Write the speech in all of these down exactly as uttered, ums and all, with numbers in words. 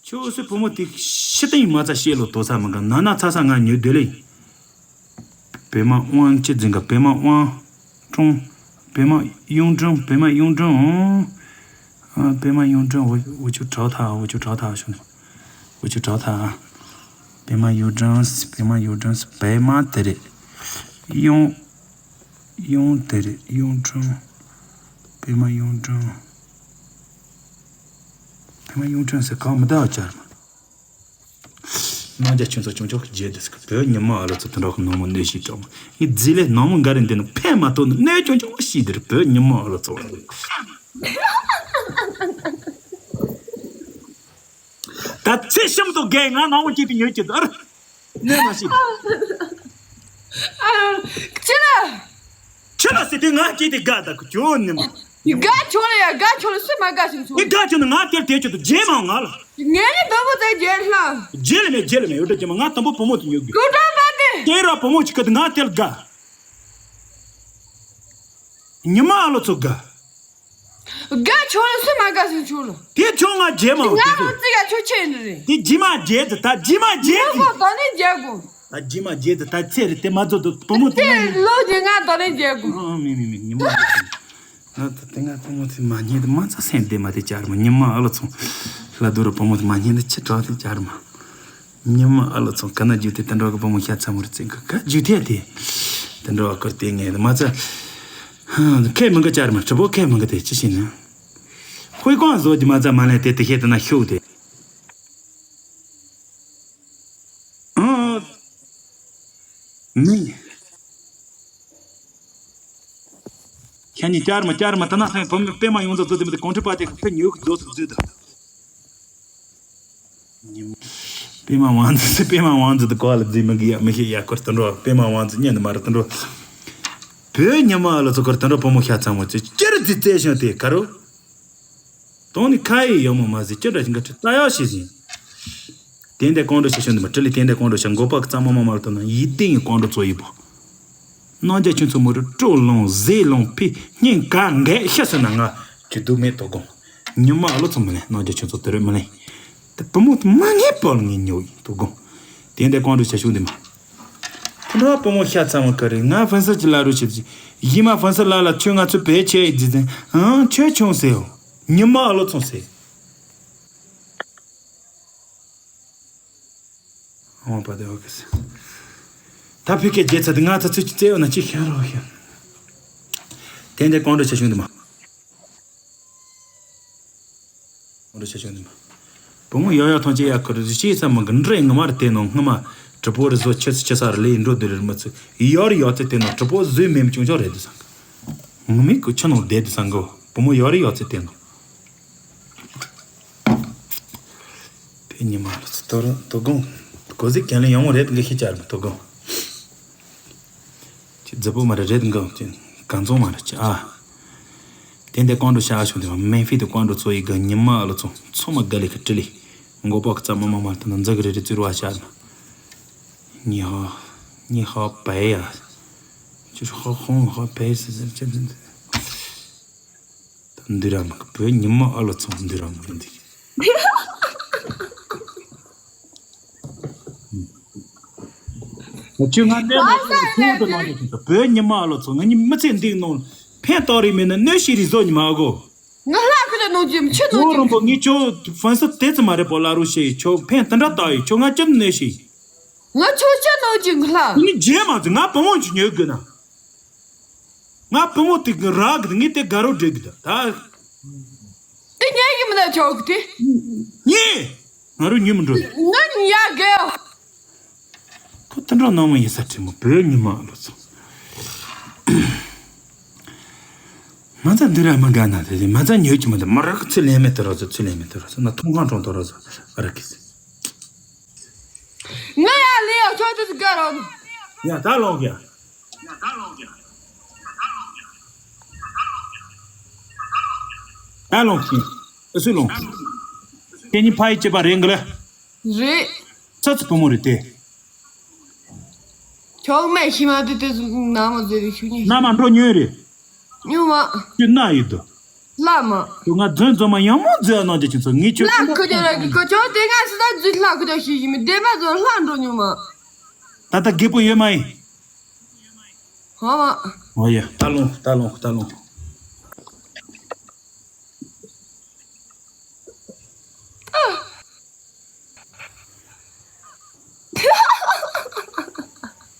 ཁྱོད་སུ་བུ་མོ་དེ་ཤི་སྟེང་མ་ཚ་ཤེས་ལོ་དོ་ཚ་མི་འགའ་ན་ན་ཚ་ཚ་ང་ཉོས་སྡོད་ལེ། 北马湾 ཅི་འཛིན་ག 北马湾中། 北马永正 北马永正 ཨ། 北马永正 我我就找他，我就找他兄弟，我就找他啊。 北马永正 北马永正 北马 དེ་རེད། 永 永 དེ་རེད། 永正 北马永正 北马永正 ཟེར་གང་མི་ད་བ་ཅར་མ། རྣམ་རྒྱལ་ཁྱོད་ཚོ་ཅུང་ཅུང་རྗེས་འདི་སྐབས་བོད་ཉི་མ་ཨ་ལོ་ཚོ་དུ་འགྲོ་གི་ནོ་མོ་གནོད་ཤིག་གྲོགས་མོ་ཡི་རྫི་ལས་ནོ་མོ་འགའ་རེ་འདི་ནི་ཕན་མ་ཐོགས་ནི་གནོད་ཅུང་ཅུང་བ་ཤིག་འདིར་བོད་ཉི་མ་ཨ་ལོ་ཚོ། ད་ཚེ་ཤམ་དུ་རྒས་ང་ནང་བོ་སྐྱིད་དུ་ཉོས་ཀྱི་ཟེར། གནོད་མ་ཤིག་ཅི་ལ། ཁྱོད་ལ་ཟེར་དུས་ང་སྐྱིད་དུ་དགའ་ད་ཁུ་ཅོ་ནི་མ། དགའ་ཆོག་ལ་ཡ་དགའ་ཆོག་ལ་སུ་མ་དགའ་ཞིག་ཆོག་ངས་དགའ་ཆོག་ནི་ང་དེར་དེ་ཆོག་ཏུ་རྗེས་མ་ང་ལ། ངས་ནི་དོ་པོ་ཙེ་རྗེས་ལ། རྗེས་ལ་མེད་རྗེས་ལ་མེད་ཡོད་དྲ་རྗེས་མ་ང་དང་པོ་བུ་མོ་དུ་ཉོ་དགོས། ལོ་གྲངས་པ་དེ། དེ་ར་བུ་མོ་ཅིག་གི་ང་དེར་དགའ། ཉི་མ་ཨ་ལོ་ཚོ་དགའ། དགའ་ཆོག་ལ་སུ་མ་དགའ་ཟིན་ཆོག་ལ། དེ་ཆོག་ང་རྗེས་མ་ང་རོ་ཙི་ག་ཆོག་ཆེ་ནི་རེད། དེ་རྗེས་མ་རྗེས་ཙི་ད་རྗེས་མ་རྗེས་ཙི། ད་ནི་རྗེས་དགོ། ད་རྗེས་མ་རྗེས་ཙི་ད་ཚེ་རེད་དེ་མ་ཚོ་དུ་བུ་མོ་དེ་དེ་ལོ་རྗེས་ང་ད་ནི་རྗེས་དགོ། ཨ་མི་མི་མི་ཉི་མ་ང་ད་དེ་ང་བུ་མོ་དེ་མ་ཉན་དུ་མ་ཚ་སེམས་བདེ་མ་དེ་བཅར་མ་ཉི་མ་ཨ་ལོ་ཚོ་ལ་དུ་རུ་བུ་མོ་དེ་མ་ཉན་དུ་ཆི་དྲག་དེ་བཅར་མ། ཉི་མ་ཨ་ལོ་ཚོ་ག་ན་རྒྱུ་དེ་དེ་འགྲོ་གི་བུ་མོ་ཤ་ཚ་མུར་ཙིང་གི་ག་རྒྱུ་དེ་དེ་དེ་འགྲོ་བ་ཁུར་དེ་ངས་དུ་མ་ཚ། ཁས་མི་འགའ་བཅར་མ་གྲི་པོ་ཁས་མི་འགའ་དེ་ཅི་ཤེས་ན། ཧུའི་ཀོང་བཟོ་རྒྱུ་མ་ཚ་མ་ལན་དེ་དེ་ཤེས་དེ་ན་ཤུགས་དེ། ཨང་། མི། ཁྱེད་གཉིས་བཅར་མ་བཅར་མ་ད་ན་སེང་བུ་མོ་པད་མ་ཡོངས་རྫོགས་བཟོ་དེ་མི་དེ་གོང་ཁྲི་པ་དེ་ཁ་ཕེ་ཉོ་གི་རྫོགས་སུ་བཟོས་དང་། པད་མ་ཝང་ཙི་པད་མ་ཝང་ཙི་དུ་གོ་ལ་རྫི་མི་གི་ཡ་མི་ཤེས་ཡ་ཁོར་དུ་འགྲོ་པད་མ་ཝང་ཙི་ཉན་དུ་མ་རུ་དུ་འགྲོ། བོད་ཉི་མ་ལ་ཚོ་ཁོར་དུ་འགྲོ་བུ་མོ་ཤ་ཚ་མོ་ཙི་ཅི་རུ་རྫི་རྩེ་ཤོན་དེ་ག་རུ། དོང་ནི་ཁ་ཡི་ཡོ་མོ་མ་ཟི་ཅི་འདྲ་ཞིག་འགའ་ཁྲི་ལྟ་ཡག་ཤེས་ཟིན། དེ་འདྲ་ཀོང་འགྲོ་ཤ་ཤོན་དུ་མ་ཀྲི་ལི་དེ་འདྲ་ཀོང་འགྲོ་ཤ་མགོ་པག་གཙང་མ་མ་མ་ལ་དུ་ན་ཡིད་བདེ་ཡི་ཀོང་འགྲོ་ཚོ་ཡི་བོ། རྣམ་རྒྱལ་ཁྱོད་ཚོ་མོ་རུ་སྤྲོ་ལོང་ཟས་ལོང་ཕི་སྙིང་ག་འགས་ཤ་ཟེར་ན་ང་ཅི་སྡུག་མེད་དོ་དགོང་། ཉི་མ་ཨ་ལོ་ཚོ་མི་ལེན་རྣམ་རྒྱལ་ཁྱོད་ཚོ་དེ་རུ་མི་ལེན། དེ་བུ་མོ་དེ་མ་ངེས་པོ་ལ་ངས་ཉོ་ཡིན་དོ་དགོང་། དེ་འདྲ་ཀོང་འགྲོ་ཤ་ཤུག་འདི་མ། དེ་འདྲ་བུ་མོ་ཤ་ཚ་མོ་ག་རེ་ང་ཧྥན་སི་ཅི་ལ་རུ་ཆེ་ཟི། ཡི་མ་ཧྥན་སི་ལ་ལ་ཁྱོད་ང་ཚོ་བེད་ཆེ་ཡི་རྫི་ཟི། ཨང་ཁྱོད་ཆུང་ཟེར་ཨོ། ཉི་མ་ཨ་ལོ་ཚོ་ཟེར། ཨོ་པ་དེ་ཨོ་ཁེ་སི། ད་ཕི་ཁེ་རྒྱལ་ཚ་དེ་ང་ཚ་ཚུལ་གྱི་རྩེ་འོ་ན་ཅི་ཤ་རོ་ཤ། དེ་འདྲ་ཀོང་འགྲོ་ཤ་ཤུག་འདི་མ། ཀོང་འགྲོ་ཤ་ཤུག་འདི་མ། བུ་མོ་ཡོ་ཡོ་ཐོང་ཅེ་ཡ་ཁོ་རེ་ཅི་ས་མ་གི་འདྲེ་ངོ་མ་རེ་དེ་ནོ་ངོ་མ་གྲི་པོ་རེ་བཟོ་ཆེ་ཆེ་ས་རེ་ལེ་འགྲོ་དེ་རེ་མ་ཚུ་ཡོ་རེ་ཡོ་ཚེ་དེ་ནོ་གྲི་པོ་བཟོས་མེམ་ཅུང་ཅོ་རེད་དུ་སང་གི། ངོ་མི་ཀུ་ཆ་ནོ་བསྡད་དུ་སང་གི། བུ་མོ་ཡོ་རེ་ཡོ་ཚེ་དེ་ནོ། དེ་ཉི་མ་ལ་ཚུ་དོ་རུ་དོ་དགོང་། གོ་ཟིག་གན་ལ་ཡོང་བ་རེད་འགའ་ཤི་ཅར་མ་དོ་དགོང་། ཅི་རྫི་པོ་མ་རེད་རེད་འགའ་ཅི་གང་ཚོང་མ་རེད་ཅི་ཨ། དེ་འདྲ་ཀོང་འགྲོ་ཤ་ཤོང་དེ་མེན་ཧྥི་དུ་ཀོང་འགྲོ་ཚོ་ཡི་ག་ཉི་མ་ཨ་ལོ་ཚོ་ཚོ་མ་ག་ལི་ཁ་ཀྲི་ལི། མགོ་པག་ཙམ་མ་མ་མ་ལྟ་ན་འཛག་རེ་རེ་ཙི་རུ་བ་ཤ་ན། ཉི་ཧོ། ཉི་ཧོ་པའི་ཡ། ཅི་ཧོ་ཧོང་ཧོ་པའི་སི་སི་ཅི་ཅི་ཅི། ད་འདི་ར་མ་གི་བོད་ཉི་མ་ཨ་ལོ་ཚོ་འདི་ར་མ་གི་འདི། ཁྱོད་ང་གནས་ལ་ཁྱོད་དུ་ལོག་ཅིག་བོད་ཉི་མ་ལོ་ཚོ་ང་གཉིས་མི་ཚེ་འདིའི་ནང་ཕན་ཐོགས་རིགས་མེད་ན་གནོད་ཤེས་རིགས་བཟོ་ཉི་མ་ཨ་གོ། ང་ལྷག་གི་ལ་ནང་གི་མི་ཆེ་ནང་ཁྱོད་རང་པོ་ངས་ཁྱོད་ཧྥན་སི་དེ་ཙི་མ་རེད་པོ་ལ་རུ་ཤེས་ཁྱོད་ཕན་དེ་འདྲ་བཏགས་ཡོད་ཁྱོད་ང་ཅི་གནོད་ཤེས། ང་ཁྱོད་ཅི་གནོད་ཀྱི་ང་ལྷག་ངས་རྗེས་མ་ཚོ་ང་བུ་མོ་ཅིག་ཉོ་དགོས་ན། ང་བུ་མོ་དེ་གི་རག་གི་ངས་དེ་དགའ་རོགས་འགྲིག་གི་ད་ད། དེ་ཉལ་གི་མི་ན་ཆོག་གི་དེ། ཉེ། ང་རུ་ཉུ་མི་འགྲོ། ང་ཉལ་གི་ཡོ། ཁོ་དེ་འདྲ་ནང་མ་ཡིན་ས་ཁྲིད་མོ་བོད་ཉི་མ་ལོ་ཚོ། མ་ཚ་འདི་ར་མ་དགའ་ན་དེ་མ་ཚ་ཉོ་གི་མི་འདུག་མ་རག་ཚུལ་ལན་མེད་དུ་རོ་ཚོ་ཚུལ་ལན་མེད་དུ་རོ་ཚོ་ན་ཐོང་ཁང་གྲོང་དུ་རོ་ཚོ་ཨ་ར་ཁི་སི། ང་ཡ་ལི་ཡ་ཁྱོད་དུ་དགའ་རོགས། ཡ་ད་ལོག་ཡ། ཨ་ལོང་ཤིང་། ཨ་སུ་ལོང་། ཁྱེད་གཉིས་ཕ་ཡི་སྐྱེས་པ་རེད་འགི་ལ། རེད། ཚ་ཚ་བུ་མོ་རེད་དེ། ཆོག་མེད་ཤི་མ་དེ་དེ་ཟུག་ན་མ་ཟེར་རེ་ཤུ་ཉི། ན་མ་འགྲོ་ཉོས་རེད། ཉོ་མ། ཁྱོད་ན་ཡིད་དུ། ལྷ་མ། ཁྱོད་ང་རྫུན་རྫུན་མ་ཡང་མོ་རྫུན་ནང་རྒྱ་ཁྱིམ་ཚོ་ངས་ཁྱོད་ལྷ་ཁུ་ཅོ་ར་གི་ཁོ་ཅོ་དེ་ང་སི་ད་རྫུན་ལྷ་ཁུ་ཅོ་ཤི་ཡི་མི་བདེ་མ་ཚོ་ལྷ་འགྲོ་ཉུ་མ། ད་ལྟ་རྒད་པོ་ཡོད་མ་ཡིན། ཧོ་མ། ཨོ་ཡ། ད་ལོང་ད་ལོང་ད་ལོང་།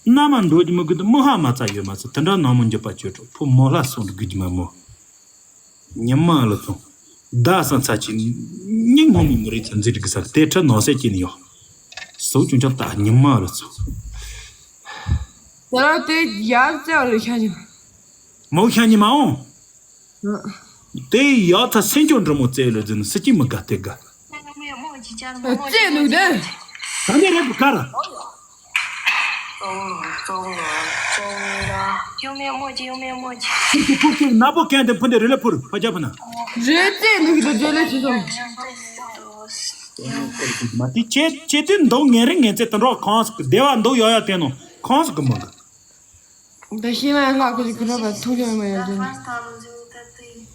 མནའ་མ་འགྲོ་རྒྱུ་མི་དགོས་དུ་མི་ཧ་མ་ཚ་ཡོད་མ་ཚ་དེ་འདྲ་ནང་མི་འཇོག་པ་བཅོས་འགྲོ་ཕུ་མོ་ལྷ་སོང་དགོས་རྒྱུ་མ་མོ། ཉི་མ་ལ་ཚོང་། ད་སང་ཚ་ཅི། སྙིང་མོ་མི་མི་རིག་ཚ་འཛིན་གི་ས་དེ་ཁྲ་ནང་སེ་ཅི་ནི་ཡོ། སོ་ཅུང་ཅང་ད་ཉི་མ་ལ་ཚོང་། ཡ་དེ་ཡར་བཙལ་རེ་ཤ་ཉི་མ། མོ་ཤ་ཉི་མ་འོང་། དེ་ཡག་ཐ་སེམས་སྐྱོ་འདྲ་མོ་བཙལ་ལ་འཛིན་སྲིད་ཀྱི་མི་དགའ་དེ་དགའ། བཙལ་ནུག་དེ། ད་ནི་རེད་ག་ར། ཡོང་མེད་མོ་ཅི་ཡོང་མེད་མོ་ཅི། ཕུར་གྱི་ཕུར་གྱི་ནག་པོ་གན་དེ་ཕུ་འདི་རི་ལ་ཕུར་ཕ་རྒྱ་ཕུ་ན། རེད་བཙལ་ནུག་དེ་རྗེས་ལ་ཅི་སོང་། མ་དེ་ཁྱེད་ཁྱེད་དེ་འདུག་ངན་རིང་ངན་ཚེ་དུད་འགྲོ་གང་ཟིག་བདེ་བ་འདུག་ཡོད་ཡ་དེ་ནོ་གང་ཟིག་གི་མི་འདུག་ད་ཤེས་མ་ཡང་ལྷག་གི་ཁུ་ར་བ་ཐུག་ཡོད་མ་ཡོད་དེ།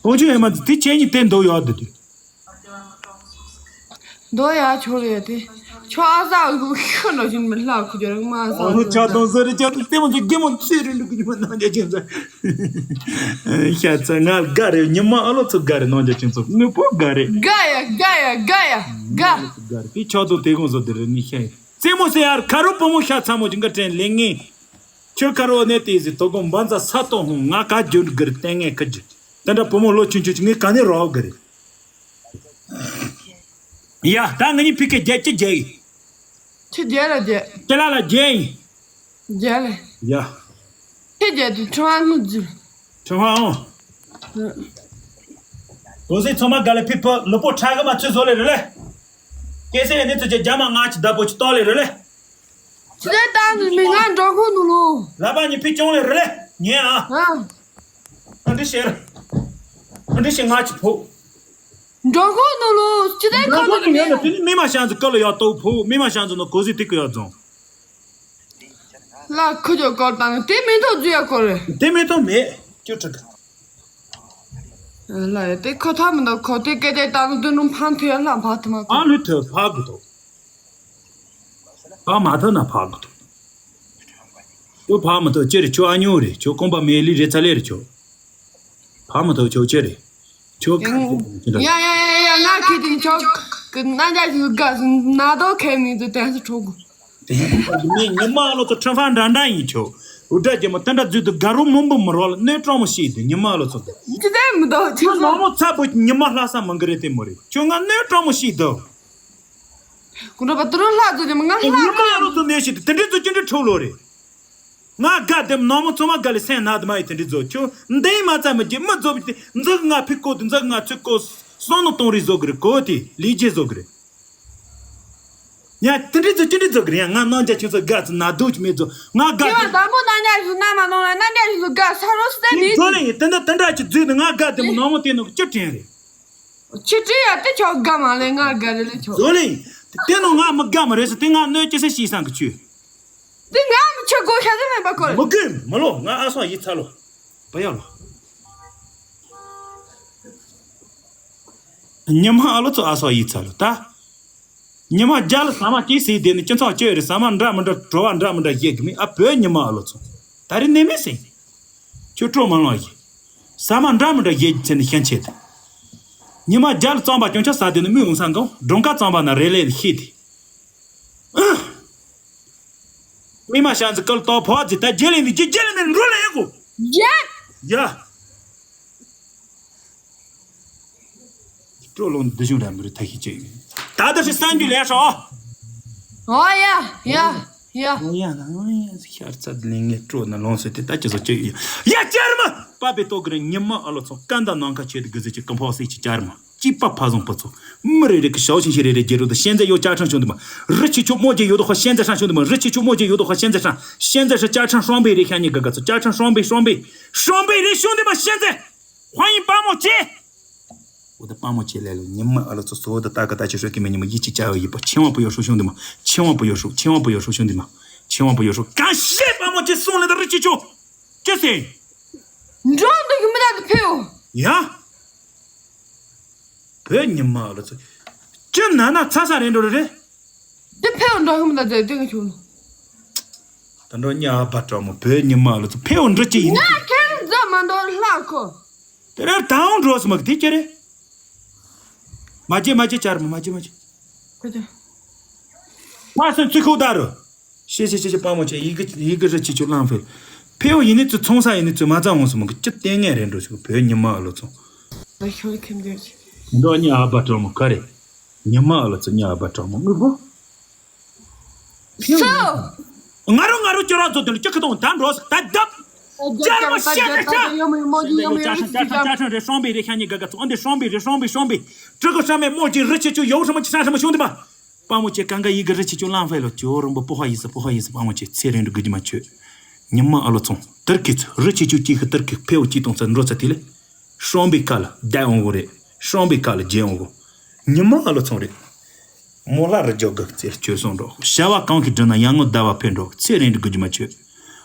ཐུག་ཆུ་ཡོད་མ་དེ་ཁྱེད་གཉིས་དེ་འདུག་ཡོད་དེ་དུས། འདུག་ཡ་ཆོག་ཡོད་དེ། ཆོག་ཨ་ས་གི་ཁུ་ནོ་ཅིན་མི་ལྷག་ཁུ་རྒྱ་རིག་མ་ཨ་ས་ཨོ་ཆ་དང་ཟ་རི་ཆ་དང་ལྟད་མོ་ཚོ་རྒྱལ་མོ་ཚེ་རིང་ལུག་གི་མ་ནང་རྒྱ་ཅན་ས། ཤ་ཚ་ང་དགའ་རེད། ཉི་མ་ཨ་ལོ་ཚོ་དགའ་རེད། ནང་རྒྱ་ཅན་ཚོ་དངོས་པོ་དགའ་རེད། དགའ་ཡ་དགའ་ཡ་དགའ་ཡ་དགའ། དགའ་རེད། དེ་ཆོག་དང་དེ་གོང་བཟོ་དེ་རེད་ནི་ཤ་ཡིན། རྩེད་མོ་ཟེར་ཡར་ཁ་རོ་བུ་མོ་ཤ་ཚ་མོ་ཅིག་འགའ་དྲན་ལེ་ངེ། ཁྱོད་ཁ་རོ་ནས་དེ་ཟི་དོ་དགོང་འབའ་འཛའ་ས་གཏོང་ཧོང་ང་ག་འཇོན་གི་རེད་ལྟས་ངན་ཁ་ཅིག་དེ་འདྲ་བུ་མོ་ལོ་ཆུང་ཆུང་ཅིག་ངས་ག་ནས་རོགས་གི་རེད། ཡ་ད་ང་གཉིས་ཕི་ཀའི་རྒྱལ་ཅི་རྒྱལ་ཡིན། ཁྱི་རྒྱལ་ལ་རྒྱལ། ཁྱི་ལ་ལ་རྒྱལ་ཡིན། རྒྱལ་ལ། ཡ། ཁྱི་རྒྱལ་དུ་ཁྲི་བ་ངུ་རྫུ། ཁྲི་བ་འོང་། གོ་སྲིད་ཚང་མ་ག་ལ་ཕི་ཕི་ལུ་པོ་ཁྲ་གི་མ་ཚུད་བཟོ་ལེ་རེ་ལེ། སྐད་སེ་ནི་ཚུ་ཅེ་རྒྱ་མ་ང་ཅི་ད་པོ་ཅི་ཏོ་ལེ་རེ་ལེ། ཅི་དེ་ད་ནི་མི་ང་འགྲོ་ཁུངས་ནུ་ལོ། ལ་པ་ཉི་ཕི་ཅོང་ལེ་རེ་ལེ། ཉེ་ཨ། ཨ། ཨ་འདྲི་ཤེར། ཨ་འདྲི་ཤེ་ང་ཅི་ཕོ། འགྲོ་ཁུངས་ནུ་ལོ། ཅི་དེ་ཁོ་ནུ་ལོ་ཉེ་ནི་དེ་ནི་མི་མ་ཤང་ཅི་ཀ་ལ་ཡ་ཏོ་ཕོ། མི་མ་ཤང་ཅི་ནོ་གོ་སྲིད་དེ་ཀ་ཡ་རྫོང་། ལ་ཁུ་ཅོ་སྐོར་བཏང་དེ་མི་ཐོག་རྫུ་ཡ་སྐོར་རེད། དེ་མི་ཐོག་མེད་ཅོ་ཁྲག་ལ་ཡ་དེ་ཁོ་ཐག་མི་འདུག་ཁོ་དེ་སྐད་ཆ་བཏང་དུས་ནུ་ཕང་ཐུ་ཡ་ལ་ཕག་ཐུ་མ་ཨ་ཁོ་ལུ་ཐུ་ཕག་གི་ཐོག་ཕག་མ་ཐུ་ན་ཕག་གི་ཐོག་ཁྱོད་ཕག་མ་ཐུ་ཅི་རེད། ཁྱོད་ཨ་ཉོ་རེད། ཁྱོད་ཀོང་པ་མེ་ལི་རེད་ཚ་ལེ་རེད། ཁྱོད་ཕག་མ་ཐུ་ཁྱོད་ཅི་རེད། ཁྱོད་ཡ་ཁ་ཡ་ཡ་ཡ་ཡ་ང་ཁེ་ཏིང་ཆོག་གི་ན་འཇའ་ཞིག་དགའ་ན་དོ་ཁེ་མི་དུ་ཏན་སི་ཁྲོ་གུ། དེ་ནི་ཉི་མ་ལོ་ཚོ་ཁྲི་ཧྥང་འདྲ་འདྲ་ཡིན་ཆོག་འུ་དྲ་རྒྱལ་མོ་ཏན་ཏྲ་རྫུས་དུ་དགའ་རོ་མོན་པོ་མི་རོ་ལ་གནོད་སྤྲང་མོ་ཤིག་དུ་ཉི་མ་ལོ་ཚོ་དུ། ཅི་ཏན་མི་དོ་ཁྱོད་ནོ་མོ་ཚ་པོ་ཉི་མ་ལྷ་ས་མང་གི་རེད་དེ་མོ་རེད། ཁྱོད་ང་གནོད་སྤྲང་མོ་ཤིག་དུ། གུ་འགྲོ་པ་དུ་རུ་ལྷ་ཚོ་ཉི་མ་ང་ལྷ་ཉི་མ་ལོ་ཚོ་གནོད་ཤིག་དུ་དེ་འདྲི་ཚོ་ཅི་འདྲི་ཁྲོ་ལོ་རེད། ང་དགའ་དེམ་ནོ་མོ་ཚོ་མ་དགའ་ལེ་སེམས་ན་དུ་མ་ཡི་དེ་འདྲི་བཟོ་ཁྱོད་འདི་མ་ཚ་མི་རྒྱལ་མི་བཟོ་བི་དེ་འཛག་ང་ཕི་ཀོ་དུ་འཛག་ང་ཚུ་ཀོ་སོང་ནོ་གཏོང་རི་བཟོ་གི་རེད་གོ་དེ་ལི་རྗེ་བཟོ་གི་རེད། ཡ་དེ་འདྲི་ཚོ་ཅི་འདྲི་བཟོ་གི་རེད། ཡ་ང་ནང་རྒྱ་ཁྱོད་ཚོ་དགའ་ཚོ་ན་དུ་ཅི་མི་བཟོ་ང་དགའ་ཁྱེད་དེ། དང་པོ་ན་འཇའ་ཞིག་ན་མ་ནོ་ན་འཇའ་ཞིག་དགའ་ས་རོ་སེ་མི་ཚོ་ལེ་ཡི་དེ་འདྲ་དེ་འདྲ་ཅི་བཟོས་དུ་ང་དགའ་དེམ་ནོ་མོ་དེ་ནོ་ཅི་དྲན་རེད། ཁྱི་ཁྲི་ཡ་དེ་ཆོག་དགའ་མ་ལེ་ང་དགའ་རེ་ལེ་ཆོག་བཟོ་ལེ། དེ་ནོ་ང་མི་དགའ་མ་རེད་ཟེར་དེ་ང་གནོད་ཅི་ཟེར་ཤི་སང་གི་ཆུ། དེ་ང་མི་ཆོག་གོ་ཤ་དེ་མེད་པ་ཁོ་རེད། མི་དགོས་མི་ལོ་ང་ཨ་སོ་ཡི་ཚ་ལོ། བ་ཡ་ལོ། ཉི་མ་ཨ་ལོ་ཚོ་ཨ་སོ་ཡི་ཚ་ལོ་ད། ཉི་མ་རྒྱ་ལ་ཟ་མ་སྐྱེས་སྲིད་དེ་ནི་སྤྱི་ཚོགས་བཅོས་རེད། ཟ་མ་འདྲ་མི་འདྲ་བྲོ་བ་འདྲ་མི་འདྲ་བཞེས་གི་མི་ཨ་བོད་ཉི་མ་ཨ་ལོ་ཚོ། ད་རེ་ནེ་མི་སྲིད། ཁྱོད་སྤྲོ་མ་ལོང་ཡིན། ཟ་མ་འདྲ་མི་འདྲ་ཡེད་ཚེ་ནི་ཤན་ཆད་དེ། ཉི་མ་རྒྱ་ལ་གཙང་པ་སྐྱོང་ཆ་ཟ་དེ་ནི་མི་འོང་ས་འགོ་སྒྲུང་ཁ་གཙང་པ་ན་རེ་ལེ་ནི་ཤི་དེ། མི་མ་ཤང་ཚི་ཀལ་ཏོ་ཕོ་ཚི་ད་རྒྱ་ལེ་ནི་རྒྱ་རྒྱ་ལེ་ནི་འགྲོ་ལེ་ཡེ་གོ། རྒྱ། ཡ། སྤྲོ་ལོང་འདི་བྱུང་ར་མི་རུ་ཐ་ཤི་ཅེ། ད་ད་ཧྲི་སང་རྒྱུ་ལས་ཧྲོ། ཨོ་ཡ་ཡ་ཡ། ཨོ་ཡ་ན་ཨོ་ཡ་ཤར་ཚ་ལིང་ངེ་སྤྲོ་ན་ལོང་སོ་དེ་ད་ཅི་བཟོ་ཅེ་ཡ་ཡ་ཅར་མ། པ་པེ་ཏོ་གི་ར་ཉི་མ་ཨ་ལོ་ཚོ་ཀ་འདའ་ནང་ཁ་ཆེ་དི་གི་ཟི་ཅི་ཀམ་ཕོ་སི་ཅི་ཅར་མ། ཅི་པ་ཕ་བཟང་པ་ཚོ། མི་རེ་རེ་གི་ཞའོ་ཆིན་ཤི་རེ་རེ་རྒྱལ་རོ་དི་ཤན་ཛེ་ཡོ་ཅ་ཁྲང་ཤོང་དི་མ། རི་ཆི་ཆོ་མོ་ཅེ་ཡོ་དོ་ཁ་ཤན་ཛེ་ཧྲང་ཤོང་དི་མ། རི་ཆི་ཆོ་མོ་ཅེ་ཡོ་དོ་ཁ་ཤན་ཛེ་ཧྲང་ཤན་ཛེ་ཧྲ་ཅ་ཁྲང་ཧྲོང་པེ་རེ་ཤ་ཉི་ག་ག་ཚོ་ཅ་ཁྲང་ཧྲོང་པེ་ཧྲོང་པེ་ཧྲོང་པེ་རེ་ཤོང་དི་མ་ཤན་ཛེ། ཧོ་ཡིན་པ་མོ་ཅེ། འོ་ད་པ་མོ་ཅེ་ལེ་ལོ་ཉི་མ་ཨ་ལོ་ཚོ་སོ་ད་ད་ག་ད་ཅི་ཧྲོ་ཀི་མེ་ཉི་མ་ཡི་ཅི་ཅ་ཡོ་ཡི་པ་ཆེ་བ་པོ་ཡོ་ཧྲོ་ཤོང་དི་མ། ཆེ་བ་པོ་ཡོ་ཧྲོ་ཆེ་བ་པོ་ཡོ་ཧྲོ་ཤོང་དི་མ། ཆེ་བ་པོ་ཡོ་ཧྲོ་ག་ཤེ་པ་མོ་ཅེ་སོང་ལེ་ད་རི་ཆི་ཆོ། ཅི་སེ། འགྲོ་འདུག་གི་མི་ད་དུ་ཕེའོ། ཡ། བོད་ཉི་མ་ཨ་ལོ་ཚོ། ཅི་ན་ན་ཚ་ས་རེད་འགྲོ་རེད། དེ་ཕེའུ་འདྲ་ཧུམ་ལ་བསྡད་དེ་ང་ཁྱོད་ལ། ད་འགྲོ་ཉ་ཨ་བ་དྲག་མོ་བོད་ཉི་མ་ཨ་ལོ་ཚོ་ཕེའུ་འདྲ་ཅི་ཡིན། ང་ཁྱེད་རྫ་མ་འདོར་ལྷག་གོ། དེ་རེད་ད་འོང་འགྲོ་སི་མ་གི་དེ་ཅི་རེད། མ་བརྗེད་མ་བརྗེད་བཅར་མོ་མ་བརྗེད་མ་བརྗེད། ཁོ་ཚོ། ང་སོན་ཚུ་ཁུག་ད་རུ། ཤེས་ཤེས་ཤེས་ཤེས་དཔའ་མོ་ཆེ་ཡི་གེ་ཡི་གེ་རི་ཆེ་ཆུ་གླང་ཕེ། ཕེའུ་ཡིན་ནི་ཚུ་ཚོང་ས་ཡིན་ནི་ཚུ་མ་ཚང་འོང་སི་མ་གི་ཅི་ལྟས་ངན་རེད་འགྲོ་ཞིག་བོད་ཉི་མ་ཨ་ལོ་ཚོ། ད་ཤོད་ཁྱིམ་སྡེ་ཆེ། འདོ་ཉ་ཨ་བ་དྲག་མོ་ག་རེ། ཉི་མ་ཨ་ལོ་ཚོ་ཉ་ཨ་བ་དྲག་མོ་དངུལ་པོ། སོ། ང་རོ་ང་རོ་ཅོ་ར་ཚོ་དེ་ལ་ཅི་ཁ་གཏོང་ད་འགྲོ་ཟིག་ད་བརྡབ། ཅར་མ་ཤེས་ན་ཅག་ཅག་ཅག་ཅག་ཅག་ཅག་ཅག་ཅག་ཧྲང་རེ་ཧྲང་བེ་རེ་ཤ་ཉི་ག་ག་ཚོ་ཨ་འདི་ཧྲང་བེ་རེ་ཧྲང་བེ་ཧྲང་བེ། ཀྲི་གོ་ཧྲ་མེ་མོ་ཅི་རི་ཆེ་ཆུ་ཡོ་ཧྲ་མ་ཅི་ཧྲང་ཧྲ་མ་ཤོང་དེ་པ། དཔའ་མོ་ཆེ་གང་ག་ཡི་གེ་རི་ཆེ་ཆུ་གླང་ཕེ་ལོ་ཅོ་རོང་པོ་པོ་ཧ་ཡི་ས་པོ་ཧ་ཡི་ས་དཔའ་མོ་ཆེ་ཚེ་རིང་འགྲོ་དགོས་ཀྱི་མ་ཆོད། ཉི་མ་ཨ་ལོ་ཚོང་དར་གི་ཚོ་རི་ཆེ་ཆུ་ཅི་ཧི་དར་གི་ཕེའུ་ཅི་གཏོང་ཚ་འགྲོ་ཚ་དེ་ལེ། ཧྲང་བེ་ཁ་ལ་བསྡད་འོང་གོ་རེད། ཧྲང་བེ་ཁ་ལ་བརྗེད་འོང་གོ། ཉི་མ་ཨ་ལོ་ཚོང་རེད། མོ་ལ་རི་རྒྱོ་གི་རྩེར་བཅོལ་སོང་འགྲོ། བྱ་བ་གང་གིས་བསྒྲུབས་ན་ཡང་ངོ་ཟླ་བ་ཕེབས་འགྲོ། ཚེ་རིང་འགྲོ་དགོས་ཀྱི་མ་ཆོད།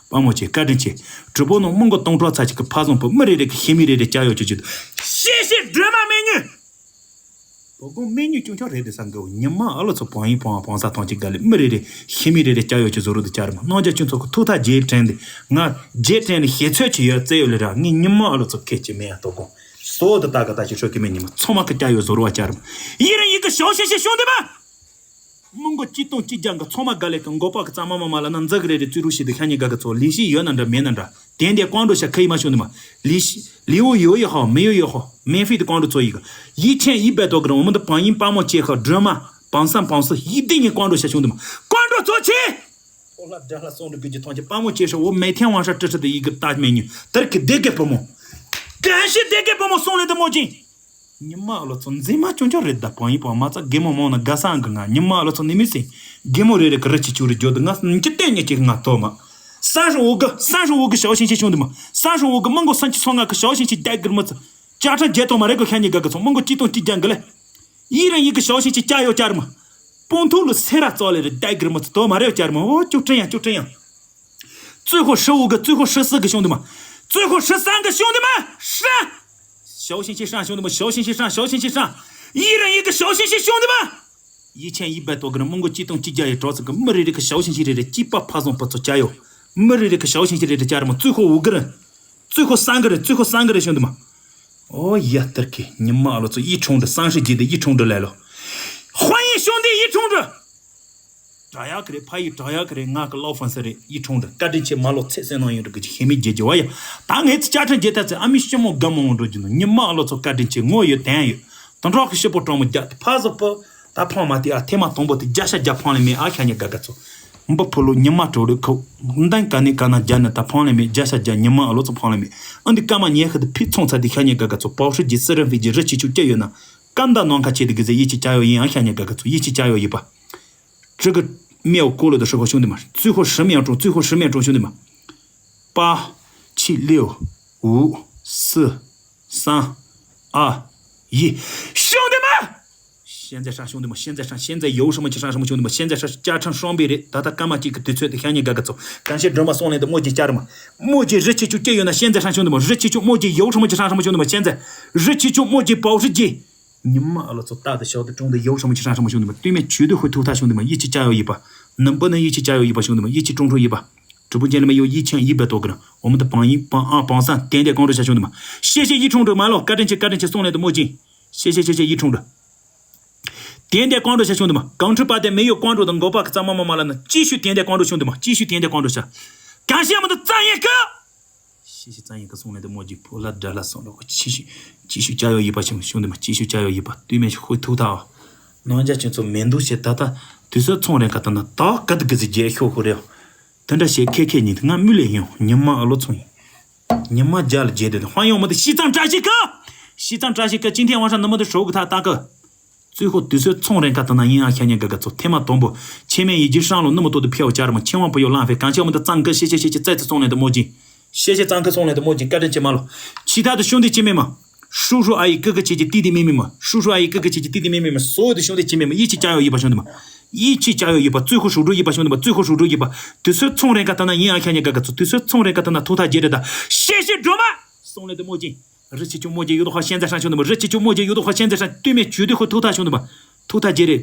དཔའ་མོ་ཆེ་བཀའ་དྲིན་ཆེ། གྲུབ་པོ་ནང་མི་མགོ་སྟོང་ཕྲག་ཚ་ཅིག་གི་ཕ་བཟང་པོ་མི་རེ་རེ་གི་ཤི་མི་རེ་རེ་སྐྱ་ཡོ་ཅོ་ཅོ་དུ། ཤེས་ཤེས་སྒྲོལ་མ་མི་ཉུ། བུ་གུང་མི་ཉུ་ཅུང་ཆུང་རེད་དེ་ས་འགའ་བོ་ཉི་མ་ཨ་ལོ་ཚོ་བང་ཡིན་བང་བང་ས་ཐང་ཅིག་ག་ལེ་མི་རེ་རེ་ཤི་མི་རེ་རེ་སྐྱ་ཡོ་ཅོ་བཟོ་རུ་དུ་བཅར་མ་རྣམ་རྒྱལ་ཁྱོད་ཚོ་གི་ཐུགས་ཐག་རྗེས་དྲན་དེ་ང་རྗེས་དྲན་ལ་ཞེ་ཚོད་ཅི་ཡོད་རྩེ་ཡོད་ལེ་ར་ངས་ཉི་མ་ཨ་ལོ་ཚོ་ཁེ་ཅི་མེད་ཡ་དོ་དགོང་སོ་དུ་ད་ག་ད་ཅི་ཧྲོ་ཀི་མེད་ཉི་མ་ཚོ་མ་གི་སྐྱ་ཡོ་བཟོ་རུ་བ་བཅར་མ་ཡིན་ར་ཡིན་གི་ཞའོ་ཤེ་ཤེ་ཤོང་དེ་མ། མི་མགོ་གཅིག་སྟོང་གཅིག་བརྒྱ་འགའ་ཚང་མ་དགའ་ལས་ཀྱི་མགོ་པ་གི་གཙང་མ་མ་མ་ལ་ན་འཛག་གི་རེད་རེད་བཙུན་རུ་ཞིག་ཏུ་ཤ་ཉེ་དགའ་གི་ཚོ་ལི་ཤི་ཡོད་ན་འདྲ་མེད་ན་འདྲ་དེ་འདྲའི་ཀོང་འགྲོ་ཤ་ཁ་ཡི་མ་ཤོང་དུ་མ་ལི་ཤི་ལི་འུ་ཡོད་ཡོད་ཧོ་མི་ཡོད་ཡོད་ཧོ་མེན་ཧྥི་དུ་ཀོང་འགྲོ་ཚོ་ཡི་ག་ཡིད་ཆེན་ཡིད་བེ་ཏོ་གི་རང་མི་འདི་བང་ཡིན་དཔའ་མོ་ཅེ་ཁ་སྒྲོལ་མ་བང་སམ་བང་སི་ཡིད་ལྡན་ངའི་ཀོང་འགྲོ་ཤ་ཤོང་དུ་མ་ཀོང་འགྲོ་ཚོ་ཆེ། ཨོ་ལ་དགྲ་ལྷ་སོང་འགྲོ་གི་ཐོང་ཆེ་དཔའ་མོ་ཅེ་ཧྲ་འོ་མེ་ཐེན་དབང་ཧྲ་ཀྲི་ཧྲི་དུ་ཡི་གི་ཏཱ་མེ་ཉུ་དར་གི་སྡེ་དགེ་བུ་མོ་གན་ཤི་སྡེ་དགེ་བུ་མོ་སོང་ལེ་དུ་མོ་ཅིང་། ཉི་མ་ཨ་ལོ་ཚོ་འཛིན་མ་ཅུང་ཅུང་རེད་ད་བང་ཡིན་བང་མ་ཚ་རྒན་མོ་མང་ན་དགའ་སང་གི་ང་ཉི་མ་ཨ་ལོ་ཚོ་ནི་མི་སྲིད་རྒན་མོ་རེ་རེ་གི་རི་ཆི་ཆུ་རི་རྒྱོ་དུ་ང་ཉི་ཅི་ཏན་ཉི་ཅི་ང་ཐོ་མ་ས་ཧྲི་འུ་གི་ས་ཧྲི་འུ་གི་ཞའོ་ཤིང་ཆི་ཤོང་དུ་མ་ས་ཧྲི་འུ་གི་མང་གོ་སང་ཆི་སོང་ང་གི་ཞའོ་ཤིང་ཆི་རྒྱ་གིར་མི་ཚ་ཅ་ཁྲ་རྒྱལ་ཐོ་མ་རེ་གི་ཤ་ཉི་ག་གི་ཚོ་མང་གོ་ཅི་ཏོང་ཅི་རྒྱ་གི་ལེ་ཡི་རང་ཡི་གི་ཞའོ་ཤིང་ཆི་ཅ་ཡོ་ཅར་མ་སྤུན་ཐུག་ལུ་སེ་ར་ཙོ་ལེ་རེ་རྒྱ་གིར་མི་ཚ་དོ་མ་རེ་ཡོ་ཅར་མ་ཨོ་ཅུ་ཀྲིན་ཡ་ཅུ་ཀྲིན་ཡ། ཙུའི་ཧོ་ཧྲི་འུ་གི་ཙུའི་ཧོ་ཧྲི་སི་གི་ཤོང་དུ་མ། ཙུའི་ཧོ་ཧྲི་སང་གི་ཤོང་དུ་མ། ཧྲ། ཞའོ་ཤིང་ཆི་ཧྲང་ཤོང་དུ་མ་ཞའོ་ཤིང་ཆི་ཧྲང་ཞའོ་ཤིང་ཆི་ཧྲང་། ཡི་རང་ཡི་གི་ཞའོ་ཤིང་ཆི་ཤོང་དུ་མ། ཡི་ཆེན་ཡི་བེ་ཏོ་གི་ར་མི་མགོ་གཅིག་སྟོང་གཅིག་བརྒྱ་ཡི་གྲོགས་ཚོ་གི་མི་རེ་རེ་གི་ཞའོ་ཤིང་ཆི་རེ་རེ་གཅིག་པ་ཕ་བཟང་པ་ཚོ་བྱ་ཡོ། མི་རེ་རེ་གི་ཞའོ་ཤིང་ཆི་རེ་རེ་བྱ་ར་མ་ཙུའི་ཧོ་འུ་གི་ར། ཙུའི་ཧོ་སང་གི་ར་ཙུའི་ཧོ་སང་གི་ར་ཤོང་དུ་མ། ཨོ་ཡ་ཏར་ཀི་ཉི་མ་ཨ་ལོ་ཚོ་ཡི་ཁྲུང་འདྲ་སང་ཧྲི་རྗེ་དེ་ཡི་ཁྲུང་འདྲ་ལས་ལོ། ཧོ་ཡི་ཤོང་དེ་ཡི་ཁྲུང་འདྲ། དྲ་ཡག་གི་རེད་ཕ་ཡི་དྲ་ཡག་གི་རེད་ང་གི་ལོ་ཧྥན་སི་རེད་ཡི་ཁྲུང་འདྲ་བཀའ་དྲིན་ཆེ་མ་ལོ་ཚེ་བསོད་ནམས་ཡོད་འགྲོ་གི་ཅི་ཤེས་མི་རྗེ་རྗེ་བ་ཡ། ད་ངས་ཚི་བཅའ་ཁྲིམས་རྗེ་ཐ་ཚེ་ཨ་མི་ཤི་མོ་དགའ་མོ་འགྲོ་རྒྱུ་ནོ་ཉི་མ་ཨ་ལོ་ཚོ་བཀའ་དྲིན་ཆེ་ངོ་ཡོད་དན་ཡོད། དོན་གྲོགས་ཀྱི་ཤི་པོ་གྲོང་མོ་རྒྱ་དེ་ཕ་ཟོ་པོ། ད་ཕང་མ་དེ་ཨ་ཐེ་མ་དང་པོ་དེ་བརྒྱ་ཆ་བརྒྱ་ཕང་ལེ་མེད་ཨ་ཤ་ཉེ་དགའ་དགའ་ཚོ། འབུ་ཕུ་ལུ་ཉི་མ་གྲོ་ལུ་ཁོ། མདང་ག་ནི་ག་ན་རྒྱ་ནི་ད་ཕང་ལེ་མེད་བརྒྱ་ཆ་བརྒྱ་ཉི་མ་ཨ་ལོ་ཚོ་ཕང་ལེ་མེད། ཨ་འདི་ཀ་མ་ཉེ་ཁ་དེ་ཕི་ཚོང་ཚ་དེ་ཤ་ཉེ་དགའ་དགའ་ཚོ་པའོ་ཧྲི་རྗེ་སི་ར་ཕི་རྗེ་རི་ཆི་ཆུ་སྐྱེ་ཡོད་ན། ཀ་མ་ད་ནང་ཁ་ཆེ་དེ་གི་ཟེ་ཡི་ཆི་ཅ་ཡོ་ཡིན་ཨ་ཤ་ཉེ་དགའ་དགའ་ཚོ་ཡི་ཆི་ཅ་ཡོ་ཡིན་པ། ཁྲི་གི་མེའོ་ཀོ་ལོ་དུ་ཧྲི་ཁོ་ཤུང་དེ་མ། ཙུའི་ཧོ་ཧྲི་མེའོ་ཀྲོང་ཙུའི་ཧོ་ཧྲི་མེའོ་ཀྲོང་ཤུང་དེ་མ། པ། ཆི་ལེའོ། འུ། སི། སང་། ཨ། ཡི། ཤུང་དེ་མ། ཤན་ཛེ་ཧྲ་ཤུང་དེ་མ་ཤན་ཛེ་ཧྲ་ཤན་ཛེ་ཡོ་ཧྲི་མ་ཆི་ཧྲ་ཧྲི་མ་ཤུང་དེ་མ་ཤན་ཛེ་ཧྲ་བཅའ་ཁྲིམས་སྲོང་བའི་རེད་ད་ལྟ་སྐར་མ་གཅིག་གི་དུས་ཚོད་དེ་ཤ་ཉེ་དགའ་དགའ་ཚོ་གང་ཤེས་སྒྲོལ་མ་སོང་ལེན་དུ་མོ་གཅིག་བཅར་མ། མོ་གཅིག་རི་ཆི་ཆུ་སྐྱེ་ཡོད་ན་ཤན་ཛེ་ཧྲ་ཤུང་དེ་མ་རི་ཆི་ཆུ་མོ་གཅིག་ཡོ་ཧྲི་མ་ཆི་ཧྲ་ཧྲི་མ་ཤུང་དེ་མ་ཤན་ཛེ། རི་ཆི་ཆུ་མོ་གཅིག་པའོ་ཧྲི་གཅིག་ཉི་མ་ཨ་ལོ་ཚོ་རྟག་ཏུ་ཞོག་ཏུ་གྲོང་དུ་ཡོ་ཧྲ་མོ་ཆི་ཧྲ་ཧྲ་མོ་ཤུང་དུ་མ་བསྟུད་མེད་ཇུས་དུ་ཧུ་ཐུག་ཐག་ཤུང་དུ་མ་ཡིད་ཆེས་བྱ་ཡོ་ཡིད་པ། ནམ་པ་ན་ཡིད་ཆེས་བྱ་ཡོ་ཡིད་པ་ཤུང་དུ་མ་ཡིད་ཆེས་ཀྲུང་ཁྲོ་ཡིད་པ། གྲུ་པུ་ཅན་ལ་མ་ཡོ་ཡིད་ཆེན་ཡིད་པ་ཏོ་གི་ར་འོ་མ་དུ་བང་ཡིན་བང་ཨ་བང་སང་ཏན་ཏན་ཀོང་ཁྲོ་ཤ་ཤུང་དུ་མ། ཤེ་ཤེ་ཡིད་ཁྲུང་ཁྲོ་མ་ལོ་བཀའ་དྲིན་ཆེ་བཀའ་དྲིན་ཆེ་སོང་ལེ་དུ་མོ་ཅིང་། ཤེ་ཤེ་ཤེ་ཤེ་ཡིད་ཁྲུང་ཁྲོ། ཏན་ཏན་ཀོང་ཁྲོ་ཤ་ཤུང་དུ་མ་གང་ཁྲུ་པ་ཏན་མེ་ཡོ་ཀོང་ཁྲོ་དང་མགོ་པ་གི་རྩ་མ་མ་མ་ལ་ན་ཅི་ཤུ་ཏན་ཏན་ཀོང་ཁྲོ་ཤུང་དུ་མ་ཅི་ཤུ་ཏན་ཏན་ཀོང་ཁྲོ་ཤ། གང་ཤེས་མ་དུ་རྩ་ཡིན་ཀི། ཤི་ཤི་ཙང་ཡི་ག་སོང་ལེ་དུ་མོ་ཇི་ཕོ་ལ་དགྲ་ལ་སོང་ལོ་ཅི་ཤུ་ཅི་ཤུ་ཅ་ཡོ་ཡི་པ་ཆུང་ཤུང་དུ་མ་ཅི་ཤུ་ཅ་ཡོ་ཡི་པ་བསྟུད་མེད་ཤུ་ཧུ་ཐུག་ཐག་ནང་ཇ་ཆུང་ཚོ་མེ་འདུག་ཤེ་ད་ད་དུས་ཚོད་ཚོང་རེ་ག་ད་ན་ད་ག་དུ་གི་ཟི་རྒྱལ་ཤོ་ཧུ་རེ་ཡོ། དུ་འདྲ་ཤེ་ཁེ་ཁེ་ཉིད་ང་མུ་ལེ་ཡོང་ཉི་མ་ཨ་ལོ་ཚོང་ཡིན། ཉི་མ་རྒྱ་ལ་རྒྱལ་དེ་དུ་ཧ་ཡོང་མ་དུ་ཤི་ཙང་བཀྲ་ཤི་ཀ་ཤི་ཙང་བཀྲ་ཤི་ཀ་ཅིན་ཐེ་ཝང་ཧྲ་ནུ་མ་དུ་ཧྲོ་གི་ཐག་ད་གི། ཙུའི་ཧོ་དུས་ཚོད་ཚོང་རེ་ཁ་ད་ན་ཡིན་ཨ་ཤ་ཉེ་ག་ག་ཚོ་ཐེ་མ་དོམ་པོ་ཆེ་མེ་ཡི་ཇི་ཧྲང་ལོ་ནུ་མ་ཏོ་དུ་ཕེའོ་ཅར་མ་ཆེ་ཝང་པོ་ཡོ་ལང་ཕེ་གང་ཆེ་མ་དུ་ཙང་ཀི་ཤེ་ཤེ་ཤེ་ཤེ་ཙེ་ཙེ་སོང་ལེ་དུ་མོ་ཇི། ཤེ་ཤེ་ཙང་ཀི་སོང་ལེ་དུ་མོ་ཇི་བཀའ་དྲིན་ཆེ་མ་ལོ། ཆི་ཐ་དུ་ཤུང་དེ་ཆི་མེ་མ། ཧྲུ་ཧྲུ་ཨ་ཡི་ཀི་ཀི་ཆི་ཆི་ཏི་ཏི་མེ་མེ་མ། ཧྲུ་ཧྲུ་ཨ་ཡི་ཀི་ཀི་ཆི་ཆི་ཏི་ཏི་མེ་མེ་མ། སོ་དུ་ཤུང་དེ་ཆི་མེ་མ་ཡི་ཆི་ཅ་ཡོ་ཡི་པ་ཤུང་དུ་མ། ཡི་ཆི་ཅ་ཡོ་ཡི་པ་ཙུའི་ཧོ་ཧྲུ་ཧྲུ་ཡི་པ་ཤུང་དུ་མ་ཙུའི་ཧོ་ཧྲུ་ཧྲུ་ཡི་པ། དུས་ཚོད་ཚོང་རེ་ཁ་ད་ན་ཡིན་ཨ་ཤ་ཉེ་ག་ག་ཚོ་དུས་ཚོད་ཚོང་རེ་ཁ་ད་ན་ཐུག་ཐག་རྗེ་རེ་ད། ཤེ་ཤེ་སྒྲོལ་མ། སོང་ལེ་དུ་མོ་ཇི། རི་ཆེ་ཆུང་མོ་རྒྱལ་ཡོད་དོ་ཧ་ཤན་ཛ་ཧྲན་ཤོང་དུ་མ། རི་ཆེ་ཆུང་མོ་རྒྱལ་ཡོད་དོ་ཧ་ཤན་ཛ་ཧྲན་དུས་མེད་ཇུ་དུ་ཧུ་ཐུག་ཐག་ཤོང་དུ་མ། ཐུག་ཐག་རྒྱལ་རེ།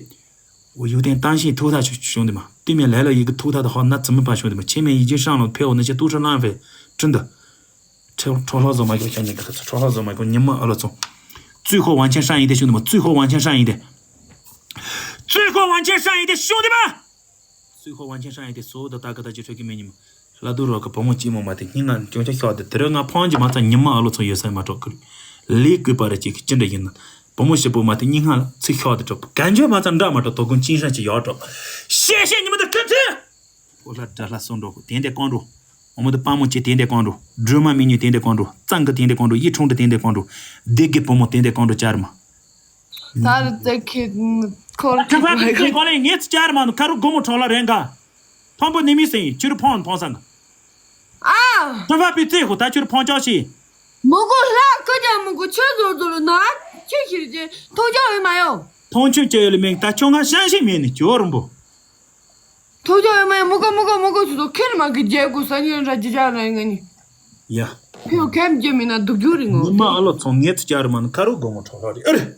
འོ་ཡུ་ཐེན་ཏང་ཤིང་ཐུག་ཐག་ཤོང་དུ་མ། དུས་མེད་ལས་ལ་ཡི་གི་ཐུག་ཐག་དུ་ཧ་ན་ཙི་མི་པ་ཤོང་དུ་མ། ཆེ་མེད་ཡི་ཅིན་ཧྲང་ལོ་ཕེ་འོ་ན་ཆེ་ཏུ་ཁྲ་ལང་ཕེ། ཁྲིན་དུ། ཁྲོ་ཁྲོ་ལྷག་བཟོ་མ་གོ་ཤ་ཉེ་གི་ཁ་ཚ་ཁྲོ་ལྷག་བཟོ་མ་གོ་ཉི་མ་ཨ་ལོ་ཚོ། ཙུའི་ཧོ་ཝང་ཆེན་ཧྲང་ཡིན་ཏེ་ཤོང་དུ་མ། ཙུའི་ཧོ་ཝང་ཆེན་ཧྲང་ཡིན་ཏེ། ཙུའི་ཧོ་ཝང་ཆེན་ཧྲང་ཡིན་ཏེ་ཤོང་དུ་མ། ཙུའི་ཧོ་ཝང་ཆེན་ཧྲང་ཡིན་ཏེ་སོ་ད་ད་ག་ད་ཅི་ཁྲོད་ཀྱི་མེ་ཉི་མ། ལ་དུ་རོ་གི་བུ་མོ་ཅི་མོ་མ་དེ་སྙིང་ང་ཅུང་ཅག་ཤོག་དེ་དེ་རེ་ང་ཕང་གི་མ་ཚ་ཉི་མ་ཨ་ལོ་ཚོ་ཡོད་ས་མ་གྲོགས་ཀི། ལི་ཀུ་པ་ར་ཅིག་ཅི་འདྲ་ཡིན་ན། བུ་མོ་ཞིག་པོ་མ་དེ་སྙིང་ང་ལ་ཚིག་ཤོག་དེ་གྲོགས་གན་ཇོ་མ་ཚ་འདྲ་མ་གྲོགས་དོ་ཀུན་ཅིན་ཧྲང་ཅི་ཡོག་གྲོགས། ཤེ་ཤེ་ཉི་མ་དེ་ཁྲི་ཁྲི། ཕོ་ལྷ་དགྲ་ལྷ་གསོན་འགྲོ་དེ་འདྲ་གང་འགྲོ། འོ་མོ་དེ་དཔའ་མོ་ཅི་དེ་འདྲ་གང་འགྲོ། སྒྲོལ་མ་མི་ཉུ་དེ་འདྲ་གང་འགྲོ། གཙང་གི་དེ་འདྲ་གང་འགྲོ། ཡི་ཁྲུང་འདྲ་དེ་འདྲ་གང་འགྲོ། སྡེ་དགེ་བུ་མོ་དེ་འདྲ་གང་འགྲོ་ཅར་མ། ད་རུ་ཙེ་ཁེ་ཁོར་ཁ་ཕ་ཁི་ཁི་གོ་ལེ་ངེ་ཚི་ཅར་མ་ནུ་ཁ་རུ་སྒོ་མོ་གྲོགས་ལ་རེ་འགའ། ཕང་པོ་ནི་མི་སེང་ཁྱོད་རུ་ཕང་ཕང་སང་། ཨ། ཁ་ཕ་པི་ཙེ་ཧུ་ད་ཁྱོད་རུ་ཕང་ཅོག་ཤི། མུ་གུ་ལྷ་ཀ་ཅང་མུ་གུ་ཆོས་ཟོར་ཟོར་ལ་ན། ཁྱོད་ཁྱེར་ཅན་ཐོང་ཅོག་ཡོད་མ་ཡོང་། ཐོང་ཆུན་ཅོག་ཡོད་ལ་མིང་ད་ཁྱོད་ང་ཤང་ཤི་མེད་ནི་ཁྱོད་རུ་འབོ། ཐོ་ཅོ་ཡོད་མ་ཡོད་མུ་གུ་མུ་གུ་མུ་གུ་ཆུ་ཚོ་ཁེར་མ་གི་རྒྱལ་དགོས་ས་ཉིན་ར་ཇི་ཅག་ར་ཡིན་ང་ནི། ཡ། ཕེའུ་ཁེམ་རྒྱལ་མིན་ན་སྡུག་རྒྱུ་རིང་ངོ་། ཉི་མ་ཨ་ལོ་ཚོང་ངེ་ཚི་ཅར་མ་ནི་ཁ་རུ་སྒོ་མོ་ཁྲོ་ཁྲོ་རེད་ཨེ་རེད།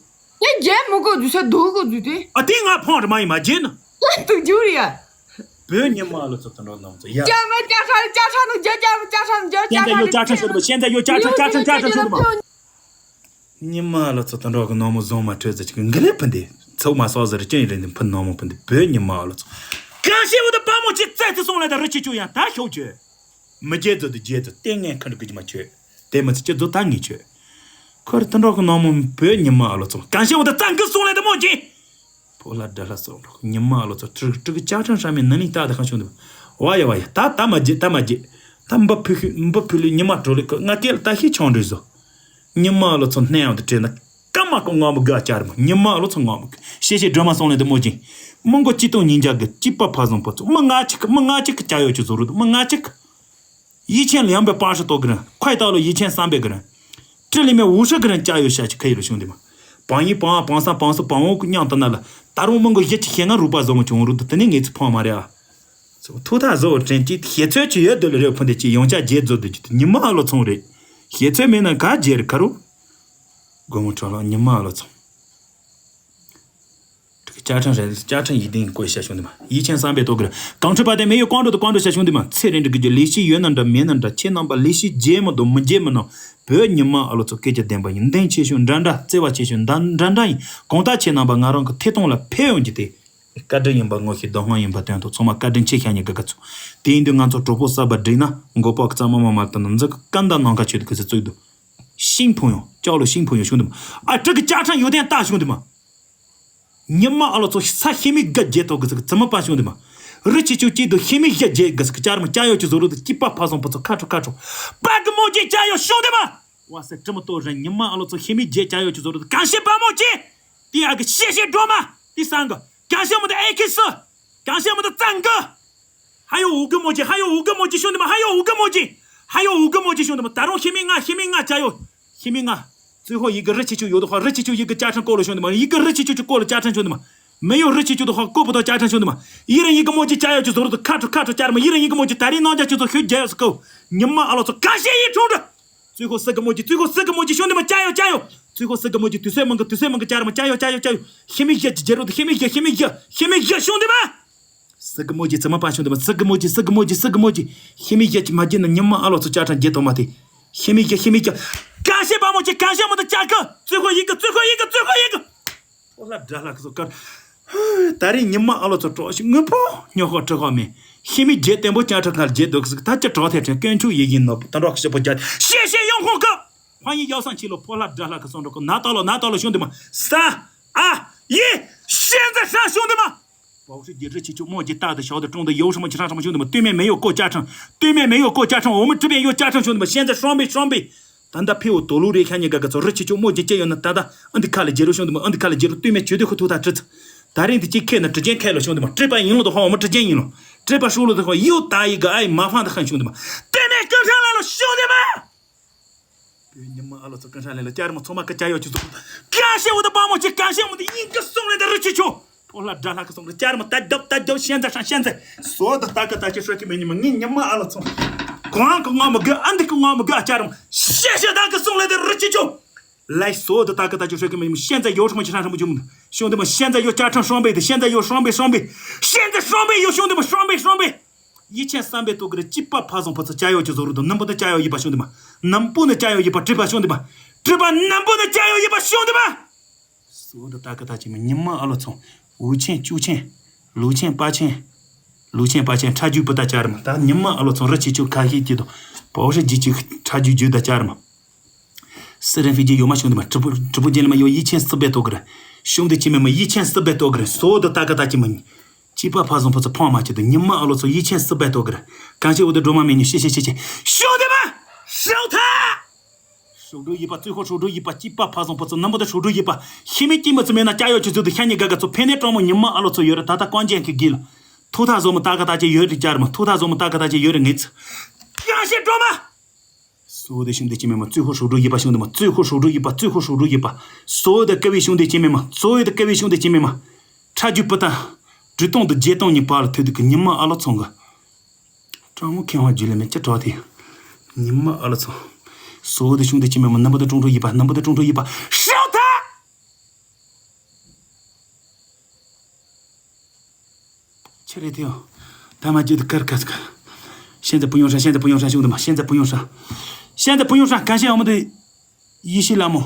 དེ་རྒྱལ་མུ་གུ་འཛུལ་ས་སྡུག་གུ་འཛུལ་ཏེ། ཨ་དེ་ང་ཕང་ར་མ་ཡིན་མ་རྒྱལ་ན། སྡུག་རྒྱུ་རེད་ཡ། བོད་ཉི་མ་ཨ་ལོ་ཚོ་དུ་འགྲོ་ནང་ཚོ་ཡ། ཅག་མ་ཅག་ཁ་ཅག་ཁ་ནང་རྒྱལ་ཅག་མ་ཅག་ཁ་ནང་རྒྱལ་ཤེན་ཛ་ཡོ་ཅག་ཁྲ་ཤོད་པ་ཤེན་ཛ་ཡོ་ཅག་ཁྲ་ཅག་ཁྲ་ཅག་ཁྲ་ཤོད་པ། ཉི་མ་ལ་ཚོ་དང་འགྲོགས་གི་ནོར་མོ་བཟུང་མ་འཕྲོད་ཟེར་གི་འགི་ལེ་ཕུ་འདི་ཚོགས་མ་སོགས་ཟེར་ཅན་རེད་འདི་ཕུ་ནོར་མོ་ཕུ་འདི་བོད་ཉི་མ་ལ་ཚོ་གང་ཤེས་འོ་ད་དཔའ་མོ་ཅི་བཙལ་ཏེ་སོང་ལ་ད་རི་ཆི་ཆུ་ཡང་ད་ཤོག་ཅོད་མི་རྒྱལ་ཚོ་དུ་རྒྱལ་ཚོ་ལྟས་ངན་ཁ་འགྲོ་གི་ཅི་མ་ཆོད་དེ་མི་ཚེ་ཅི་ཚོ་ད་ངེས་ཆོད་ཁོ་རི་དང་འགྲོགས་གི་ནོར་མོ་བོད་ཉི་མ་ལ་ཚོ་གང་ཤེས་འོ་ད་བཙལ་གི་སོང་ལ་ད་མོ་ཅི། ཕོ་ལྷ་དགྲ་ལྷ་སོགས་འགྲོ་ཉི་མ་ལོ་ཚོ་ཀྲིག་ཀྲིག་ཅག་ཁྲང་ཧྲ་མི་ནི་ལིང་ཏག་ཏག་ཁང་ཆུང་འདུག་ཝ་ཡ་ཝ་ཡ་ད་ད་མ་རྒྱལ་ད་མ་རྒྱལ་ད་འབུ་ཕུ་ཤུ་འབུ་ཕུ་ལུ་ཉི་མ་གྲོ་ལི་ཀོ་ང་སྐད་ལ་ད་ཤི་ཆང་འདྲི་བཟོ། ཉི་མ་ལོ་ཚོ་སྣེ་ཡང་དུ་བྲེལ་ན་ཀ་མ་ཀོ་ངོ་མ་དགའ་ཅར་མོ་ཉི་མ་ལོ་ཚོ་ངོ་མ་ཤེ་ཤེ་སྒྲོལ་མ་སོང་ལེ་དུ་མོ་ཅིང་མོ་མགོ་ཅི་ཏོང་ཉིན་འཇག་གི་ཅི་པ་ཕ་བཟང་པོ་ཚོ་མི་ང་ཅིག་གི་མི་ང་ཅིག་གི་ཅ་ཡོ་ཅི་བཟོ་རུ་དུ་མི་ང་ཅིག་གི་ཡིད་ཆེན་ལེགས་པའི་པང་ཧྲི་ཏོ་གི་རང་ཁོའི་ཏག་ལོ་ཡིད་ཆེན་བསམ་པའི་གི་རང་ཀྲི་ལི་མའི་འུ་ཧྲི་གི་རང་ཅ་ཡོད་ཤ་ཅི་ཁ་ཡི་རུ་ཤུང་དི་མ། བང་ཡི་བང་བང་ས་བང་སུ་བང་འོག་གི་མཉམ་དུ་ན་ལ་ད་རུང་མི་མགོ་ཡི་ཅི་ཤེ་ང་རུ་པ་བཟོ་མོ་ཆུང་རུ་དུ་དི་ནི་ངེ་ཚི་ཕང་མ་རེད་ཨ། ཐུག་ཐག་བཟོ་བོ་དྲན་ཅི་ཤེ་ཚོད་ཅི་ཡོད་དུ་ལ་རེ་ཕུན་དི་ཅི་ཡོང་ཅ་རྗེ་རྫོ་དུ་ཅི་དུ་ཉི་མ་ཨ་ལོ་ཚོང་རེད། ཤེ་ཚོད་མེད་ན་ག་རྗེ་རི་ཁ་རུ། དགོང་མོ་གྲོ་ལོ་ཉི་མ་ཨ་ལོ་ཚོང་། ཅ་ཁྲང་རེད། ཅ་ཁྲང་ཡིད་བདེ་བཀོད་བྱ་བྱུང་དུ་མ། ཡིད་ཆེན་བསམ་པའི་ཏོག་གིར་གང་འཁྲི་པ་དེ་མེ་ཡོད་ཀོང་འགྲོ་དུ་ཀོང་འགྲོ་བྱ་བྱུང་དུ་མ། ཚེ་རིང་འགྲིག་གི་ལས་ཤིག་ཡོད་ན་འདྲ་མེད་ན་འདྲ་ཁྱེད་རྣམ་པ་ལས་ཤིག་བརྗེད་མི་འདུག་མི་བརྗེད་མི་གནང་། བོད་ཉི་མ་ཨ་ལོ་ཚོ་སྐད་ཆ་བདེན་པ་ཡིན་བདེན་ཆེ་ཤོས་འདྲ་འདྲ་བརྩེ་བ་ཆེ་ཤོས་འདྲ་འདྲ་འདྲ་ཡིན་གང་ལྟར་ཁྱེད་རྣམ་པ་ང་རང་གི་ཐད་གཏོང་ལ་ཕེབས་ཡོང་རྒྱུ་དེ། བཀའ་དྲིན་ཡིན་པ་ངོ་ཤེས་རྡོ་སྔོན་ཡིན་པ་དོན་དུ་ཚང་མ་བཀའ་དྲིན་ཆེ་ཤ་ཉེ་ག་ག་ཚོ། དེ་ཡིན་དུས་ང་ཚོ་གྲོགས་པོ་གསར་པ་བསྒྲིགས་ན་མགོ་པོ་གཙང་མ་མ་མ་དང་ནང་འཛུགས་ཀ་འདའ་ནང་ཁ་ཆོད་དུ་གི་སི་བཙུགས་འདུག་ཤིང་ཕུང་ཡོང་ཅག་ལོ་ཤིང་ཕུང་ཡོང་བྱུང་དུ་མ། ཨ་ཀྲི་གི་ཅག་ཁྲང་ཡོད་དན་ལྟ་བྱུང་དུ་མ། ཉི་མ་ཨ་ལོ་ཚོ་ས་ཤི་མི་དགའ་རྒྱལ་ཐོག་གི་ཚིག་ཙི་མ་པ་བྱུང་དུ་མ། རི་ཆི་ཆུ་གཅིག་ཏུ་ཤི་མི་ཡ་རྒྱལ་གི་ཚིག་ཅར་མ་ཅ་ཡོ་ཆུ་ཟོ་རུ་དུ་སྐྱི་པ་ཕ་སོང་པ་ཚོ་ཁ་ཁྲོ་ཁ་ཁྲོ། པ་གི་མོ་རྒྱལ་ཅ་ཡོ་བྱུང་དུ་མ། བ་སེ་ཀྲི་མ་ཏོ་རེ་ཉི་མ་ཨ་ལོ་ཚོ་ཤི་མི་རྒྱལ་ཅ་ཡོ་ཆུ་ཟོ་རུ་དུ་གང་ཤེས་པ་མོ་ཅི། དེ་ཨ་གི་ཤེས་ཤེས་སྒྲོལ་མ་དེ་སང་གི་གང་ཤེས་མོ་དུ་ཨེ་ཁི་སི། གང་ཤེས་མོ་དུ་ཙང་གི། ཧ་ཡོ་འུ་གི་མོ་ཅི་ཧ་ཡོ་འུ་གི་མོ་ཅི་ཤོང་དུ་མ་ཧ་ཡོ་འུ་གི་མོ་ཅི། ཧ་ཡོ་འུ་གི་མོ་ཅི་ཤོང་དུ་མ་ད་རུང་ཤི་མི་ང་ཤི་མི་ང་ཅ་ཡོ། ཤི་མི་ང་། ཙི་ཧོ་ཡི་གི་རི་ཆི་ཆུ་ཡོད་དུ་ཧ་རི་ཆི་ཆུ་ཡི་གི་ཅ་ཁྲང་ཀོ་ལོ་ཤོང་དུ་མ་ཡི་གི་རི་ཆི་ཆུ་ཆུ་ཀོ་ལོ་ཅ་ཁྲང་ཤོང་དུ་མ། མི་ཡོ་རི་ཆི་ཆུ་དུ་ཧ་ཀོ་པོ་དོ་ཅ་ཁྲང་ཤོང་དུ་མ། ཡི་ར་ཡི་གི་མོ་ཅི་ཅ་ཡོ་ཅི་ཟོ་རུ་དུ་ཁ་ཁྲུ་ཁ་ཁྲུ་ཅར་མ་ཡི་ར་ཡི་གི་མོ་ཅི་ད་རི་ནང་ཅ་ཆུ་ཚོ་ཤུ་རྒྱ་ཡོ་སི་ཀོ། ཉི་མ་ཨ་ལོ་ཚོ་ག་ཤེ་ཡི་ཁྲུང་ཁྲུ། ཙི་ཧོ་སི་གི་མོ་ཅི་ཙི་ཧོ་སི་གི་མོ་ཅི་ཤོང་དུ་མ་ཅ་ཡོ་ཅ་ཡོ། ཙི་ཧོ་སི་གི་མོ་ཅི་དུ་སེ་མང་གི་དུ་སེ་མང་གི་ཅར་མ་ཅ་ཡོ་ཅ་ཡོ་ཅ་ཡོ། ཤི་མི་ཡ་ཅི་ཇེ་རུ་དུ་ཤི་མི་ཡ་ཤི་མི་ཡ་ཤི་མི་ཡ་ཤོང་དུ་མ། སི་གི་མོ་ཅི་ཙི་མ་པ་ཤོང་དུ་མ་སི་གི་མོ་ཅི་སི་གི་མོ་ཅི་སི་གི་མོ་ཅི། ཤི་མི་ཡ་ཅི་མ་ཅི་ན་ཉི་མ་ཨ་ལོ་ཚོ་ཅ་ཁྲང་ཇེ་ཐོ་མ་དེ། ཤི་མི་ཡ་ཤི་མི་ཡ། ག་ཤེ་པ་མོ་ཅི་ག་ཤེ་མོ་དུ་ཅ་གི་ཙི་ཧོ་ཡི་གི་ཙི་ཧོ་ཡི་གི་ཙི་ཧོ་ཡི་གི། ཕོ་ལྷ་དགྲ་ལྷ་གི་སོ་དཀར། ད་རེས་ཉི་མ་ཨ་ལོ་ཚོ་གྲོགས་ཤིག་དངོས་པོ་ཉོ་ཁོ་ཁྲི་ཁོ་མེད། ཤི་མི་རྒྱལ་བརྟན་པོ་ཅང་ཁྲི་ཁར་རྒྱལ་སྡོད་གི་ཟིག་ད་ཅི་གྲོགས་ཐེབས་ཆེན་དཀོན་མཆོག་ཡིད་བཞིན་ནོར་བུ་ད་འགྲོགས་ཤི་པོ་རྒྱལ་ཤེས་ཤེས་ཡོང་ཁོང་གི་ཕ་ཡི་ཡག་སང་ཆི་ལོ་ཕོ་ལྷ་དགྲ་ལྷ་གི་སོང་འགྲོ་གི་ན་ཏོ་ལོ་ན་ཏོ་ལོ་ཤོང་དུ་མ་ས་ཨ་ཡི་ཤེས་འཛི་ཧྲ་ཤོང་དུ་མ། བའུ་ཧྲི་རྒྱལ་རི་ཆི་ཆུ་མོ་རྒྱལ་རྟག་ཏུ་ཞོག་ཏུ་ཀྲུང་དུ་ཡོ་ཧྲི་མོ་ཆི་ཧྲང་ཧྲི་མོ་ཤོང་དུ་མ་སྟོད་སྨད་མེ་ཡོ་ཀོ་ཅ་ཁྲང་སྟོད་སྨད་མེ་ཡོ་ཀོ་ཅ་ཁྲང་འོ་མི་ཀྲི་བེ་ཡོ་ཅ་ཁྲང་ཤོང་དུ་མ་ཤེས་འཛི་ཧྲོམ་བེ་ཧྲོམ་བེ། ད་ལྟ་ཕེ་འོ་དོ་ལུ་རེ་ཤ་ཉེ་ག་ག་ཚོ་རི་ཆི་ཆུ་མོ་རྒྱལ་སྐྱེ་ཡོད་ན་ད་ལྟ་ཨ་འདི་ཁ་ལ་རྒྱལ་རུ་ཤོང་དུ་མ་ཨ་འདི་ཁ་ལ་རྒྱལ་རུ་སྟོད་སྨད་ཆོས་སྡེ་ཁོ་ཐུག་ཐག་ཁྲི་ཚ། ད་རིང་འདི་ཅི་ཁེ་ན་ཀྲི་ཅན་ཁེ་ལ་ཤོང་དུ་མ་ཀྲི་པ་ཡིན་ལོ་དུ་ཧོ་མ་ཀྲི་ཅན་ཡིན་ལོ། ཀྲི་པ་ཧྲུ་ལོ་དུ་ཧོ་ཡོ་ད་ཡི་ག་ཨ་ཡི་མ་ཧྥང་དུ་ཧན་ཤོང་དུ་མ་སྟོད་སྨད་ཀུན་ཧྲང་ལ་ལ་ཤོང་དུ་མ། བོད་ཉི་མ་ཨ་ལོ་ཚོ་ཀུན་ཧྲང་ལ་ལ་ཅར་མ་ཚོ་མ་ཀ་ཅ་ཡོ་ཆུ་ཚོ་ཀ་ཤེ་འོ་ད་པ་མོ་ཅི་ཀ་ཤེ་མོ་དུ་ཡིན་ཀ་སོང་ལེ་ད་རི་ཆི་ཆུ། ཕོ་ལྷ་དགྲ་ལྷ་གི་སོང་ལ་ཅར་མ་ད་རྒྱབ་ད་རྒྱབ་ཤན་ཚ་ཤན་ཤན་ཚ། སོ་ད་ད་ཀ་ད་ཅི་ཧྲོ་ཀི་མེ་ཉི་མ་ངི་ཉི་མ་ཨ་ལོ་ཚོ། གང་གི་ངང་མི་དགོས། ཨ་འདི་གི་ངང་མི་དགོས། ཨ་ཅག་རང་ཤེས་ཤེས་དག་གི་གསུང་ལས་དེ་རི་སྐྱེ་ཆོག་ལས་སོ་དུ་ད་གི་ད་ཅི་ཧྲེ་གི་མི་ཤན་ཛ་ཡོ་ཧྲ་མ་ཅི་ཧྲ་ཧྲ་མ་ཅུ་མི་ཤོང་དེ་མ་ཤན་ཛ་ཡོ་ཅ་ཁྲང་ཧྲོང་པེ་དེ་ཤན་ཛ་ཡོ་ཧྲོང་པེ་ཧྲོང་པེ་ཤན་ཛ་ཧྲོང་པེ་ཡོ་ཤོང་དེ་མ་ཧྲོང་པེ་ཧྲོང་པེ། ཡིད་ཆེས་བསམ་པའི་ཐོག་གི་རི་སྐྱེས་པ་ཕ་བཟང་ཕུ་ཚུ་ཅ་ཡོ་ཅི་བཟོ་རུ་དུ་ནམ་པོ་དུ་ཅ་ཡོ་ཡིད་པ་ཤོང་དེ་མ་ནམ་པོ་ནི་ཅ་ཡོ་ཡིད་པ་སྤྲུལ་པ་ཤོང་དེ་མ་སྤྲུལ་པ་ནམ་པོ་ནི་ཅ་ཡོ་ཡིད་པ་ཤོང་དེ་མ། སོ་དུ་ད་གི་ད་ཅི་མི་ཉི་མ་ཨ་ལོ་ཚོང་འུ་ཆེན་ཅུ་ཆེན་ལུག་ཆེན་པ་ཆེན་ལུག་ཆེན་པ་ཆེན་ཁྲ་རྒྱུས་པུ་ད་ཅ་རི་མ་ད་ཉི་མ་ཨ་ལོ་ཚོང་རི་ཆེ་ཆུ་ཁ་ཤས་ཀྱི་དུ་པོ་ཧྲི་ཇི་ཅི་ཁྲ་རྒྱུས་རྒྱུ་ད་ཅ་རི་མ། སི་རན་ཧྥི་ཇི་ཡོ་མ་ཤོང་དེ་མ་གྲི་པུ་གྲི་པུ་ཅན་ལ་མ་ཡོ་ཡིད་ཆེན་སྲིད་པའི་ཐོག་གི་རི་ཤོང་དེ་ཅི་མི་མ་ཡིད་ཆེན་སྲིད་པའི་ཐོག་གི་རི་སོ་དུ་ད་གི་ད་ཅི་མི་སྐྱེས་པ་ཕ་བཟང་ཕུ་ཚུ་ཕོངས་མ་ཅི་དུ་ཉི་མ་ཨ་ལོ་ཚོ་ཡིད་ཆེན་སྲིད་པའི་ཐོག་གི་རི་གང་ཤེས་འུ་དུ་སྒྲོལ་མ་མེ་ཉི་ཤེ་ཤེ་ཤེ་ཤེ་ཤོང་དེ་མ་ཤོང་ཐ། ཧྲོག་སྒྲུབ་ཡིད་པ་རྩོད་ཤོག་ཧྲོག་སྒྲུབ་ཡིད་པ་སྐྱེས་པ་ཕ་བཟང་ཕུ་ཚུ་ནམ་པོ་དུ་ཧྲོག་སྒྲུབ་ཡིད་པ་ཤི་མི་སྐྱེས་མི་ཚུ་མེད་ན་ཅ་ཡོ་ཆུ་ཚོད་དུ་ཤ་ཉེ་དགའ་དགའ་ཚོ་ཕན་ནེ་གྲོང་མོ་ཉི་མ་ཨ་ལོ་ཚོ་ཡོད་རེད་ད་ལྟ་ཀོན་ཅན་གི་དགེ་ལ་ཐུག་ཐག་བཟོ་མི་ད་ག་ད་ཅི་ཡོད་རེད་ཅ་རི་མ་ཐུག་ཐག་བཟོ་མི་ད་ག་ད་ཅི་ཡོད་རེད་ངེས་ཚུ་ཡང་ཤེས་སྒྲོལ་མ། སོ་དེ་ཤུང་དེ་སྐྱེས་མེད་མ་རྩོད་ཤོག་ཧྲོག་སྒྲུབ་ཡིད་པ་ཤུང་དེ་མ་རྩོད་ཤོག་ཧྲོག་སྒྲུབ་ཡིད་པ་རྩོད་ཤོག་ཧྲོག་སྒྲུབ་ཡིད་པ་སོ་དེ་ཀ་བའི་ཤུང་དེ་སྐྱེས་མེད་མ་སོ་ཡོད་དེ་ཀ་བའི་ཤུང་དེ་སྐྱེས་མེད་མ་ཁྲ་རྒྱུས་པུ་ད་འབྲི་སྟོང་དུ་བརྒྱད་སྟོང་གཉིས་བར་ལ་ཐོས་དུས་ཀྱི་ཉི་མ་ཨ་ལོ་ཚོང་གི་ཀྲང་མོ་ཁེ་ཧོ་ཇུ་ལེ་མེ་ཅི་གྲོགས་དེ། ཉི་མ་ཨ་ལ་ཚོ། སོ་དེ་ཤུང་དེ་ཅི་མེ་མ་ནམ་པོ་དེ་ཀྲུང་ཀྲུང་ཡིད་པ་ནམ་པོ་དེ་ཀྲུང་ཀྲུང་ཡིད་པ་ཤོག་ཐ། ཆི་རེད་དེ་ཡོ། ད་མ་ཇི་དུ་ཀར་ཀ་ཀ་ཤན་ཛ་པུ་ཡོང་ཧྲ་ཤན་ཛ་པུ་ཡོང་ཧྲ་ཤུང་དུ་མ་ཤན་ཛ་པུ་ཡོང་ཧྲ། ཤན་ཛ་པུ་ཡོང་ཧྲ་གང་ཤེས་ཡོང་མ་དེ། ཡེ་ཤེས་ལྷ་མོ།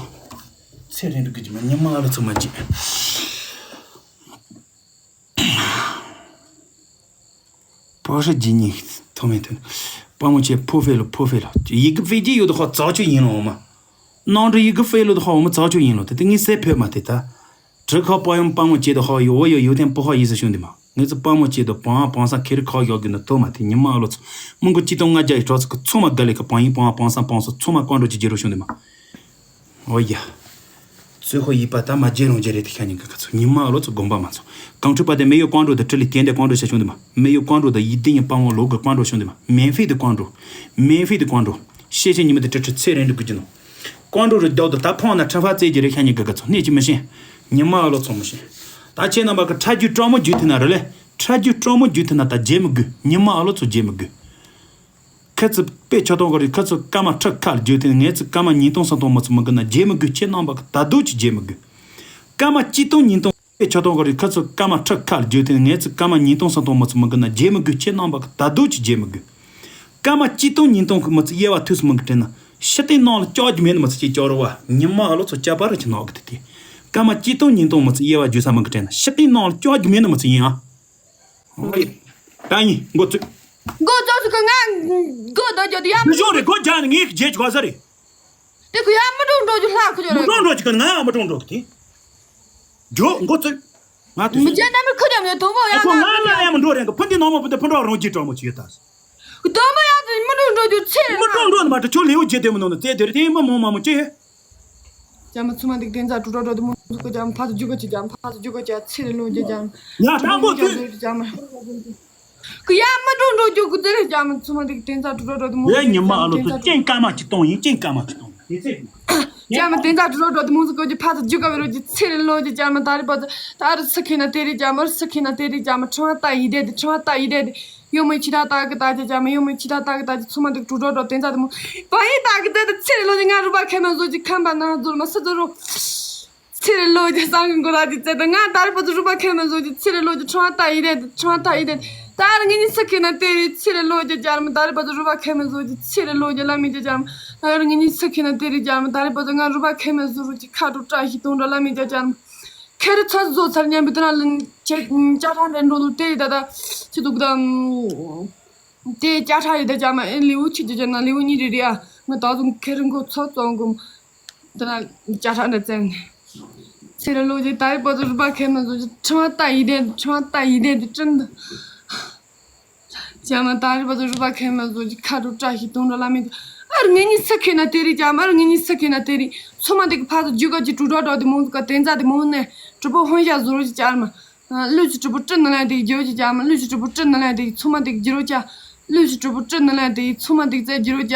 ཚེ་རིང་དུ་ཀི་ཅི་མ་ཉི་མ་ཨ་ལ་ཚོ་མ་ཇི། པོ་ཧྲ་ཇི་ཉི་ཐོ་མེ་ཐོན། པ་མོ་ཆེ་ཕོ་ཧྥེ་ལོ་ཕོ་ཧྥེ་ལོ། ཡི་གེ་ཧྥེ་ཇི་ཡོད་དོ་ཧོ་ཙག་ཆོ་ཡིན་ལོ་འོ་མ། ནང་དུ་ཡི་གེ་ཧྥེ་ལོ་དོ་ཧོ་འོ་མ་ཙག་ཆོ་ཡིན་ལོ་དེ་དེ་ངའི་སེ་ཕོད་མ་དེ་ད། གྲི་ཁ་པ་ཡོང་པ་མོ་ཆེ་དོ་ཧོ་ཡོ་བོ་ཡོ་ཡོ་ཐེན་པོ་ཧོ་ཡི་ས་ཤུང་དེ་མ། ངའི་ཚོ་པ་མོ་ཆེ་དོ་པང་པང་ས་ཁེ་རི་ཁ་ཡོག་གི་ན་ཐོ་མ་དེ་ཉི་མ་ཨ་ལོ་ཚོ། མོང་གོ་ཅི་ཏོང་ང་རྒྱ་ཡི་གྲོགས་ཚོ་ཁི་ཚོ་མ་ག་ལེ་ཁ་པང་ཡིན་པང་པང་ས་པང་ས་ཚོ་མ་ཀོང་འགྲོ་ཅི་ཇེ་རོ་ཤུང་དེ་མ། ཨོ་ཡ། ཚོད་ཁོ་ཡིད་པ་ད་མ་བརྗེད་རུང་བརྗེད་རེད་དེ་ཤ་ཉེ་གི་ཁ་ཚོ་ཉི་མ་ཨ་ལོ་ཚོ་དགོངས་པ་མ་ཚོ། གང་ཁྲི་པ་དེ་མེ་ཡོ་ཀོང་འགྲོ་དེ་ཁྲི་ལི་གན་དེ་ཀོང་འགྲོ་ཤ་ཤུང་དེ་མ། མེ་ཡོ་ཀོང་འགྲོ་དེ་ཡིད་དེ་ཉི་པ་མོ་ལོ་གི་ཀོང་འགྲོ་ཤུང་དེ་མ། མེན་ཧྥི་དེ་ཀོང་འགྲོ། མེན་ཧྥི་དེ་ཀོང་འགྲོ། ཤེ་ཤེ་ཉི་མ་དེ་ཁྲི་ཁྲི་ཚེ་རིང་དུ་གི་ཅི་ནོ། ཀོང་འགྲོ་རུ་རྒྱག་དུ་ད་ཕོང་ན་ཁྲི་ཧྥ་ཙེ་གི་རེ་ཤ་ཉེ་གི་ཁ་ཚོ་གནས་ཅི་མི་ཤེས། ཉི་མ་ཨ་ལོ་ཚོ་མི་ཤེས། ད་ཁྱེད་རྣམ་པ་གི་ཁྲ་རྒྱུ་སྤྲང་མོ་རྒྱུ་ཐུན་ན་རེ་ལེ། ཁྲ་རྒྱུ་སྤྲང་མོ་རྒྱུ་ཐུན་ན་ད་བརྗེད་མི་དགོས་ཉི་མ་ཨ་ལོ་ཚོ་བརྗེད་མི་དགོས། ཁ་ཚི་དཔེ་ཆ་གཏོང་ག་རེ་ཁ་ཚི་སྐར་མ་ཁྲི་ཁ་ལ་བརྗོད་དེ་ངས་ཚི་སྐར་མ་ཉིས་སྟོང་སུམ་སྟོང་མི་ཚི་མི་དགོས་ན་བརྗེད་མི་དགོས་ཁྱེད་རྣམ་པ་གི་ད་དུང་ཅི་བརྗེད་མི་དགོས། སྐར་མ་གཅིག་སྟོང་ཉིས་སྟོང་དཔེ་ཆ་གཏོང་ག་རེ་ཁ་ཚི་སྐར་མ་ཁྲི་ཁ་ལ་བརྗོད་དེ་ངས་ཚི་སྐར་མ་ཉིས་སྟོང་སུམ་སྟོང་མི་ཚི་མི་དགོས་ན་བརྗེད་མི་དགོས་ཁྱེད་རྣམ་པ་གི་ད་དུང་ཅི་བརྗེད་མི་དགོས། སྐར་མ་གཅིག་སྟོང་ཉིས་སྟོང་གི་མི་ཚི་དབྱེ་བ་ཐུག་སུ་མི་གི་དྲན་ན་ཤི་སྟེང་ནང་ལ་ཅོག་གི་མེད་ནི་མི་ཚི་ཅི་ཅོག་རུ་བ་ཉི་མ་ཨ་ལོ་ཚོ་ཅ་པ་ར་ཅི་ནོག་གི་དེ་དེ། སྐར་མ་གཅིག་སྟོང་ཉིས་སྟོང་མི་ཚི་དབྱེ་བ་བརྗོད་ས་མི་གི་དྲན་ན་ཤི་སྟེང་ནང་ལ་ཅོག་གི་མེད་ནི་མི་ཚི་ཡིན་ཨ། ད་ཡིན་མགོ་ཚོས། མགོ་ཚོས་སུ་ག་ང་མགོ་ཚོས་རྒྱུ་དེ་ཡ་མི་ཤོག་རེད་མགོ་རྒྱག་ནས་ངའི་རྗེས་ཀྱི་གོ་ས་རེད། དེ་ཁོ་ཡ་མི་འགྲོ་འགྲོ་རྒྱུ་ལྷག་ཁོ་ཚོ་མི་རེད། འགྲོ་འགྲོ་གི་ང་ཡང་མི་འགྲོ་འགྲོ་གི་དེ། རྒྱོ་མགོ་ཚོས། ང་དུས་མི་སུ་རྒྱ་ནམ་ཁོ་རྒྱ་མི་དོང་པོ་ཡ་ཁོ་ང་ང་ལ་ཡང་མི་འགྲོ་རེད་གི་ཕུ་འདི་ནང་མ་བུ་དེ་ཕུ་འགྲོ་རང་གྱིས་དྲང་མོ་ཅི་ཡོད་ད། དོང་པོ་ཡ་དེ་མི་འགྲོ་འགྲོ་རྒྱུ་ཚེ་རེད། མི་འགྲོ་འགྲོ་ནི་མ་དྲ་ཆོ་ལེའུ་བརྒྱད་དེ་མི་ནང་ནི་རྩེ་དེ་རེད་དེ་མི་མོ་མ་མོ་ཅི་ཡོད། རྒྱ་མི་ཚུ་མ་འདི་གི་བསྟན་རྩ་དྲུག་སྒྲོག་སྒྲོག་དེ་མོ་ཟུག་གི་རྒྱ་མི་ཕ་ཚོ་རྒྱུག་གི་ཅི་རྒྱ་མི་ཕ་ཚོ་རྒྱུག་གི་ཅི་ཚེ་རེ་ལོ་རྒྱུ་རྒྱ་མི། ཡ་དང་པོ་དུས། རྒྱ་མི། ཁུ་ཡ་མི་འགྲོ་འགྲོ་རྒྱུ་གི་དེ་རེ་རྒྱ་མི་ཚུ་མ་འདི་གི་བསྟན་རྩ་དྲུག་སྒྲོག་སྒྲོག་དེ་མོ་ཟུག་རྒྱ་མི་དེ་ཚེ། རྒྱ་མི་བསྟན་རྩ་དྲུག་སྒྲོག་སྒྲོག་དེ་མོ་ཟུག་གི་ཅི་ཕ་ཚོ་རྒྱུག་གི་བའི་རོ་ཅི་ཚེ་རེ་ལོ་རྒྱུ་རྒྱ་མི་ད་རེ་པ་ཚོ་ད་རེ་སུ་ཁེ་ན་དེ་རེ་རྒྱ་མི་རེ་སུ་ཁེ་ན་དེ་རེ་རྒྱ་མི་ཁྲང་ཏ་ཡི་དེ་དེ་ཁྲང་ཏ་ཡི་དེ་དེ། ཡོ་མོའི་ཁྱི་ད་ད་གི་ད་ཅི་ཅ་མ་ཡོ་མོའི་ཁྱི་ད་ད་གི་ད་ཅི་ཚོ་མ་འདུག་དྲུག་སྒྲོག་སྒྲོག་དེ་ཚ་དེ་མོ། བ་ཡི་ད་གི་དེ་དེ་ཚེ་རེ་ལོ་ཅི་ང་རུ་བ་ཁེ་མ་བཟོ་ཅི་ཁམ་པ་ན་རྫོར་མ་སུ་རྫོར་རོ། ཚེ་རེ་ལོ་ཅི་སང་གི་མགོ་ལ་ཅི་ཚེ་ད་ང་ད་རེ་པ་ཚོ་རུ་བ་ཁེ་མ་བཟོ་ཅི་ཚེ་རེ་ལོ་ཅི་ཁྲང་ཏ་ཡི་དེ་དེ་ཁྲང་ཏ་ཡི་དེ་དེ། ད་རེ་ངེད་གཉིས་སུ་ཁེ་ན་དེ་རེ་ཚེ་རེ་ལོ་ཅི་ཅ་མ་ད་རེ་པ་ཚོ་རུ་བ་ཁེ་མ་བཟོ་ཅི་ཚེ་རེ་ལོ་ཅི་ལ་མི་ཅི་ཅ་མ་ད་རེ་ངེད་གཉིས་སུ་ཁེ་ན་དེ་རེ་ཅ་མ་ད་རེ་པ་ཚོ་ང་རུ་བ་ཁེ་མ་བཟོ་རུ་ཅི་ཁ་དྲོ་བཀྲ་ཤིས་གཏོང་འགྲོ་ལ་མི་ཅི་ཅ་མ། ཁེ་རི་ཚོ་བཟོ་ཚར་ཉན་པའི་དེ་ན་ལན་ཅེ་ཅ་ཧྲ་འདྲ་འགྲོ་འདུག་དེ་ཡི་ད་ད་ཅི་འདུག་ད། དེ་ཅ་ཧྲ་ཡི་ད་ཅ་མ་ཨེ་ལེའུ་ཆི་ཅི་ཅ་ན་ལེའུ་གཉིས་རེ་རེ་ཨ་ང་ད་དུང་ཁེ་རི་མགོ་ཚོ་བཙོང་གོམ། དེ་ན་ཅ་ཧྲ་འདྲ་བཙན་ནས། ཚེ་རེ་ལོ་ཅི་ད་རེ་པ་ཚོ་རུ་པ་ཁེ་མ་བཟོ་ཅི་ཁྲི་མ་ཏ་ཡི་དེ་ཁྲི་མ་ཏ་ཡི་དེ་དེ་བྲིན་འདུག་ཅ་མ་ད་རེ་པ་ཚོ་རུ་པ་ཁེ་མ་བཟོ་ཅི་ཁ་དྲོ་བཀྲ་ཤིས་གཏོང་འགྲོ་ལ་མི་འདུག་ཨ་རེ་ངེད་གཉིས་སུ་ཁེ་ན་དེ་རེ་ཅ་མ་ཨ་རེ་ངེད་གཉིས་སུ་ཁེ་ན་དེ་རེ་ཚོ་མ་དེ་གི་ཕ་ཚོ་རྒྱུག་ག་ཅི་དྲུག་སྒྲོག་སྒྲོག་དེ་མོ་ཟུག་ག་དེ་ཚ་དེ་མོ་ནས་གྲུ་པོ་ཧོན་ཤ་བཟོ་རོ་ཅི་ཅ་མ། ལུས་ཀྱི་གྲུ་པོ་སྤྲིན་ནང་ལ་དེ་རྒྱུ་ཅི་ཅ་མ་ལུས་ཀྱི་གྲུ་པོ་སྤྲིན་ནང་ལ་དེ་ཚོ་མ་དེ་རྒྱུ་རོ་ཅ། ལུས་ཀྱི་གྲུ་པོ་སྤྲིན་ནང་ལ་དེ་ཚོ་མ་དེ་རྩེ་རྒྱུ་རོ་ཅ།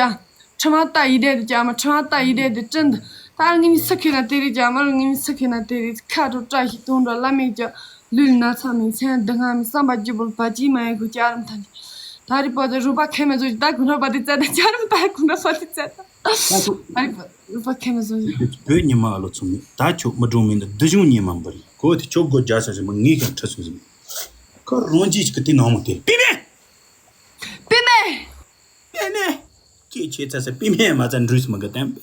ཁྲི་མ་ཏ་ཡི་དེ་དེ་ཅ་མ་ཁྲི་མ་ཏ་ཡི་དེ་དེ་སྤྲིན་འདུག་ད་ངེད་གཉིས་སུ་ཁེ་ན་དེ་རེ་ཅ་མ་ངེད་གཉིས་སུ་ཁེ་ན་དེ་རེ་ཁ་དྲོ་བཀྲ་ཤིས་གཏོང་འགྲོ་ལ་མེད་ཅ། ལུས་ན་ཚ་མེད་མཚན་སྡུག་བསྔལ་མེད་བསམ་པ་སྐྱིད་པོ་བ་ཅི་མ་ཡི་ཁུ་ཅ་རམ་ཐ་ནི། ད་རི་པ་དེ་རུ་པ་ཁེ་མེ་ཟོ་ད་གུན་ར་པ་དེ་ཙ་ད་ཅར་མ་ད་གུན་ར་པ་དེ་ཙ་ད། ད་ཁྱོད་ད་རི་པ་རུ་པ་ཁེ་མེ་ཟོ་ཡི། བོད་ཉི་མ་ཨ་ལོ་ཚོ་མི་ད་ཁྱོད་མི་འགྲོ་མིན་ད་སྡུག་སྦྱོང་ཉི་མ་འབར་ཡི་གོ་དེ་ཁྱོད་སྒོ་རྒྱག་ས་ཞིག་མ་ངས་ཀྱང་ཁྲི་སོང་ཟིན། ཁོ་རང་རྗེས་ཀྱི་དེ་ནང་མ་དེ་པི་མེ། པི་མེ། པི་མེ། ཀྱེ་ཁྱེད་ཚ་ས་པི་མེ་མ་ཚ་འགྲུས་མི་གི་དམ།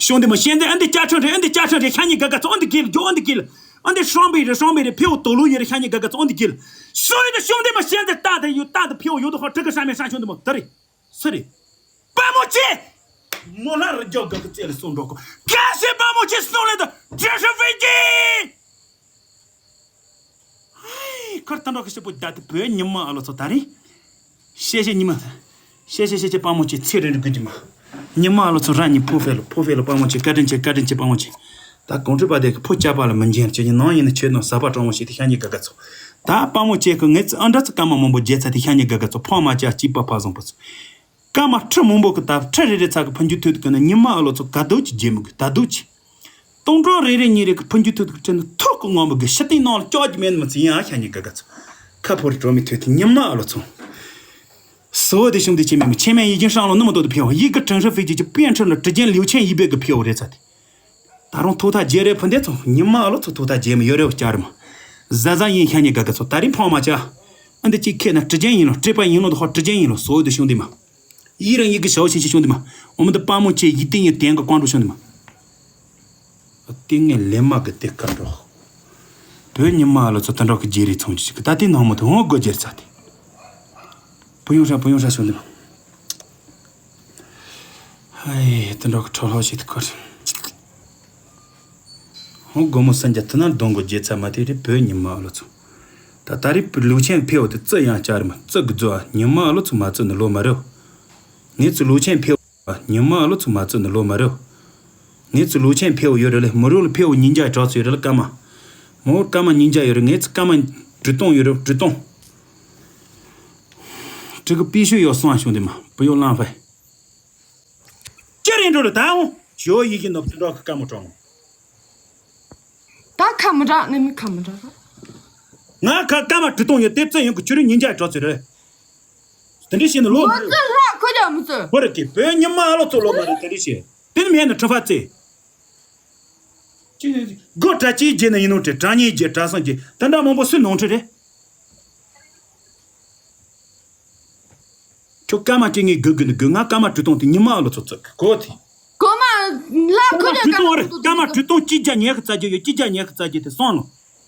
ཤོང་དེ་མ་ཤེས་དེ་ཨ་འདི་ཅ་ཁྲ་རེད། ཨ་འདི་ཅ་ཁྲ་རེད། ཤ་ཉེ་ག་ག་ཚོ་ཨ་འདི་གིལ་ཇོ་ཨ་འདི་གིལ། ཨ་འདི་ཧྲང་པི་རེད། ཧྲང་པི་རེད། ཕེའུ་དོ་ལུ་ཡེ་རེད། ཤ་ཉེ་ག་ག་ཚོ་ཨ་འདི་གིལ། སོ་ཡི་དེ་ཤོང་དེ་མ་ཤེས་དེ་ཏ་དེ་ཡོད། ཏ་དེ་ཕེའུ་ཡོད་དོ་ཧོ་ཁྲི་གི་ཧྲ་མེ་ཧྲ་ཤོང་དེ་མ་ད་རེད། སུ་རེད། དཔའ་མོ་ཆེ། མོ་ལ་རི་རྒྱོག་ག་གི་རྩེ་ལ་སོང་འགྲོ་གོ། གལ་སྲིད་དཔའ་མོ་ཆེ་སོང་ལེ་དང་དྲན་ཧྲི་ཕི་ཅི། ཧེ། ཁར་ད་འགྲོ་གི་ཤི་པོ་ད་དེ་བོད་ཉི་མ་ཨ་ལོ་ཚོ་ད་རེད། ཤེ་ཤེ་ཉི་མ། ཤེ་ཤེ་ཤེ་ཤེ་དཔའ་མོ་ཆེ་ཚེ་རིང་རིང་གི་ཉི་མ། ཉི་མ་ཨ་ལོ་ཚོ་ར་ཉི་ཕོ་ཧྥེ་ལོ་ཕོ་ཧྥེ་ལོ་དཔའ་མོ་ཆེ་བཀའ་དྲིན་ཆེ་བཀའ་དྲིན་ཆེ་དཔའ་མོ་ཆེ། ད་གོང་ཁྲོས་པ་དེ་གི་ཕོ་སྐྱ་པ་ལ་མི་འཇལ་ཁྱེད་ཉིད་ནང་ཡིན་ན་ཁྱེད་ནང་ཟ་པ་དྲང་བོ་ཞིག་དེ་ཤ་ཉེ་ག་ག་ཚོ། ད་དཔའ་མོ་ཆེ་གི་ངེད་ཚོ་ཨ་འདྲ་ཚོ་སྐར་མ་མང་པོ་རྒྱལ་ཚ་དེ་ཤ་ཉེ་ག་ག་ཚོ་ཕོ་མ་ཅག་སྐྱིད་པ་ཕ་བཟང་པོ་ཚོ། སྐར་མ་ཁྲི་མང་པོ་གི་ད་ཁྲི་རེ་རེ་ཚ་གི་ཕུན་ཇུ་ཐུད་གི་ན་ཉི་མ་ཨ་ལོ་ཚོ་ག་དུ་ཅི་རྒྱལ་མི་གི་ད་དུ་ཅི། སྟོང་ཕྲག་རེ་རེ་གཉིས་རེ་གི་ཕུན་ཇུ་ཐུད་གི་ཁྲི་ན་ཐུག་གི་ངོ་མི་གི་ཤི་སྟེང་ནང་ལ་ཅོག་ཅི་མེད་མི་ཚི་ཡང་ཤ་ཉེ་ག་ག་ཚོ། ཁ་ཕོར་གྲོ་མི་ཐུད་དེ་ཉི་མ་ཨ་ལོ་ཚོ། སོ་དེ་ཤུང་དེ་ཆེ་མེད་མི་ཆེ་མེད་ཡིད་ཀྱི་སྲང་ལོ་ནུ་མ་ཏོ་དེ་ཕེའོ་ཡིད་ཀྱི་དྲན་ཧྲི་ཕི་ཅི་ཅི་པེན་ཁྲི་ལ་དྲི་རྒྱན་ལིའུ་ཆེན་ཡིད་པའི་གི་ཕེའོ་རེ་ཚ་དེ། ད་རུང་ཐོག་ཐག་རྗེས་རེ་ཕུ་འདེ་ཚོ་ཉི་མ་ཨ་ལོ་ཚོ་ཐོག་ཐག་རྗེས་མི་ཡོད་རེ་བ་བསྐྱར་མ། ཟ་ཟ་ཡིན་ཤ་ཉེ་ག་ག་ཚོ་ད་རིང་ཕོ་མ་ཅག་ཨ་འདི་གཅིག་ཁེ་ན་དྲི་རྒྱན་ཡིན་ལོ་སྤྲེལ་པ་ཡིན་ལོ་དོ་ཧོ་དྲི་རྒྱན་ཡིན་ལོ་སོ་དེ་ཤུང་དེ་མ། ཡིད་རང་ཡིད་ཀྱི་ཞའོ་ཆེན་ཆེ་ཤོང་དེ་མ། འོ་མ་དུ་དཔའ་མོ་ཆེ་ཡིད་བརྟན་ཡིན་བརྟན་གི་ཀོང་འགྲོ་ཤོང་དེ་མ། ལྟས་ངན་ལེན་མ་གི་དེ་ཀ་འགྲོ། བོད་ཉི་མ་ལོ་ཚོ་དུད་འགྲོ་གི་རྗེས་རེད་ཚོང་ཅི་ཞིག་གི་ད་དེ་ནང་མ་དུ་འོང་དགོས་རྒྱལ་ཚ་དེ། བུ་ཡོང་ཧྲ་བུ་ཡོང་ཧྲ་ཤོང་དེ་མ། ཧའི་དུད་འགྲོ་གི་ཁྲོ་ལྷོ་ཞིག་ཏུ་འཁོར། ཧོ་དགོང་མོ་སུམ་བརྒྱ་དུ་ན་གདོང་གི་རྒྱལ་ཚ་མ་དེ་རེད་བོད་ཉི་མ་ལོ་ཚོ། ད་ད་རེས་ལུག་ཆེན་ཕེའུ་དེ་རྩི་ཡང་བསྐྱར་མ་རྩི་གི་རྫོ་ཉི་མ་ལོ་ཚོ་མ་རྩི་ནི་ལོ་མ་རེད། ངེད་ཚོ་ལུག་ཆེན་ཕེའུ་ཉི་མ་ལོ་ཚོ་མ་རྩི་ནི་ལོ་མ་རེད། ངེད་ཚོ་ལུག་ཆེན་ཕེའུ་ཡོད་རེད་ལེ་མོ་རོ་ལ་ཕེའུ་ཉིན་རྒྱ་གྲགས་ཚོད་ཡོད་རེད་ལེ་སྐར་མ། མོ་སྐར་མ་ཉིན་རྒྱ་ཡོད་རེད་ངེད་ཚོ་སྐར་མ་དྲུག་སྟོང་ཡོད་རེད་དྲུག་སྟོང་། དྲུག་གི་པི་ཤུ་ཡོད་སོང་ཤོང་དེ་མ་བུ་ཡོད་ལང་ཕའི། ཅི་རེད་འགྲོ་རེད་ད་འོང་ཞོ་ཡི་གི་ནོར་དུད་འགྲོ་གི་སྐར་མ་གྲོང་། ད་ཁ་མི་འདྲ་ནི་མི་ཁ་མི་འདྲ་ར། ང་ཁ་སྐར་མ་དྲུག་སྟོང་ཡོད་དེ་རྩི་ཡོང་གི་ཆུ་རུ་ཉིན་རྒྱ་གྲགས་ཚོད་རེད། དེ་འདྲ་བྱས་ན་ལོ་མ་རེད། ཁོ་རྒྱ་མི་ཚོད། བོ་རེད་ཀི་བོད་ཉི་མ་ལོ་ཚོ་ལོ་མ་རེད་དེ་འདྲ་བྱས། དེ་ནི་མེད་ན་ཁྲི་ཕ་ཚེ། སྒོ་གྲྭ་ཅིའི་རྗེས་ནས་ཡིན་ནོ་དྲི་གྲྭ་གཉིས་རྗེས་གྲྭ་སངས་རྗེས་དེ་འདྲ་མང་པོ་སུས་ནོར་འཁྲུལ་རེད། ཁྱོད་སྐར་མ་སྐྱེ་ངེས་དགོས་དགོས་ནི་དགོས་ང་སྐར་མ་དྲུག་སྟོང་དེ་ཉི་མ་ལོ་ཚོ་བཙུགས་གོ་དེ། གོ་མ་ལ་ཁོ་ལ་སྐར་མ་དྲུག་སྟོང་རེད་སྐར་མ་དྲུག་སྟོང་གཅིག་བརྒྱ་ཉི་ཤུ་རྩ་བརྒྱད་ཡོད་གཅིག་བརྒྱ་ཉི་ཤུ་རྩ་བརྒྱད་དེ་སོང་ལོ།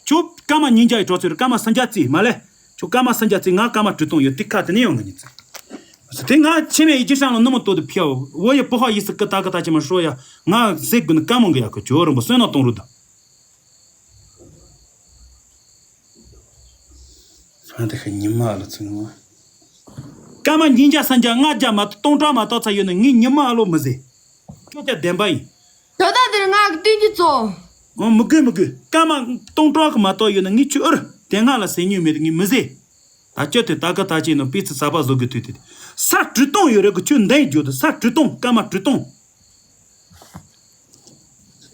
ཁྱོད་སྐར་མ་ཉིན་བརྒྱ་ཡི་གྲོགས་ཚོད་རེད་སྐར་མ་སུམ་བརྒྱ་རྩིས་མ་ལས། ཁྱོད་སྐར་མ་སུམ་བརྒྱ་རྩིས་ང་སྐར་མ་དྲུག་སྟོང་ཡོད་དེ་ཁ་དེ་ནས་ཡོང་གི་ཉི་ཚེ། དེ་ང་ཆེ་མེད་ཡི་ཅི་ཤང་ལ་ནུ་མ་ཏོ་དེ་ཕྱེའོ་བོ་ཡི་པོ་ཧ་ཡི་སི་ཀི་ཏ་ཀི་ཏ་ཅི་མ་ཧྲོ་ཡ་ང་ཟེ་དགོས་ནི་སྐར་མ་འགི་ཡ་ཁོ་ཇོ་རིན་པོ་སོན་ན་གཏོང་རུ་དུ། ཧ་འདི་ཁ་ཉི་མ་ལ་ཚུགས་ནོ། སྐར་མ་ཉིན་བརྒྱ་སུམ་བརྒྱ་ལྔ་བརྒྱ་མ་གཏོགས་སྟོང་ཕྲག་མ་གཏོགས་ཚ་ཡོད་ནི་ངས་ཉི་མ་ཨ་ལོ་མི་ཟེར། ཁྱོད་ཀྱང་བདེན་པ་ཡིན། ད་ལྟ་འདིར་ང་གི་སྟེང་གི་ཚོ། ཨོ་མི་དགོས་མི་དགོས་སྐར་མ་སྟོང་ཕྲག་གི་མ་གཏོགས་ཡོད་ནི་ངས་ཁྱོད་ཨུར་དེ་སྔ་ལ་ཟེར་མྱོང་མེད་དེ་ངས་མི་ཟེར། ད་ཁྱོད་དེ་ད་ག་ད་ཅི་ནོ་པི་ཚི་ཟ་བ་བཟོ་དགོས་དུས་དེ། ས་དྲུག་སྟོང་ཡོད་རེད་གི་ཁྱོད་འདན་རྒྱུ་དུ་ས་དྲུག་སྟོང་སྐར་མ་དྲུག་སྟོང་།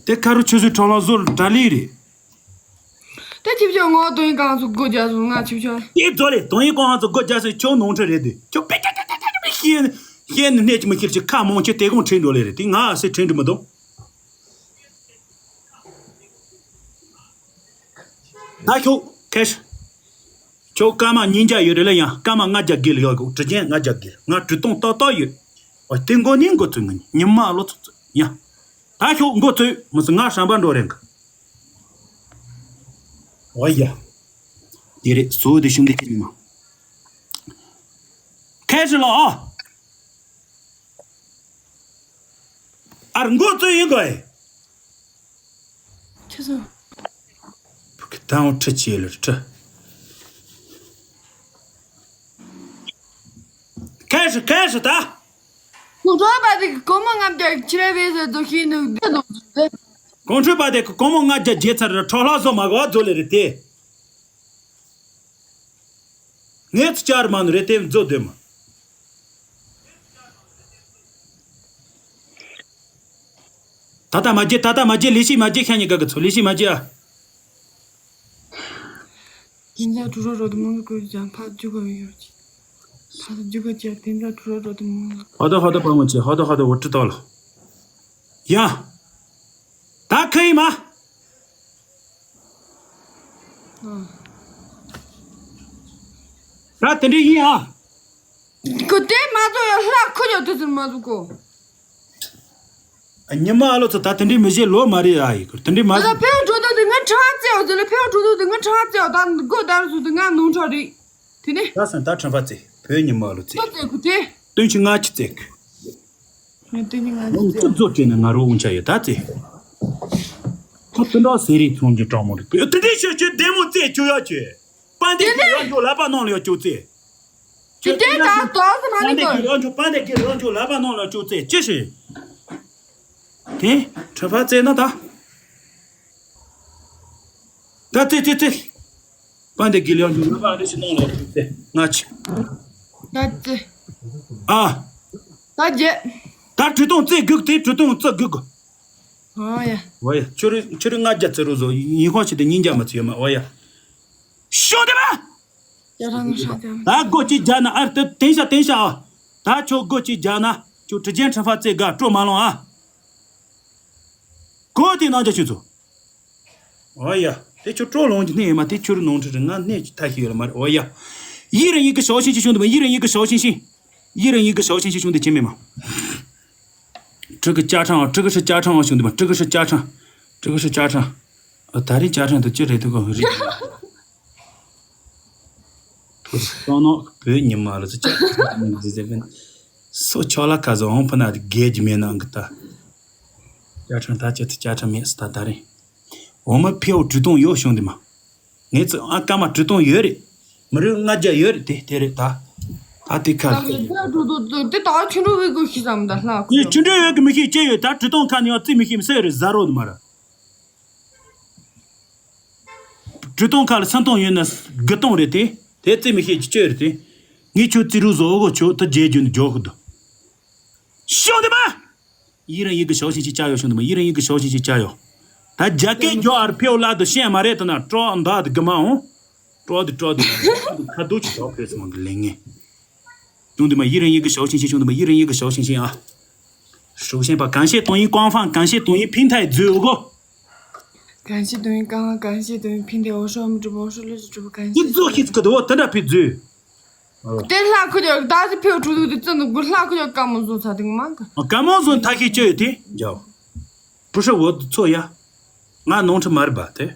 དེ་ཁ་རུ་ཆུ་ཚོད་ཁྲོ་ལོ་བཟོ་འདྲ་ལི་རེད། དེ་ཆིབས་ཆོད་ངོ་དོན་གང་ཚོ་སྒོ་རྒྱག་སོང་ང་ཆིབས་ཆོད། དེ་རྫོ་ལེ་དོན་ཡིན་གང་ཚོ་སྒོ་རྒྱག་སོང་ཁྱོད་ནོར་འཁྲུལ་རེད་དེ་ཁྱོད་པེ་ཀ་ཀ་ཀ་ཀ་ཀ་ཤེས་ཤེས་ནི་གནས་ཀྱི་མི་ཤེས་ཀྱི་ཁ་མང་ཆེ་དེ་གོང་ཁྲིད་འགྲོ་ལེ་རེད་དེ་ང་སེ་ཁྲིད་འགྲོ་མི་འདུག་ད་ཁྱོད་ཁེ་ཤ། ཁྱོད་སྐར་མ་ཉིན་བརྒྱ་ཡོད་རེད་ལ་ཡང་སྐར་མ་ལྔ་བརྒྱ་བརྒལ་ཡོད་གི་དྲི་རྒྱན་ལྔ་བརྒྱ་བརྒལ་ང་དྲུག་སྟོང་ཏག་ཏག་ཡོད། འོ་དེ་མགོ་ནས་མགོ་ཚོས་ངུ་ཉི་མ་ལོ་ཚོ་ཚོ་ཡ། ད་ཁྱོད་མགོ་ཚོས་མི་སྲིད་ང་ཧྲན་པ་འགྲོ་རེད་གི། འོ་ཡ། དེ་རེད་བཟོ་དེ་ཤུང་དེ་ཁྱེད་ཉི་མ། ཁེ་ཤི་ལོ་ཨ། ཨར་མགོ་ཚོས་ཡིན་གོ་ཨེ། ཁྱེད་ཚོ། བུ་གི་ད་འོ་ཁྲི་ཆེ་ལ་ཁྲི། ཁེ་ཤི་ཁེ་ཤི་ད། ཁོང་ཁྲོ་པ་དེ་གི་སྒོར་མོ་ལྔ་བརྒྱ་ཁྱེར་བས་ཟེར་དུ་ཤེས་ནུས་ཏེ་ནོ་ཟེར། ཁོང་ཁྲོ་པ་དེ་གི་སྒོར་མོ་ལྔ་བརྒྱ་རྒྱལ་ཚར་ཁྲོ་ལྷ་བཟོ་མ་གོ་བཟོ་ལེ་རེད་དེ། ངས་ཚུ་བཅར་མ་ནུ་རེད་དེ་བཟོ་དོན་མ། ད་ལྟ་མ་བརྗེད་ད་ལྟ་མ་བརྗེད་ལས་ཤིག་མ་བརྗེད་ཤ་ཉེ་ག་གི་ཚོ་ལས་ཤིག་མ་བརྗེད་ཨ། ཡིན་ཙང་གྲུ་རོ་རོ་དུ་མང་གི་ཀོས་ཀྱང་ཕ་རྒྱུ་ག་ཡོད་ཀྱི། ས་ རྒྱུ་ག་ཅི་དེ་འདྲ་འགྲོ་རོ་དུ་མོ། ཧོ་ད་ཧོ་ད་པ་མོ་ཆེ་ཧོ་ད་ཧོ་ད་འོ་ཀྲི་ཏོ་ལོ། ཡ། ད་ཁ་ཡི་མ། ད་དེ་འདྲ་ཡིན་ཨ། ཁོ་དེ་མ་ཚོ་ཡ་ལྷ་ཁོ་ཡ་དུ་ཟིན་མ་ཚོ་ཁོ། ཉི་མ་ཨ་ལོ་ཚོ་ད་དེ་འདྲའི་མི་བྱེད་ལོ་མ་རེད་ཨ་ཡི་ཁོ་དེ་འདྲའི་མ་ད་ཟིན། ཕེའུ་འགྲོ་དུ་དེ་ང་ཁྲ་ཙེའོ་ཟེར་ལ་ཕེའུ་འགྲོ་དུ་དེ་ང་ཁྲ་ཙེའོ་ད་སྒོ་དར་སུ་དེ་ང་ནོང་ཁྲ་རེད། དེ་ནས། ད་སོང་ད་ཁྲམ་པ་ཙེ་བོད་ཉི་མ་ཨ་ལོ་ཙེ། ཁོ་ཙེ་ཁོ་དེ། སྟོན་ཆི་ང་ཆི་ཙེ་ཁོ། ངས་སྟོན་ཆི་ང་ཆི་ཙེ། ཁོ་ཚོ་ཙེ་ནས་ང་རོ་འོང་ཆ་ཡོད་ད་ཙེ། ཁོ་དེ་འདྲ་ཟེར་རེད་ཚོང་གི་གྲོགས་མོ་རེད་བོད་དེ་འདྲའི་ཤོད་ཆོད་བདེ་མོ་ཙེ་ཁྱོད་ཡོད་ཆོད། པ་འདི་དེ་གི་ནས། རང་ཁྱོད་ལབ་པ་ནང་ལ་ཡོད་ཆོད་ཙེ། དེ་དེ་ད་དོགས་སུ་མ་པ་འདི་ནི་གི་གོ། རང་ཁྱོད་པ་འདི་གི་རང་ཁྱོད་ལབ་པ་ནང་ལ་ཡོད་ཆོད་ཙེ་ཅི་ཞིག་དེ་ཁྲམ་པ་ཙེ་ན་ད། ད་ཙེ་ཙེ་ཙེ། པ་འདི་གི་ལེའུ་འཇུག་ལ་པ་འདི་ཞིག་གནང་ལ་ཙེ་ང་ཆི། ད་ཙེ། ཨ། ད་རྗེ། ད་གྲུ་སྟོང་ཙེ་གུག་དེ་གྲུ་སྟོང་ཙེ་གུག་ཨོ་ཡ། ཨོ་ཡ་ཆུ་རུ་ཆུ་རུ་ལྔ་བརྒྱ་ཙེ་རུ་བཟོ་ཡིན་ཁོང་ཆི་དེ་ཉིན་རྒྱ་མ་ཚོ་ཡོད་མ་ཨོ་ཡ། ཤོ་དེ་མ། ཡ་རང་ཤ་དེ་མ། ད་སྒོ་གཅིག་རྒྱག་ན་ཨར་དེ་དེང་ཤ་དེང་ཤ་ཨ། ད་ཁྱོད་སྒོ་གཅིག་རྒྱག་ན་ཁྱོད་གྲུ་ཆེན་ཁྲི་ཕ་ཙེ་དགའ་སྤྲོ་མ་ལོང་ཨ། གོ་དེ་ནང་རྒྱ་ཆུ་ཚོ། ཨོ་ཡ། དེ་ཁྱོད་སྤྲོ་ལོང་གི་གནས་ཡོད་མ་དེ་ཁྱོད་རུ་ནོང་ཁྲི་རུ་ང་གནས་ཀྱི་ཐ་ཤི་ཡོད་ལ་མ་རེད་ཨོ་ཡ། ཡི་རང་ཡི་གི་ཞའོ་ཤིན་ཅི་ཤོང་དུ་མ་ཡི་རང་ཡི་གི་ཞའོ་ཤིན་ཤིན། ཡི་རང་ཡི་གི་ཞའོ་ཤིན་ཅི་ཤོང་དུ་ཅི་མེད་མ། ཁྲི་གི་ཅ་ཁྲང་ཁྲི་གི་ཧྲི་ཅ་ཁྲང་བ་ཤོང་དུ་མ་ཁྲི་གི་ཧྲི་ཅ་ཁྲང་། ཁྲི་གི་ཧྲི་ཅ་ཁྲང་། ཨ་ད་རེས་ཅ་ཁྲང་དུ་ཅི་རེད་དུ་གོ་རེད། སོ་ནོ་བོད་ཉི་མ་ལ་ཚོ་ཅ་ཁྲང་ཟི་ཟི་ཕན། སོ་ཆོ་ལ་ཁ་ཟོ་འོང་ཕ་ན་དེ་རྒྱལ་གྱི་མེད་ནང་གི་ད། ཅ་ཁྲང་ད་ཅི་ཐུ་ཅ་ཁྲང་མེད་སི་ད་ད་རེད། འོ་མ་ཕེའུ་གྲུ་སྟོང་ཡོད་བྱུང་དེ་མ། ངས་ཚོ་ཨ་ཀ་མ་གྲུ་སྟོང་ཡོད་རེད། མི་རུ་ལྔ་བརྒྱ་ཡོད་རེད་དེ་དེ་རེད་ད། ད་དེ་ཁ། ད་ཕེའུ་གྲུ་སྟོང་དེ་ད་ཆུ་འགྲོ་བའི་གོ་ཤི་ཙམ་ད་ལྷག་ཁུ། ཆུ་འགྲོ་ཡོད་གི་མི་ཤེས་ཅི་ཡོད་ད་གྲུ་སྟོང་ཁ་ནས་ཡང་རྩིས་མི་ཤེས་མི་སེ་རེད་ཟ་རོ་དུ་མ་ར། གྲུ་སྟོང་ཁ་ལ་སུམ་སྟོང་ཡོད་ན་དགུ་སྟོང་རེད་དེ། དེ་རྩིས་མི་ཤེས་ཀྱི་ཅི་རེད་དེ། ངས་ཁྱོད་རྩིས་རུ་བཟོ་གོ་ཆོད་ད་རྗེས་རྒྱུན་དུ་འཇོག་གི་འདུག་ཤོང་དེ་མ། ཡི་རང་ཡི་གི་ཞའོ་ཤིན་ཅི་ཅ་ཡོ་ཤོང་དེ་མ་ཡི་རང་ཡི་གི་ཞའོ་ཤིན་ཅི་ཅ་ཡོ། ད་རྒྱ་སྐད་འཇོག་ཨར་ཕེའུ་ལ་དུ་ཤེས་མ་རེད་དུ་ན་ཀྲོ་འདའ་དུ་གི་མ་འོང་། ཀྲོ་དུ་ཀྲོ་དུ་ཁ་དུ་ཅི་ཐོག་ཕེ་སི་མང་གི་ལེང་ངེ། བྱུང་དུ་མ་ཡི་རང་ཡི་གི་ཞའོ་ཤིན་ཤིན་བྱུང་དུ་མ་ཡི་རང་ཡི་གི་ཞའོ་ཤིན་ཤིན་ཨ། ཧྲུའུ་ཤན་པ་གང་བཤད་དོན་ཡིན་ཀོང་ཧྥང་གང་བཤད་དོན་ཡིན་ཕིན་ཐའི་རྫུས་འོ་གོ། གང་བཤད་དོན་ཡིན་ཀང་ཧྥང་གང་བཤད་དོན་ཡིན་ཕིན་ཐའི་འོ་ཧྲོ་མི་གྲུབ་འོ་ཧྲོ་ལུས་སུ་གྲུབ་གང་ཡིན་བཤད་རྫུས་ཤིན་ཚུ་གི་དོ་དེ་འདྲ་ཕི་རྫུས། དེ་ལྷ་ཁུ་ཅོ་ད་སི་ཕེའུ་ཕྲུ་གུ་དེ་བཙན་དུ་དགུ་ལྷ་ཁུ་ཅོ་ཀ་མོ་བཟོ་ཚ་དེ་ང་མང་གི། ཀ་མོ་བཟོ་ཐ་ཤི་ཅོ་ཡོད་དེ་འཇའོ། བུ་ཧྲི་འོ་དུ་ཚོ་ཡ། ང་ནོང་ཁྲི་མར་བ་དེ།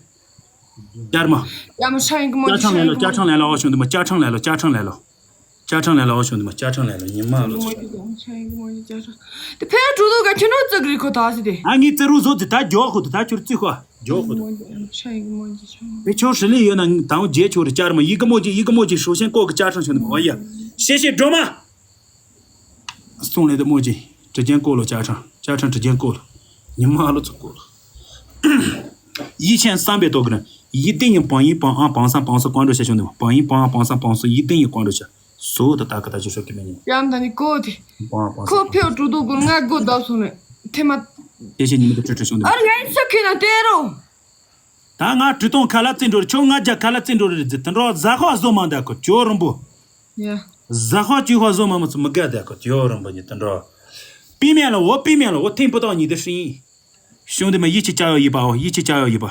ཡར་མ། ཡ་མ་ཤ་ཡིན་གི་མོ་ཅི་ཤ་ཡིན་གི་མོ་ཅི། ཅ་ཁྲང་ལེ་ལོ་ཅ་ཁྲང་ལེ་ལོ་ཨོ་ཤོང་དུ་མ་ཅ་ཁྲང་ལེ་ལོ་ཅ་ཁྲང་ལེ་ལོ། ཅ་ཁྲང་ལེ་ལོ་ཨོ་ཤོང་དུ་མ་ཅ་ཁྲང་ལེ་ལོ་ཉི་མ་ལོ་ཅ། ཤ་ཡིན་གི་མོ་ཅི་ཅ་ཁྲང་། དེ་ཕེ་ཀྲུ་དུ་ག་ཁྱོད་ནོ་ཙི་གི་རི་ཁོ་ཐ་སི་དེ། ཨ་ངའི་ཙི་རུ་བཟོ་ཙི་ད་འཇོག་ཁོ་དུ་ད་ཁྱོད་ཙི་ཁོ་འཇོག་ཁོ་དུ། ཤ་ཡིན་གི་མོ་ཅི་ཅ་ཁྲང་། དེ་ཁྱོད་ཧྲི་ལི་ཡོད་ན་དང་རྗེས་ཁྱོད་རི་ཅར་མ་ཡི་གི་མོ་ཅི་ཡི་གི་མོ་ཅི་ཧྲུའུ་ཤན་ཀོ་གི་ཅ་ཁྲང་ཤོང་དུ་མ་ཨོ་ཡ། ཤེ་ཤེ་སྒྲོལ་མ། སྟོང་ལས་དུ་མོ་ཅི། དྲི་རྒྱན་བཀོད་ལོ་ཅ་ཁྲང་། ཅ་ཁྲང་དྲི་རྒྱན་བཀོད་ལོ། ཉི་མ་ཨ་ལོ་ཚོ་བཀོད་ལོ། ཡི་ཆེན་བསམ་པའི་ཏོག་གི་ཡི་ཏིང་ཡི་བང་ཡི་བང་ཨང་བང་སང་བང་སོ་ཀོང་འགྲོ་བྱ་ཤོང་དུ་བང་ཡི་བང་ཨང་བང་སང་བང་སོ་ཡི་ཏིང་ཡི་ཀོང་འགྲོ་བྱ། སོ་ད་ད་ག་ད་ཅི་ཤོག་གི་མེ་ཉི། ཡང་ད་ནི་ཀོ་དེ། བང་ཨང་བང་ཁོ་སང་ཕེའུ་ཀྲུ་དུ་གུར་ང་གོ་ད་སོང་ནས་ཐེ་མ། དེ་ཤེས་ཉི་མ་དུ་ཁྲི་ཁྲི་ཤོང་དུ། ཨ་ར་ང་ཤོ་ཁེ་ན་དེ་རོ། ད་ང་གྲུ་སྟོང་ཁ་ལ་རྩི་འགྲོ་རེ་ཁྱོད་ང་རྒྱ་ཁ་ལ་རྩི་འགྲོ་རེ་རེ་རྫི་དེ་འགྲོ་ཟ་ཁོ་བཟོ་མ་འདའ་ཁོ་ཇོ་རིན་པོ། ཡ། ཟ་ཁོ་ཅི་ཁོ་བཟོ་མ་མ་ཚུ་མི་དགའ་འདའ་ཁོ་ཇོ་རིན་པོ་ཉི་དེ་འགྲོ། པི་མེ་ལ་འོ་པི་མེ་ལ་འོ་ཐེངས་པོ་ཏོག་ཉི་དེ་ཧྲི་ཡིན། ཤོང་དེ་མ་ཡི་ཆི་ཅ་ཡོ་ཡི་པ་འོ་ཡི་ཆི་ཅ་ཡོ་ཡི་པ།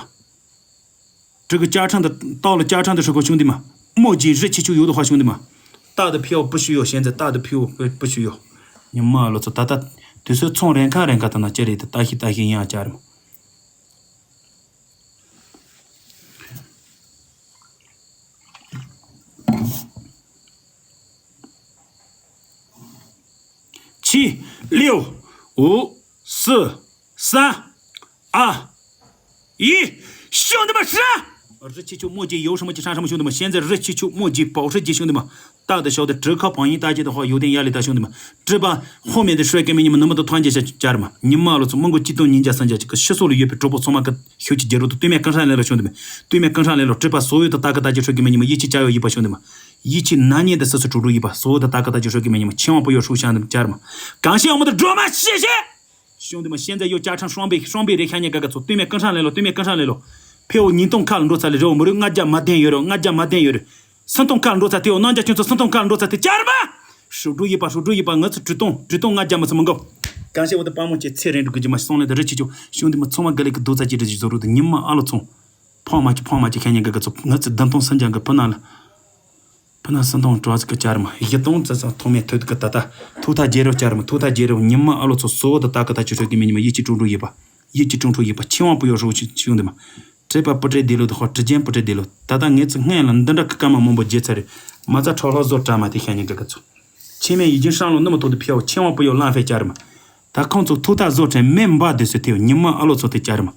གྲུ་གུ་ཅ་ཁྲང་དུ་ཏོག་ལ་ཅ་ཁྲང་དུ་ཧྲི་ཁོ་ཤོང་དེ་མ། རྨོ་ཇི་རི་ཆི་ཆུ་ཡོ་དུ་ཧ་ཤོང་དེ་མ། ཏག་དུ་ཕི་འོ་པུ་ཤུ་ཡོ་ཤན་ཛི་ཏག་དུ་ཕི་འོ་པུ་ཤུ་ཡོ། ཉི་མ་ལོ་ཚོ་ད་ད། དུས་ཚོད་ཚོང་རན་ཁ་རན་ཁ་དུ་ན་ཅི་རེད་དུ་ཏ་ཤི་ཏ་ཤི་ཡིན་ཨ་ཅ་རེ་མ། ཆི། ལིའུ། འུ། སི། ས། ཨ། ཡི། ཤོང་དུ་མ་ཧྲ། རི་ཆི་ཆུ་རྨོ་ཇི་ཡོ་ཧྲི་མོ་ཅི་ཧྲ་ཧྲ་མོ་ཤོང་དུ་མ་ཤན་ཛི་རི་ཆི་ཆུ་རྨོ་ཇི་པའོ་ཧྲི་ཇི་ཤོང་དུ་མ། ཏག་ཏུ་ཞོག་ཏུ་གྲི་ཁ་བང་ཡིན་ཏ་ཅི་ཏུ་ཧོ་ཡོ་ཏན་ཡ་ལི་ཏ་ཤོང་དུ་མ། གྲི་པ་ཧོ་མེ་ཏུ་ཧྲོད་ཀེ་མེ་ཉི་མ་ནུ་མ་ཏུ་ཐོན་ཇེ་ཤ་ཅར་མ། ཉི་མ་ལོ་ཚོ་མང་གོ་ཅི་ཏུ་ཉིན་ཇ་སན་ཇ་ཅི་ཀ་ཤི་སོ་ལུ་ཡོད་པའི་གྲོགས་པོ་ཚོ་མ་ཀ་ཤུ་ཅི་ཇེ་རུ་ཏུ་སྟོད་སྨད་ཀུན་ཧྲ་ལེ་ལོ་ཤོང་དུ་མ། སྟོད་སྨད་ཀུན་ཧྲ་ལེ་ལོ་གྲི་པ་སོ་ཡོ་ཏུ་ཏ་ཀ་ཏ་ཅི་ཧྲོད་ཀེ་མེ་ཉི་མ་ཡི་ཆི་ཅ་ཡོ་ཡི་པ་ཤོང་དུ་མ། ཡི་ཆི་ན་ཉེ་ཏུ་སི་སི་ཀྲུ་ཀྲུ་ཡི་པ་སོ་ཡོ་ཏུ་ཏ་ཀ་ཏ་ཅི་ཧྲོད་ཀེ་མེ་ཉི་མ་ཆེ་བང་པོ་ཡོ་ཧྲུ་ཤང་དུ་ཅར་མ། གང་ཤེས་ཡོང་མ་ཏུ་སྒྲོལ་མ་ཤེས་ཤེས། ཤོང་དུ་མ་ཤན་ཛ་ཡོ་ཅ་ཁྲང་ཧྲོང་པེ་ཧྲོང་པེ་རེ་ཤ་ཉེ་ག་ག་ཚོ་སྟོད་སྨད་ཀུན་ཧྲ་ལེ་ལོ་སྟོད་སྨད་ཀུན་ཧྲ་ལེ་ལོ། ཕེའོ་ཉིས་སྟོང་ཁ་ལ་འགྲོ་ཚ་ལེ་རེའོ་མི་རུ་ལྔ་བརྒྱ་མ་ལྡན་ཡོད་རེའོ་ལྔ་བརྒྱ་མ་ལྡན་ཡོད་རེ། སུམ་སྟོང་ཁ་ལ་འགྲོ་ཚ་དེའོ་ནང་རྒྱ་ཁྱོད་ཚོ་སུམ་སྟོང་ཁ་ལ་འགྲོ་ཚ་དེ་ཅར་མ། ཧྲུག་ཧྲུག་ཡིན་པ། ཧྲུག་ཧྲུག་ཡིན་པ། ང་ཚོ་གྲུ་སྟོང་གྲུ་སྟོང་ལྔ་བརྒྱ་མ་ཚང་མ་འགོ། གང་བཤད་འོ་དེ་དཔའ་མོ་ཆེ་ཚེ་རིང་འགྲོ་གི་ཇི་མ་སོང་ལེ་དེ་རི་ཆི་ཆོ་ཤུང་དེ་མ་ཚང་མ་ག་ལེ་གི་རྡོ་རྩ་ཅི་རི་ཅི་བཟོ་རུ་དེ་ཉི་མ་ཨ་ལོ་ཚོང་། ཕང་མ་ཅི་ཕང་མ་ཅི་ཁྱེད་ཉན་གི་གི་ཚོ་ང་ཚོ་བདུན་སྟོང་སུམ་བརྒྱ་གི་ཕུ་ན་ལ། ཕུ་ན་སུམ་སྟོང་དྲུག་ཅི་གི་ཅར་མ་བཞི་སྟོང་ཙི་ཙང་ཐོག་མེད་ཐོད་གི་ད་ད་ཐུག་ཐག་རྒྱལ་རབས་ཅར་མ་ཐུག་ཐག་རྒྱལ་རབས་ཉི་མ་ཨ་ལོ་ཚོ་སོ་བོ་དེ་ད་གི་ད་ཆི་ཧྲུག་གི་མི་ཉི་མ་ཡིད་ཀྱི་ཀྲུང་ཀྲུང་ཡིན་པ། ཡིད་ཀྱི་ཀྲུང་ཀྲུང་ཡིན་པ། ཆེ་དབང་པོ་ཡོད་ཧྲུག་ཆི་ཆི་ཡོང་དེ་མ། བྲེས་པ་པུ་ཏྲེ་དེ་ལོ་དུ་ཧོ་དྲི་ཅན་པུ་ཏྲེ་དེ་ལོ། ད་ལྟ་ངེད་ཚོ་སྔན་ལ་འདི་འདྲ་གི་སྐར་མ་མང་པོ་བརྗེ་ཚར་རེད། མ་རྩ་ཁྲོ་ལྷོ་བཟོ་གྲ་མ་དེ་ཤ་ཉེ་གི་གི་ཚོ། ཆེ་མེད་ཡིད་ཀྱི་སྲང་ལོ་ནི་མ་ཐོག་ཏུ་ཕེའོ་ཆེ་བ་པུ་ཡོ་ལང་ཧྥེ་ཅར་མ། ད་ཁོང་ཚོ་ཐུག་ཐག་བཟོ་ཁྲན་མེ་འབའ་དེ་སུ་ཐེའོ་ཉི་མ་ཨ་ལོ་ཚོ་དེ་ཅར་མ།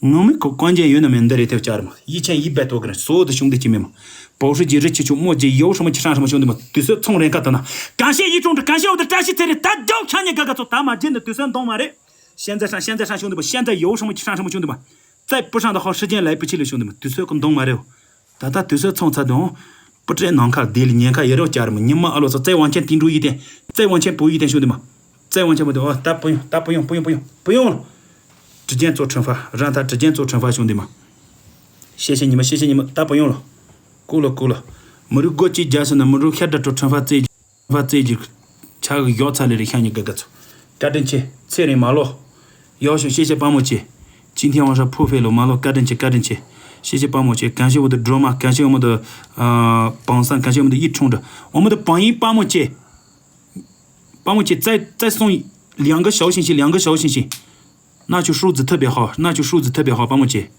ངོ་མི་ཁོ་ཀོན་ཅན་ཡོད་ན་མེད་འདི་རེད་ཐེའོ་ཅར་མ། ཡིད་ཆེན་ཡིད་བེ་ཐོ་གི་རེད་སོ་དུ་ཤུང་དེ་ཅི་མེ་མ། པའོ་ཧྲི་ཇི་རི་ཆི་ཆུ་མོ་ཇི་ཡོ་ཧྲི་མ་ཆི་སྲང་ཧྲི་མ་ཤུང་དེ་མ་དུས་སུ་ཚོང་རེན་ཁ་ད་ན། གང་ཤེས་ཡིད་ཀྲུང་དུ་གང་ཤེས་འོ་དུ་བཀྲ་ཤིས་ཚེ་རིང་ད་རྒྱོ་ཁ་ཉེ་ག་ག་ཚོ་ད་མ་རྗེས་འདི་དུས་སུ་འདོང་མ་རེད། ཤན་ཛ་ཧྲང་ཤན་ཛ་ཧྲང་ཤུང་དུ་མ་ཤན་ཛ་ཡོ་ཧྲང་མ་ཆི་ཧྲང་ཧྲང་མ་ཤུང་དུ་མ། ཙའི་པུ་ཧྲང་དུ་ཧོ་ཧྲི་ཅན་ལའི་པུ་ཆི་ལི་ཤུང་དུ་མ་དུས་ཚོད་ཀུན་འདོང་མ་རེའོ། ད་ལྟ་དུས་ཚོད་ཚོང་ཚ་དུང་། པུ་ཏྲའི་ནང་ཁར་དེ་ལི་ཉེན་ཁ་ཡེ་རོ་བཅར་མ་ཉི་མ་ཨ་ལོ་ཚོ་ཙའི་ཝང་ཆེན་ཏིང་ཀྲུ་ཡི་ཏན། ཙའི་ཝང་ཆེན་པུ་ཡི་ཏན་ཤུང་དུ་མ། ཙའི་ཝང་ཆེན་པུ་དུ་ཨོ་ད་པུ་ཡོང་ད་པུ་ཡོང་པུ་ཡོང་པུ་ཡོང་པུ་ཡོང་ལོ། དྲི་ཅན་ཙོ་ཁྲོན་ཧྥ་རང་ད་དྲི་ཅན་ཙོ་ཁྲོན་ཧྥ་ཤུང་དུ་མ། ཤེ་ཤེ་ཉི་མ་ཤེ་ཤེ་ཉི་མ་ད་པུ་ཡོང་ལོ། ཀུ་ལོ་ཀུ་ལོ། མི་རུ་སྒོ་གཅིག་རྒྱ་སོ་ན་མི་རུ་ཤ་དྲ་ཏོ་ཁྲོན་ཧྥ་ཙེ། ཧྥ་ཙེ་གི། ཆ་གི་ཡོག་ཚ་ལེ་རེ་ཤ་ཉི་ག་ག་ཚོ། བཀའ་དྲིན་ཆེ་ཚེ་རིང་མ་ལོ། ཡོག་ཤོ་ཤེ་ཤེ་པ་མོ་ཆེ། ཅིན་ཐེ་ཝང་ཧྲ་ཕུ་ཧྥེ་ལོ་མ་ལོ་བཀའ་དྲིན་ཆེ་བཀའ་དྲིན་ཆེ། ཤེ་ཤེ་པ་མོ་ཆེ་གང་ཤེ་འོ་དུ་སྒྲོལ་མ་གང་ཤེ་འོ་མོ་དུ། པང་སང་གང་ཤེ་འོ་མོ་དུ་ཡིད་ཁྲུང་དྲ་འོ་མོ་དུ་པང་ཡིན་པ་མོ་ཆེ། པ་མོ་ཆེ་ཙའི་ཙའི་སོང་། ལིའང་གི་ཞའོ་ཤིང་ཤིང་ལིའང་གི་ཞའོ་ཤིང་ཤིང་། ན་ཆུ་ཧྲུག་ཛི་ཐུ་བེ་ཧོ་ན་ཆུ་ཧྲུག་ཛི་ཐུ་བེ་ཧོ་པ་མོ་ཆེ།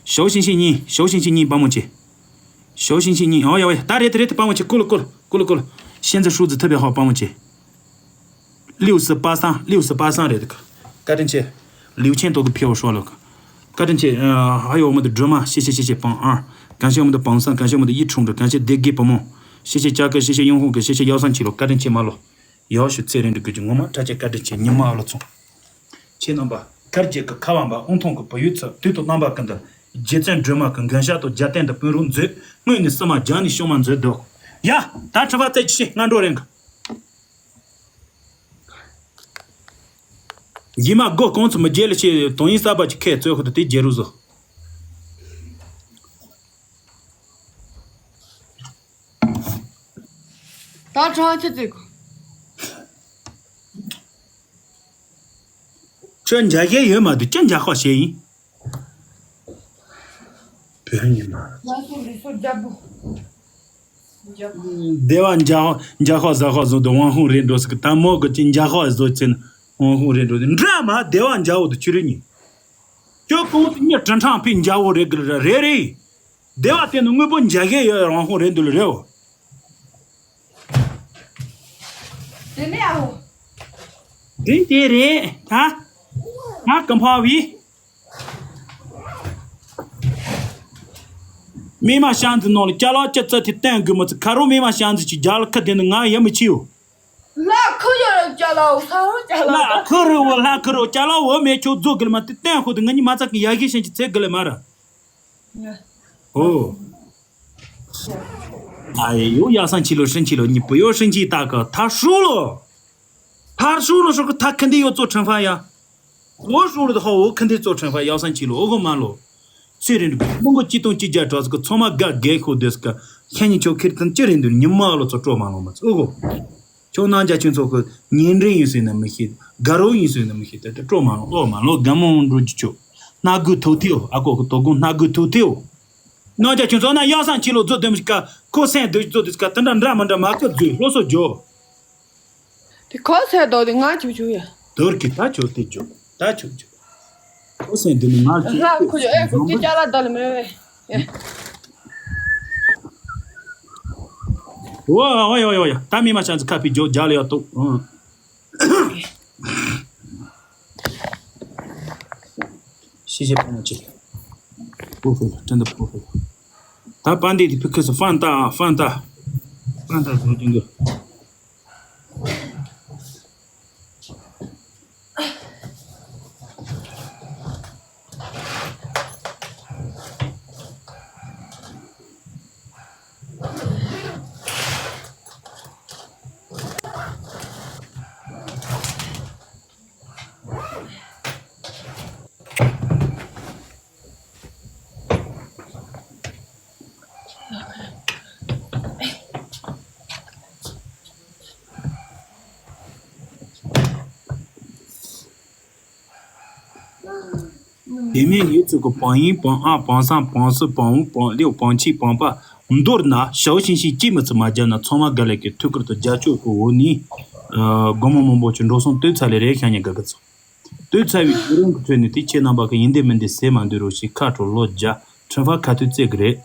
ཞའོ་ཤིང་ཤིང་གཉིས་ཞའོ་ཤིང་ཤིང་གཉིས་པ་མོ་ཆེ། ཞའོ་ཤིང་ཤིང་གཉིས་ཨོ་ཡ་ཝེ་ད་རེད་དེ་རེད་དེ་པ་མོ་ཆེ་ཀུ་ལུ་ཀུ་ལུ་ཀུ་ལུ་ཀུ་ལུ། ཤན་ཛི་ཧྲུག་ཛི་ཐུ་བེ་ཧོ་པ་མོ་ཆེ། ལིའུ་སི་པ་སང་ལིའུ་སི་པ་སང་རེད་དེ། བཀའ་དྲིན་ཆེ། ལིའུ་ཆེན་ཏོ་གི་ཕེའོ་ཧྲོ་ལོ། བཀའ་དྲིན་ཆེ། ཨ་ཡོ་མི་དུ་སྒྲོལ་མ་ཤེ་ཤེ་ཤེ་ཤེ་པང་ཨ། གང་ཤེ་མི་དུ་པང་སང་གང་ཤེ་མི་དུ་ཡིད་ཁྲུང་དྲ་གང་ཤེ་སྡེ་དགེ་བུ་མོ། ཤེ་ཤེ་ཅག་གི་ཤེ་ཤེ་ཡོང་ཧོང་གི་ཤེ་ཤེ་ཡོ་སང་ཆི་ལོ་བཀའ་དྲིན་ཆེ་མ་ལོ། ཡོ་ཤུ་ཚེ་རིང་འདྲི་དགོས་ཀྱི་ངོ་མ་ཁྲ་ཆེ་བཀའ་དྲིན་ཆེ་ཉི་མ་ཨ་ལོ་ཚོང་། ཁྱེད་རྣམ་པ་གར་རྒྱལ་གྱི་ཁ་བ་འབའ་དབུང་ཐོང་གི་བུ་ཡུལ་ཚོ་དུས་དང་རྣམ་པ་ཀུན་ཏུ་རྗེ་བཙུན་སྒྲོལ་མ་གི་མགོན་ཞྭ་དང་རྒྱབ་རྟེན་དུ་སྤུན་རོགས་མཛོད། སྔོན་ནས་བསུ་མ་རྒྱང་ནས་བྱུང་མ་མཛོད་དོ། ཡ། ད་ཁྲི་པ་རྩེ་ཆེ་སྔ་འགྲོ་རེད་གི། ཡི་མ་སྒོ་གོང་ཚོ་མི་རྒྱལ་ལ་ཆེ་དོན་ཡིན་གསར་པ་ཅིག་ཁས་རྩོད་ཁོ་ཐུ་དེ་རྒྱལ་རུ་བཟོ། ད་ཁྲང་ཁྱེད་ཚོས་གོ། ཁྱོད་འཇའ་གས་ཡོད་མ་འདུག་ཅི་འཇའ་ཁོག་བྱས་ཡིན། བོད་ཉི་མ། ང་ཚོ་ལུས་སྲོག་རྒྱལ་པོ། རྒྱལ་པོ། སྡེ་བ་འཇའ་འཇའ་ཁོག་གཟའ་ཁོག་བཟོ་དུ་དབང་ཧུང་རེད་འགྲོ་ཟིག་གི་ད་མོ་གི་ཅི་འཇའ་ཁོག་བཟོ་ཚེ་ན་དབང་ཧུང་རེད་འགྲོ་ཟིག་འདྲ་མ་སྡེ་བ་འཇའ་འོ་དུ་ཆུ་རེ་ཉིན། ཁྱོད་གོང་དུ་ཉི་དྲིལ་ཕྲེང་ཕི་འཇའ་འོ་རེད་གི་རེད་རེད། སྡེ་བ་དེ་ནི་དངོས་པོ་འཇའ་གས་ཡོད་རང་ཧོང་རེད་འདུག་ལ་རེད་འོ། དེ་ནས་ཨའོ། དེ་དེ་རེད་ད། ད་ཀམ་ཕ་བི། མི་མ་ཤང་འཛི་ནོ་ལ་ཅ་ལག་ཅི་ཙི་ཐི་བསྟན་དགོས་མི་ཚི་ཁ་རོ་མི་མ་ཤང་འཛི་ཅི་རྒྱ་ལ་ཁ་དེ་ནི་ང་ཡ་མི་ཆིའོ། ལ་ཁུ་ཡོ་ཅ་ལག་ས་རོ་ཅ་ལག་ལ་ཁུ་རུ་བོ་ལ་ཁུ་རུ་ཅ་ལག་བོ་མེ་ཆོ་རྫོ་གི་ལ་མ་དེ་བསྟན་ཁོ་དེ་ང་ཉི་མ་ཚ་གི་ཡ་གི་ཤན་ཅི་ཚེ་གི་ལ་མ་ར། ཨོ། ཨ་ཡེ་ཡོ་ཡ་སང་ཆི་ལོ་ཧྲིན་ཆི་ལོ་ཉི་པོ་ཡོ་ཧྲིན་ཆི་ཏ་ཀ་ཐར་ཧྲུ་ལོ། ཐར་ཧྲུ་ལོ་ཧྲུ་ཀ་ཐ་ཁ་འདི་ཡོ་ཙོ་ཁྲན་ཧྥ་ཡ། འོ་ཧྲུ་ལོ་ཧོ་འོ་ཁ་འདི་ཙོ་ཁྲན་ཧྥ་ཡ་སང་ཆི་ལོ་ཨོ་གོ་མ་ལོ། ཚེ་རིང་འདུག་མོང་གོ་ཅི་སྟོང་ཅི་བརྒྱ་དྲག་ཟིག་གི་ཚོ་མ་དགའ་དགའ་ཤོ་དེ་ཟིག་ག་ཁྱེད་ཉིད་ཆོ་ཁེར་ཐན་ཅི་རིང་འདུག་ཉི་མ་ལོ་ཙོ་སྤྲོ་མ་ལོ་མ་ཚོ་ཨོ་གོ། ཁྱོད་ནང་རྒྱ་ཁྱོད་ཚོ་གི་ཉིན་རེ་ཡིན་ཟེར་ན་མི་ཤེས། དགའ་རོགས་ཡིན་ཟེར་ན་མི་ཤེས། དེ་དེ་སྤྲོ་མ་ལོ་ཨོ་མ་ལོ་དགའ་མོ་འགྲོ་རྒྱུ་ཆོ། སྣ་དགུ་ཐོ་ཐེའོ་ཨ་ཀོ་གི་དོ་དགོང་སྣ་དགུ་ཐོ་ཐེའོ། ནང་རྒྱ་ཁྱོད་ཚོ་ན་ཡ་སང་ཆི་ལོ་རྫོ་དེ་མི་ཤེས་ཀ་ཁོ་སེང་དེ་རྫོ་དེ་ཀ་དེ་འདྲ་འདྲ་མི་འདྲ་མ་ཁྱོད་རྫོས་ལོ་སོ་རྒྱོ། དེ་ཁོ་སེང་དོ་དེ་ང་ཆུ་ཆུ་ཡ། དོར་གི་ད་ཆོ་དེ་རྒྱོ་ད་ཆོ་རྒྱོ། ཁོ་སེང་དེ་ནི་ང་ཆུ་ར་ཁོ་ཡོ་ཨེ་ཁོ་ཅི་ཅ་ལ་དོ་ལ་མེ་བེ། ཝ་ཝ་ཡ་ཡ་ཡ་ད་མི་མ་ཆང་ཚི་ཁ་ཕི་ཇོ་ཇ་ལ་ཡ་ཏོ། ཤི་ཤི་པ་ན་ཅི། པོ་ཧྥེ་ལ་ཏན་ད་པོ་ཧྥེ་ལ། ད་པན་དེ་དེ་ཕི་ཁི་སི་ཧྥན་ཏ་ཧྥན་ཏ། ཧྥན་ཏ་ཟོ་ཅིང་གི། དེ་མིན་ངེད་ཚོ་གི་བང་ཡིན་བང་ཨ་བང་སང་བང་སི་བང་འུ་བང་ལེའུ་བང་ཆེ་བང་པ་མདོར་ན་ཞའོ་ཤིང་ཤིང་གཅིག་མི་ཚུ་མ་བརྒྱབ་ན་ཚང་མ་དགའ་ལས་ཀྱི་ཐུགས་ཁུར་དང་རྒྱབ་སྐྱོར་གི་འོག་ནས་སྒོར་མོ་མང་པོ་ཅིག་འགྲོ་སོང་བཏོན་ཚར་ལེ་རེད་ཤག་ཉེ་དགའ་གི་ཚོ། བཏོན་ཚར་བའི་བརྒྱུད་རིམ་གྱི་ཁྲོད་ནས་དེ་ཁྱེད་རྣམ་པ་གི་ཡིན་འདི་མིན་འདི་ཟེར་མ་འདུག་རོགས་ཞེས་ཁ་དྲོ་ལོ་བརྒྱ་ཁྲིམས་ཕ་ཁ་ཐུག་བརྩེ་གི་རེད།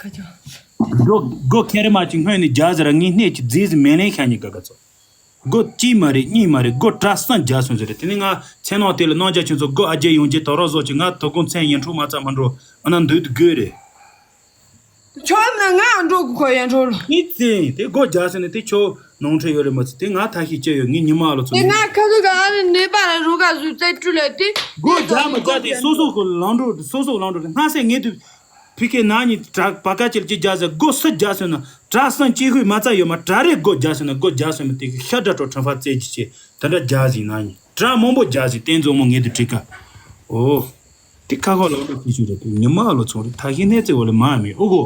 ཁ་ཆོ། སྒོ་སྒོ་ཁེ་རེ་མ་ཅིག་སྔོན་ནས་རྒྱ་ཟེར་ངའི་སྣེ་གཅིག་རྫིས་མེ་ལེན་ཤ་ཉེ་དགའ་ག་ཚོ། སྒོ་གཅིག་མ་རེད་གཉིས་མ་རེད་སྒོ་གྲྭ་སང་རྒྱ་སོང་ཟེར་རེད། དེ་ནས་ང་མཚན་ནང་དེ་ལ་གནང་རྒྱ་ཁྱོད་ཚོ་སྒོ་ཨ་རྒྱ་ཡོང་རྒྱ་དོ་རོགས་བཟོ་ཅིག་ང་དོ་དགོང་མཚན་ཡིན་འཕྲོ་མ་ཚ་མ་འགྲོ་ཨ་ན་འདུག་དགོས་རེད། ཁྱོད་ནི་ང་འགྲོ་དགོས་ཁོ་ཡན་འགྲོ་ལ། ངས་བཙན་དེ་སྒོ་རྒྱ་སོང་ནས་དེ་ཁྱོད་ནང་ཁྲོད་ཡོད་རེད་མ་ཚོ་དེ་ང་ཐ་ཤི་ཅི་ཡོད་ངས་ཉི་མ་ཨ་ལོ་ཚོ་དེ་ང་ཁ་ཁུ་ག་ཨ་རི་ནེ་པ་ལ་རུ་ག་ཟུ་ཙེ་ཀྲུ་ལ་དེ་སྒོ་རྒྱ་མ་རྒྱ་དེ་སོ་སོ་གི་ལང་འགྲོ་སོ་སོ་ལང་འགྲོ་དེ་སྔ་སེ་ངས་དུ། ཕི་ཁའི་ནང་ཉིད་བྲག་བ་ཀ་ཅིལ་གྱི་རྒྱ་ཟེར་སྒོ་སུ་རྒྱ་སོན་ན་བྲག་སང་ཅི་ཧུས་མ་རྩ་ཡོད་མ་བྲག་རེ་སྒོ་རྒྱ་སོན་ན་སྒོ་རྒྱ་སོན་མི་དེ་གི་ཤ་དྲ་གྲོ་ཁྲམ་ཕ་རྩེ་གྱི་ཆེ་དེ་འདྲ་རྒྱ་ཟིན་ན་ཡིན་བྲག་མང་པོ་རྒྱ་ཟིན་བསྟན་རྫོང་མོ་ངེད་དུ་བྲིས་ཀ་ཨོ། དེ་ཁ་ཁ་ལོག་ལོག་ཤི་ཤུ་རེད་དེ་ཉི་མ་ལོ་ཚོང་རེད་ཐ་ཤི་གནས་ཚེ་བ་ལ་མ་མེད་ཨོ་གོ།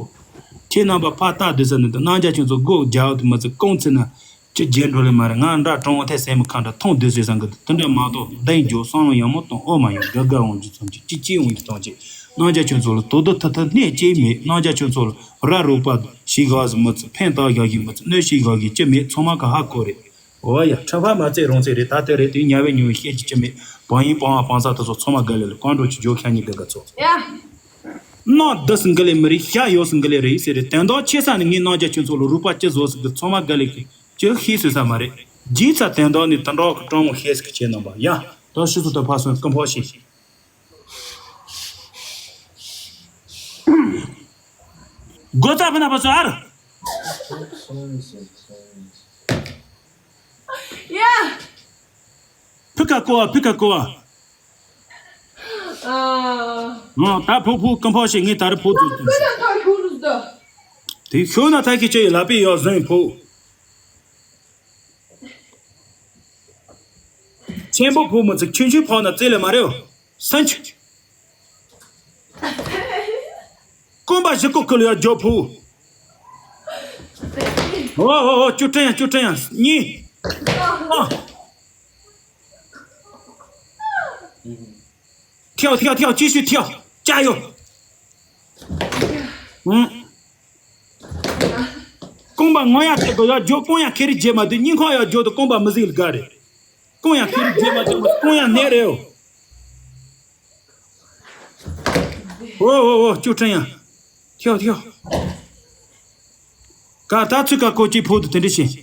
ཁྱེད་རྣམ་པ་ཕ་ཏག་དུ་ས་ནི་དུ་གནང་རྒྱ་ཁྱོད་ཚོ་སྒོ་རྒྱ་འོ་དུ་མ་ཚེ་ཀོང་ཚེ་ན། ཅི་རྒྱན་འགྲོ་ལེ་མ་རེད་ང་འདྲ་གྲོང་བོ་ཐེ་སེ་མི་ཁ་འདྲ་མཐོང་བདེ་སེ་སང་གི་དེ་འདྲ་མ་གཏོགས་བདེན་འཇོག་བསམ་བློ་ཡང་མོ་གཏོང་ཨོ་མ་ཡོང་དགའ་དགའ་འོང་རྒྱུ་ཙམ་གྱི་ཅི་ཅི་འོང་རྒྱུ་ཙམ་གྱི་གནང་རྒྱ་ཁྱོད་ཚོ་ལ་དོ་དོ་ཐ་ཐ་གནས་ཅི་མེད་གནང་རྒྱ་ཁྱོད་ཚོ་ལ་ར་རོག་པ་ཞིག་ག་ཟི་མི་ཚི་ཕན་ཏག་རྒྱག་གི་མི་ཚི་གནོད་ཤིག་ག་གི་ཅི་མེད་ཚང་མ་ག་ཧ་གོ་རེད། ཨོ་ཡ་ཁྲ་ཕ་མ་ཚེ་རོང་ཚེ་རེད་ད་ལྟ་རེད་དེ་ཉ་བའི་ཉུ་བའི་ཤེད་ཀྱི་ཅི་མེད་བང་ཡིན་བང་བ་བང་ས་ད་ཚོ་ཚང་མ་དགའ་ལེ་ལ་བཀའ་འགྲོ་ཅི་འཇོག་ཤ་ཉི་དགའ་དགའ་ཚོ། ཡ། ནང་འདི་སི་འགི་ལེ་མི་རིགས་ཤ་ཡོད་སི་འགི་ལེ་རེད་ཟེར་རེད་དོན་དག་ཆེ་ས་ནི་ངའི་གནང་རྒྱ་ཁྱོད་ཚོ་ལ་རུག་པ་ཅི་བཟོ་སི་གི་ཚང་མ་དགའ་ལེ་གི་ཅི་ཤེས་སོ་ས་མ་རེད། རྗེས་ཚ་དོན་དག་ནི་དུ་འགྲོག་གི་སྤྲང་མོ་ཤེས་སི་གི་ཆེ་ནང་པ་ཡ། ད་ཤི་སུ་ད་ཕ་སོན་སྐུ་འཕོ་ཤེས། སྒོ་རྩ་ཕི་ན་ཕ་སོ་ཨར། ཡ། ཕི་ཀ་ཀོ་བ་ཕི་ཀ་ཀོ་བ། ཨ། ང་ད་ཕུ་ཕུ་ཀམ་ཕོ་ཞིག་ངས་ད་རེ་ཕུ་ཕུ་ཀམ་ཕོ་ཞིག་ད་ཁྱོད་རུ་ཟ། དེ་ཤོད་ན་ད་ཁྱེད་ཆོ་ཡི་ལ་པི་ཡོ་ཟོན་ཕུ། ཆེན་པོ་ཕུ་མི་ཚིག་ཆུན་ཆུན་ཕོག་ན་རྩེ་ལེ་མ་རེའོ། སན་ཆུ། རྐང་པ་བཞི་ཀོ་ཀོ་ལ་ཡ་རྒྱོ་ཕུ། ཨོ་ཨོ་ཨོ་ཅུ་ཀྲན་ཡ་ཅུ་ཀྲན་ཡ་གཉིས། ཨ། ཐེའོ་ཐེའོ་ཐེའོ་ཅི་ཤུ་ཐེའོ་ཅ་ཡོ། ཨུང་། རྐང་པ་ངོ་ཡ་ཐེ་གོ་ཡ་རྒྱོ་རྐང་ཡ་ཁེ་རི་རྗེ་མ་དུ་སྙིང་ཁོང་ཡ་རྒྱོ་དུ་རྐང་པ་མི་ཟིག་ལ་དགའ་རེད། རྐང་ཡ་ཁེ་རི་རྗེ་མ་དུ་རྐང་ཡ་ནད་རེའོ། ཨོ་ཨོ་ཨོ་ཅུ་ཀྲན་ཡ། ཐེའོ་ཐེའོ། ཀ་ད་ཚུ་ཀ་ཀོ་ཅི་ཕོ་དུ་དེ་འདྲ་ཤེས།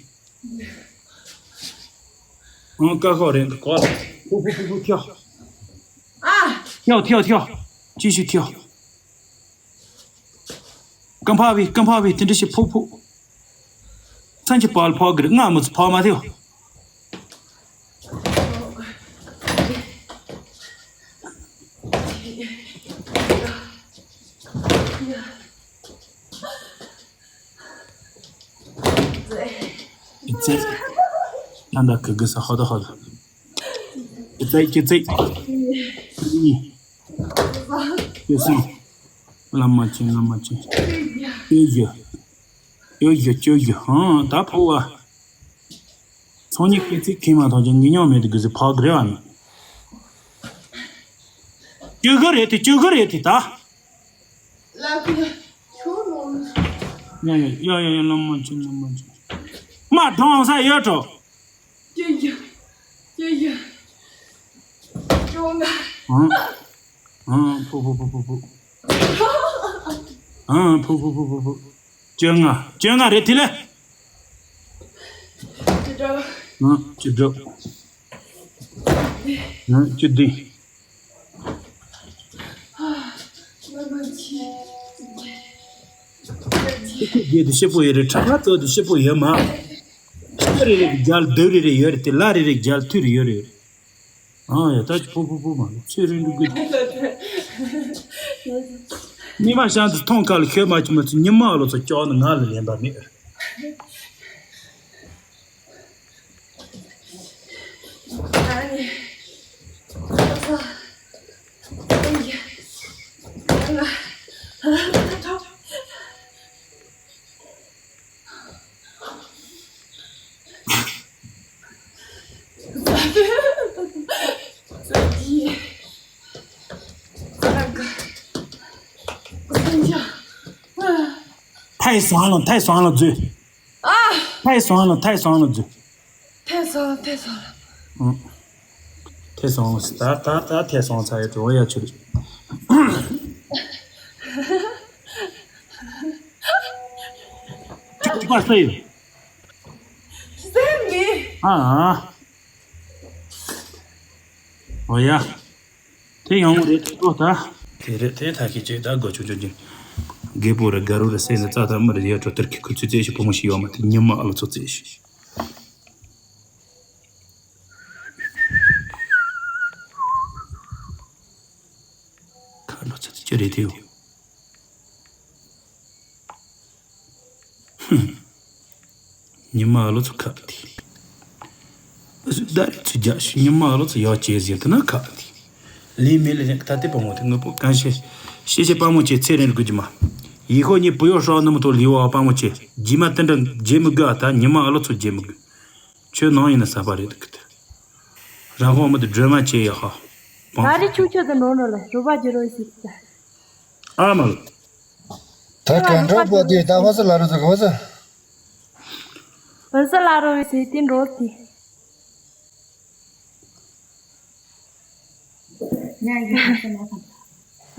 ཨང་ཀ་ཁོ་རེ་ཀ་ཁོ། ཕོ་ཕོ་ཕོ་ཕོ་ཐེའོ། ཨ། ཐེའོ་ཐེའོ་ཐེའོ། ཅི་ཤི་ཐེའོ། ཀམ་ཕ་བི་ཀམ་ཕ་བི་དེ་འདྲ་ཤེས་ཕོ་ཕོ། སང་ཅི་པལ་ཕོ་གི་རེ་ང་མི་ཚུ་ཕོ་མ་ཐེའོ། ཙེ། ཡང་ད་གི་གི་ས་ཧོ་ད་ཧོ་ད། ཙེ་ཙེ་ཙེ། ཡི། ཡི་སང་། བླ་མ་ཅན་བླ་མ་ཅན། ཡོ་ཡོ། ཡོ་ཡོ་ཅོ་ཡོ་ཧང་ད་ཕོ་བ། ཚོང་ཉིད་སྐད་ཚིག་ཁེངས་མ་ཐོག་ཅན་ངི་ཉོག་མེད་དུ་གི་ཟི་ཕག་རེ་བ་མེད། ཅོ་གི་རེད་དེ་ཅོ་གི་རེད་དེ་ད། ལ་ཁུ་ཡ་ཁྱོད་ནོར། ཡ་ཡ་ཡ་ཡ་ཡ་ལམ་མ་ཅི་ལམ་མ་ཅི། མ་གྲོང་ས་ཡོད་འགྲོ། ཀྱེ་ཀྱེ། ཀྱེ་ཀྱེ། ཅོ་ང་། ཨང་། ཨང་། ཕུ་ཕུ་ཕུ་ཕུ་ཕུ། ཨང་། ཕུ་ཕུ་ཕུ་ཕུ་ཕུ། བཅོ་ལྔ། བཅོ་ལྔ་རེད་དེ་ལས། ཅི་འདྲ། ཨང་། ཅི་འདྲ། ཨང་། ཅི་འདྲ། ཁྱེད་ཀྱི་རྒྱལ་དུ་ཤི་པོ་ཡོད་རེད་ཁྲག་ཁ་ཚོ་དུ་ཤི་པོ་ཡོད་མ། ཤི་རེ་རེ་གི་རྒྱལ་སྡུག་རེ་རེ་ཡོད་རེད་དེ་ལ་རེ་རེ་རྒྱལ་མཐུ་རེ་ཡོད་རེད། ཨང་ཡ་ད་ཅི་ཕོ་ཕོ་ཕོ་མ་ལོ་ཚེ་རིང་འདུག་གི། ཉི་མ་ཤང་དུ་མཐོང་ཁ་ལ་ཤོད་མ་ཅི་མ་ཚུ་ཉི་མ་ལོ་ཚོ་ཅོག་ནི་ང་ལ་ལེན་པ་མེད། ཐའི་སོང་ལ་ཐའི་སོང་ལ་འཛུལ། ཨ། ཐའི་སོང་ལ་ཐའི་སོང་ལ་འཛུལ། ཐའི་སོང་ཐའི་སོང་། ཨང་། ཐའི་སོང་ད་ད་ད་ཐའི་སོང་ཚར་ཡོད་འགྲོ་ཡ་ཆུ་རེད། ཅོག་པ་སེ་ཡོད། སེམས་ནི། ཨ་ཨ། ཨོ་ཡ། དེ་ཡང་རེད་ཨོ་ད། དེ་རེད་དེ་ད་ཁྱེད་ཅིག་ད་དགོས་ཆུང་ཆུང་ཅིག་རྒད་པོ་རེད་དགའ་རོགས་རེད་སེམས་ནི་རྩ་ཐག་མི་རེད་ཡ་གྲོ་ཐར་གི་ཁུ་ཚུར་རྩེ་ཞིག་བུ་མོ་ཞིག་ཡོད་མ་དེ་ཉི་མ་ཨ་ལོ་ཚོ་རྩེ་ཞིག་ཁ་ལོ་ཚོ་ཅི་རེད་དེའོ། ཧུམ། ཉི་མ་ཨ་ལོ་ཚོ་ཁ་དེ། ཨ་སུ་ད་རེ་ཚུ་རྒྱག་ཤི་ཉི་མ་ཨ་ལོ་ཚོ་ཡག་བྱས་ཟེར་དེ་ན་ཁ་དེ། ལི་མི་ལི་ལེན་ད་དེ་པ་མོ་དེ་ངོ་པོ་གང་ཤེས། ཤེས་ཤེས་པ་མོ་ཆེ་ཚེ་རིང་རི་དགོས་ཀྱི་མ། ཡི་ཧོ་ཉི་པུ་ཡོ་ཧྲོ་ནི་མོ་ཐོ་ལི་ཧོ་པ་མོ་ཆེ། རྗེས་མ་དེ་འདྲ་བརྗེད་མི་དགོས་ཨ་ད་ཉི་མ་ཨ་ལོ་ཚོ་བརྗེད་མི་དགོས། ཁྱོད་ནང་ཡིན་ན་ས་པ་རེད་འདུག་གི། རང་དབང་མི་འདུག་སྒྲོལ་མ་བྱས་ཡ་ཧ། ད་རེ་ཆུང་ཆུང་དུ་འགྲོ་འགྲོ་ལ་རོ་པ་རྒྱུ་རོ་ཞིག་ད། ཨ་མ་ལ། ད་ག་འགྲོ་པོ་དེ་ད་བ་ས་ལ་རོ་ཟ་ག་བ་ས། བ་ས་ལ་རོ་བའི་ཟེ་ཏི་འགྲོ་དེ།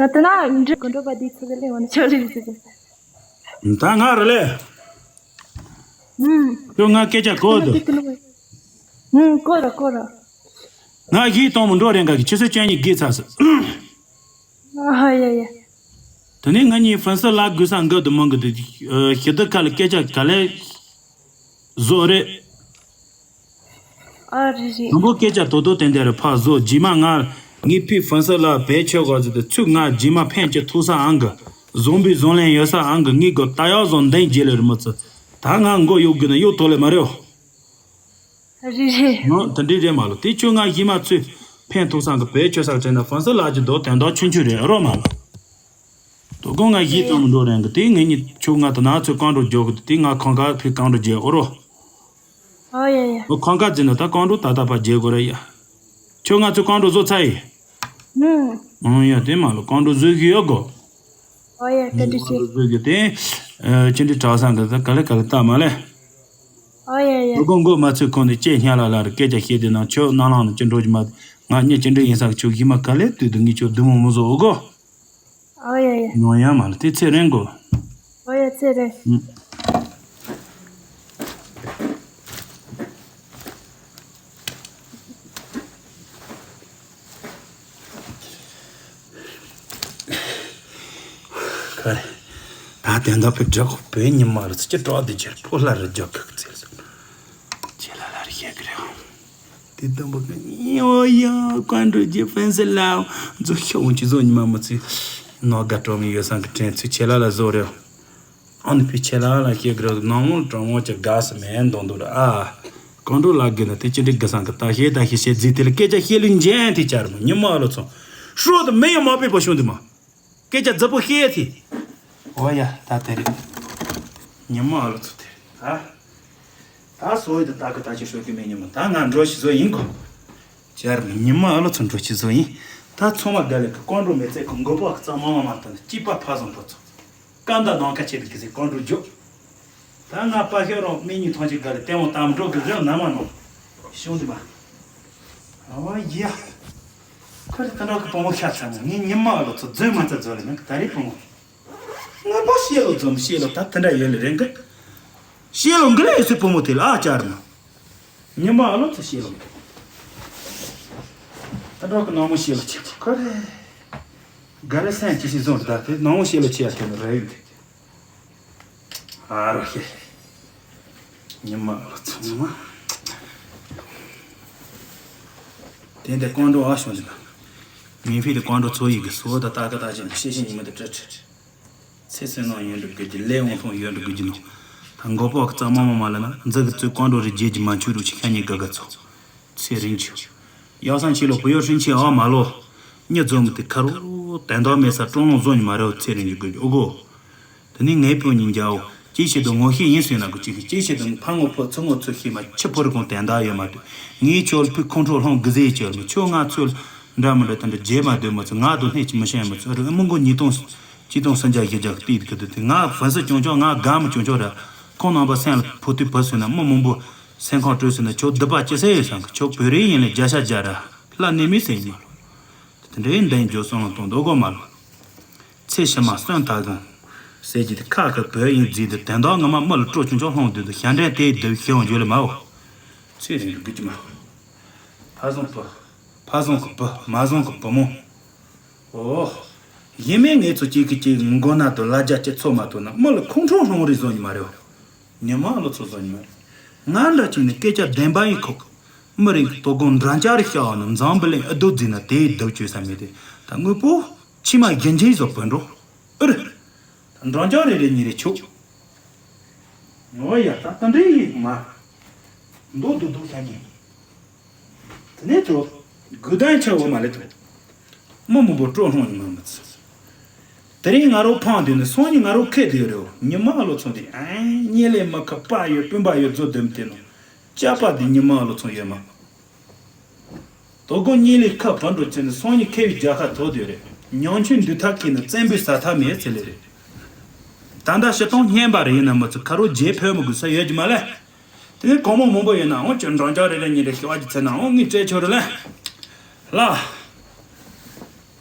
ད་ན་འདྲི་གོ་འགྲོ་པ་དེ་ཚོ་ལ་ལེ་བ་ན་ཆོ་ལེ་ཟེ་ག་ད་ང་ར་ལེ། ཁྱོད་ང་སྐད་ཆ་གོ་འདུག་ཨུམ། གོ་ར་གོ་ར། ང་གཞིས་གཏོང་མི་འགྲོ་རེ་འགའ་གི་ཆུ་ཚོད་བཅུ་གཉིས་བརྒལ་ཚར་སོང་། ཨ་ཡ་ཡ། དེ་ནས་ང་གཉིས་ཧྥན་སི་ལ་དགོས་ས་འགའ་དུ་མང་གི་འདུག་ཞི་བདེ་ཁ་ལ་སྐད་ཆ་ག་ལེ་བཟོ་རེད། ཨ་རེད་རེད། དང་པོ་སྐད་ཆ་དོ་དོ་ཏན་ཏན་རེད་ཕར་བཟོ་རྗེས་མ་ང་ངའི་ཕི་ཧྥན་སི་ལ་བེད་ཆོད་གོ་ཟེར་དུ་ཚུགས་ང་རྗེས་མ་ཕན་གྱི་ཐུག་ས་ཨང་གི་བཟོང་པའི་བཟོང་ལན་ཡོད་ས་ཨང་གི་ངའི་གོ་ད་ཡག་བཟོ་འདན་རྗེས་ལེ་རི་མོ་ཚུ་ད་ང་མགོ་གཡུག་དགོས་ན་གཡུག་ཐོག་ལེ་མ་རེད། རེད་རེད། ནོ་དེ་འདྲའི་རེད་མ་ལོ་དེ་ཁྱོད་ང་གཞིས་མ་ཚོས་ཕན་ཐོགས་སང་གི་བེད་ཆོད་སར་དྲན་ན་ཧྥན་སི་ལགས་ཀྱི་མདོ་དོན་དག་ཆུང་ཆུང་རེད་ཨ་རོ་མ་ལོ། དོ་དགོང་ང་གཞིས་གཏོང་མི་འགྲོ་རན་གི་དེ་ངེད་གཉིས་ཁྱོད་ང་དང་ན་ཚོས་རྐང་འགྲོ་རྒྱོག་གི་དེ་ང་ཁང་ཁ་ཕི་རྐང་འགྲོ་རྒྱལ་ཨོ་རོ། ཨོ་ཡ་ཡ། ཁང་ཁ་འཛིན་ན་ད་རྐང་འགྲོ་ད་ད་ཕ་རྒྱལ་དགོས་ར་ཡ། ཁྱོད་ང་ཚོས་རྐང་འགྲོ་བཟོ་ཚར་ཡི། ཨང་ཡ་དེ་མ་ལོ་རྐང་འགྲོ་བཟོས་གི་ཡོད་གོ། ཨོ་ཡ་ད་འདྲི་ཤེས། བཟོས་གི་དེ། ཅི་འདྲི་དྲག་སང་གི་ད་ག་ལེ་ག་ལེ་ལྟ་མ་ལེ། ཨོ་ཡ་ཡ། ལོ་གོང་མགོ་མ་ཚོས་ཁོང་ནས་ལྕེ་སྙ་ལ་ལ་རུ་སྐད་ཆ་བཤད་དེ་ནང་ཁྱོད་རྣ་ལང་ནས་ཅི་འགྲོ་གི་མ། ང་གཉིས་ཅི་འདྲི་ཡིན་སང་ཁྱོད་གཞི་མ་ག་ལེ་དུས་དུ་ངས་ཁྱོད་བདུད་མོ་མོ་བཟོ་འོ་གོ། ཨོ་ཡ་ཡ། ཉོ་ཡ་མ་ལ་དེ་ཚེ་རིང་གོ། ཨོ་ཡ་ཚེ་རིང་། ཁ་རེ། ད་དེ་འདྲ་བའི་འདྲ་བའི་ཉི་མ་རུ་ཚུགས་ཀྱི་གྲོགས་དེ་ཁྱེད་ཕོ་ལ་རུ་རྒྱག་གི་ཚེ་སོང་། ཁྱེད་ལ་ལ་རུ་བཤད་གི་རེད། དེ་དུམ་བུ་གི་ཉི་འོ་ཡ་ཀོན་ཀྲུ་ཇི་ཧྥན་སི་ལའོ་མཛུ་ཤོག་འོང་ཅི་བཟོ་ཉི་མ་མི་ཚེ་ནོ་དགའ་སྤྲོ་མི་ཡོད་སང་གི་དྲན་ཚུལ་ཁྱེད་ལ་ལ་བཟོ་རེད། ཨ་ནི་ཕི་ཁྱེད་ལ་ལ་བཤད་གི་རེད་ནང་མོ་གྲང་མོ་ཅི་དགའ་སི་མེད་འདོང་འདུག་ར་ཨ། ཀོན་ཀྲུ་ལ་གི་ན་དེ་ཅི་འདྲི་གི་སང་གི་ད་ཤེས་ད་ཤེས་ཤེས་རྫི་དེ་ལ་སྐད་ཆ་བཤད་ལུགས་འཇན་དེ་བཅར་མོ་ཉི་མ་ཨ་ལོ་ཚོ་ཧྲོ་དུ་མེ་ཡ་མ་པའི་པོ་ཤོང་དུ་མ། སྐད་ཆ་རྫབ་པོ་བཤད་ཡ་ཐི། འོ་ཡ་ད་དེ་རེད། ཉི་མ་ཨ་ལོ་ཚོ་དེ་རེད་ད། ད་སོ་ཡི་ད་ད་གི་ད་ཅི་ཤོད་གི་མེད་ཉི་མ་ད་ང་འགྲོ་ཤི་བཟོ་ཡིན་གོ། ཅར་མི་ཉི་མ་ཨ་ལོ་ཚོ་འགྲོ་ཤི་བཟོ་ཡིན། ད་ཚོང་མ་དགའ་ལེ་གི་ཀོན་ཀྲུ་མེ་ཙེ་གི་མགོ་པོ་ཨ་གཙང་མ་མ་མ་ད་ནི་སྐྱིད་པ་ཕ་བཟང་པོ་ཚོ། ཀ་འདའ་ནང་ཁ་ཆེ་བི་གི་ཟེ་ཀོན་ཀྲུ་རྒྱུ། ད་ང་པ་ཤོད་རོགས་མི་གཉིས་ཐོང་ཅིག་དགའ་ལེ་ལྟད་མོ་ལྟ་མི་འགྲོ་གི་རེད་ནམ་མ་ནོ། ཤོང་དུ་མ། ཨ་ཡ། ཁོ་རེ་ད་འགྲོ་གི་བུ་མོ་ཤ་ཚ་ན་ངས་ཉི་མ་ཨ་ལོ་ཚོ་རྫུན་མ་ཚ་རྫུན་ལ་ནི་ད་རེས་བུ་མོ། ང་མ་ཤེས་ལོ་རྫུན་ཤེས་ལོ་ད་དེ་འདྲ་ཡོད་ལེ་རེད་གི། ཤེས་ལོ་འགི་ལེ་ཡོད་སི་བུ་མོ་དེ་ལ་ཨ་ཅར་ན། ཉི་མ་ཨ་ལོ་ཚོ་ཤེས་ལོ་འགི། ད་འགྲོ་གི་ནང་མོ་ཤེས་ལོ་ཆེ་ཁོ་རེ། ག་རེ་སེམས་ཅི་ཞིག་བཟུང་ད་དེ་ནང་མོ་ཤེས་ལོ་ཆེ་ཡ་དེ་ནི་རེ་ཡོད་དེ། ཨ་རོ་ཤེ། ཉི་མ་ལོ་ཚང་མ། དེ་འདྲ་ཀོན་ཀྲུ་ཨ་ཤོང་ཅི་དང་། མིན་ཕི་དེ་ཀོན་ཀྲུ་ཚོ་ཡི་གི་སོ་ད་ད་ག་ད་ཅི་ཤེ་ཤེ་ཉི་མ་དེ་ཀྲ་ཀྲ། ཚེ་སྲིད་ནང་ཡོད་འགྲོ་དགོས་ཀྱི་ལས་འོང་ཐོང་ཡོད་འགྲོ་དགོས་ཀྱི་ནོ། ད་མགོ་པོ་གི་རྩ་མ་མ་མ་ལ་ན་འཛི་གི་ཚོས་ཀོན་ཀྲུ་རི་རྗེས་ཀྱི་མ་ཆུ་རུ་ཆི་ཤ་ཉི་ག་ག་ཚོ། ཚེ་རིང་ཆུ། ཡག་སང་ཆེ་ལོ་བུ་ཡོ་ཧྲིན་ཆེ་ཨ་མ་ལོ། མྱི་རྫོང་གི་དེ་ཁ་རོ་དན་དོ་མེད་ས་ཀྲོང་ལོ་བཟོ་ཉི་མ་རེ་བ་ཚེ་རིང་གི་དགོས་ཀྱི་ཨོ་གོ། དེ་ནི་ངའི་བུ་གཉིས་འཇའ་འོ། ཅི་བྱེད་དུ་ངོ་ཤེས་ཡིན་ཟེར་ན་གོ་ཅི་ཤེས་ཅི་བྱེད་དུ་ཕ་ངོ་ཕོ་ཚུ་ངོ་ཚུ་ཤེས་མ་ཆི་ཕོ་རི་གོང་དན་དག་ཡོད་མ་དུ། ངའི་ཆོལ་ཕུ་ཁོང་ཁྲོ་ལྷོང་གི་ཟེར་ཆོལ་མི་ཆོ་ང་ཚོལ། འདྲ་མི་འདྲ་དེ་འདྲ་རྗེས་མ་སྡོད་མ་ཚུ་ང་དུ་སྣེ་ཅི་མི་ཤེས་མི་ཚུ་རི་མི་མགོ་ཉིས་སྟོང་། ཆིག་སྟོང་སུམ་བརྒྱ་བཞི་བརྒྱ་གི་སྟེང་གི་དུ་དེ་ང་ཕན་སུ་ཅུང་ཅུང་ང་དགའ་མི་ཅུང་ཅུང་ར། ཁོང་རྣམ་པ་སེམས་ལ་ཕོག་ཐུག་བུད་སོང་ན་མི་མང་པོ་སེམས་ཁམས་སྤྲོད་སོང་ན་ཁྱོད་སྡིག་པ་ཅི་སེ་ཡོད་བསམ་གི། ཁྱོད་བོད་རིགས་ཡིན་ལ་བརྒྱ་ཆ་བརྒྱ་ར་ལ་གནས་མི་སེམས་ཡིན་མ་ལོ། དེ་འདྲའི་འདི་འཇོག་སོང་ལ་གཏོང་འདོད་གོ་མ་ལོ། ཚེ་ཕྱི་མ་གསོན་དག་གམ། ཟེར་གྱི་དེ་ཁ་ཁ་བོད་ཡིན་རྫིས་དེ་དན་རྟགས་ངོ་མ་མི་ལ་སྤྲོ་ཆུང་ཆུང་ལྷུང་དུས་དུ་ཞལ་འདྲེན་དེའི་སྡུག་ཤོང་འཇོག་ལ་མ་འོ། ཚེ་རིང་དུ་དགུ་ཅི་མ། ཕ་བཟང་པོ། ཕ་བཟང་གི་བུ་མ་བཟང་གི་བུ་མོ། ཨོ། ཡིན་མིན་ངེད་ཚོ་གཅིག་གིས་གཅིག་མགོ་ན་དུ་ལ་རྒྱ་གཅིག་ཚོ་མ་ཐུབ་ན་མི་ལ་ཁོང་ཁྲོ་སློང་རེས་བཟོ་ཉི་མ་རེད། ཉི་མ་ལོ་ཚོ་བཟོ་ཉི་མ་རེད། ང་འདྲ་གཅིག་ནི་སྐད་ཆ་བདེན་པ་ཡིན་ཁོག་མི་རིགས་ཀྱི་དོ་དགོང་འདྲ་འཇགས་རེ་ཤ་བ་ན་འཛམ་བུ་གླིང་ཨ་སྡུག་འཛིན་ན་དེའི་སྡུག་བཅོས་ས་མེད་དེ་ད་དངོས་པོ་ཕྱི་མ་རྒྱན་ཆེན་བཟོ་བོད་འགྲོ། ཨུ་རུ། འགྲོ་འཇོག་རེ་རེ་ཉིན་རེ་ཆུག་ངོ་ཡ་ད་ད་འདྲེ་ཡིན་མ། མདོ་སྡུག་སྡུག་ཤ་ཉེ། དེ་ནས་ཚོ། དགུ་ལྡན་ཆ་བོ་མ་ལེ་ཐུབ། མི་མང་པོ་སྤྲོ་སྣང་ཉི་མ་མི་ཚེ། དེ་རིང་ང་རོ་ཕང་དུས་ནི་སང་ཉིན་ང་རོ་ཁེ་དུས་རེད། ཉི་མ་ལོ་ཚོ་འདི་ཨེ་ཉེ་ལེ་མ་ཁ་པ་ཡོད་སྤུན་པ་ཡོད་རྫོ་དུམ་དེ་ནོ། ཅག་པ་འདི་ཉི་མ་ལོ་ཚོ་ཡོད་མ། དོ་དགོང་གཉིད་ལས་ཁ་བབས་འགྲོ་ཚེ་ནི་སང་ཉིན་ཁེ་བའི་རྒྱལ་ཁ་ཐོག་དེ་རེད། ཉང་ཆུ་འདུས་ཐག་གིས་ནི་བཙན་པོའི་ས་ཐག་མེད་ཚེ་ལེ་རེད། ད་ལྟ་ཕྱི་སྟོང་སྙན་པ་རེ་ཡིན་ན་མི་ཚོ་ཁ་རོ་རྗེས་ཕེབས་མི་དགོས་ས་ཡོད་ཀྱི་མ་ལེ། དེ་ནས་གོང་མོ་མང་པོ་ཡོད་ན་འོང་ཅི་འགྲོ་འཇགས་རེ་རེ་གཉིས་རེ་ཤི་བ་ཅི་ཚེ་ན་འོང་ངས་སྤྲད་ཆོག་རེ་ལེ། ལ།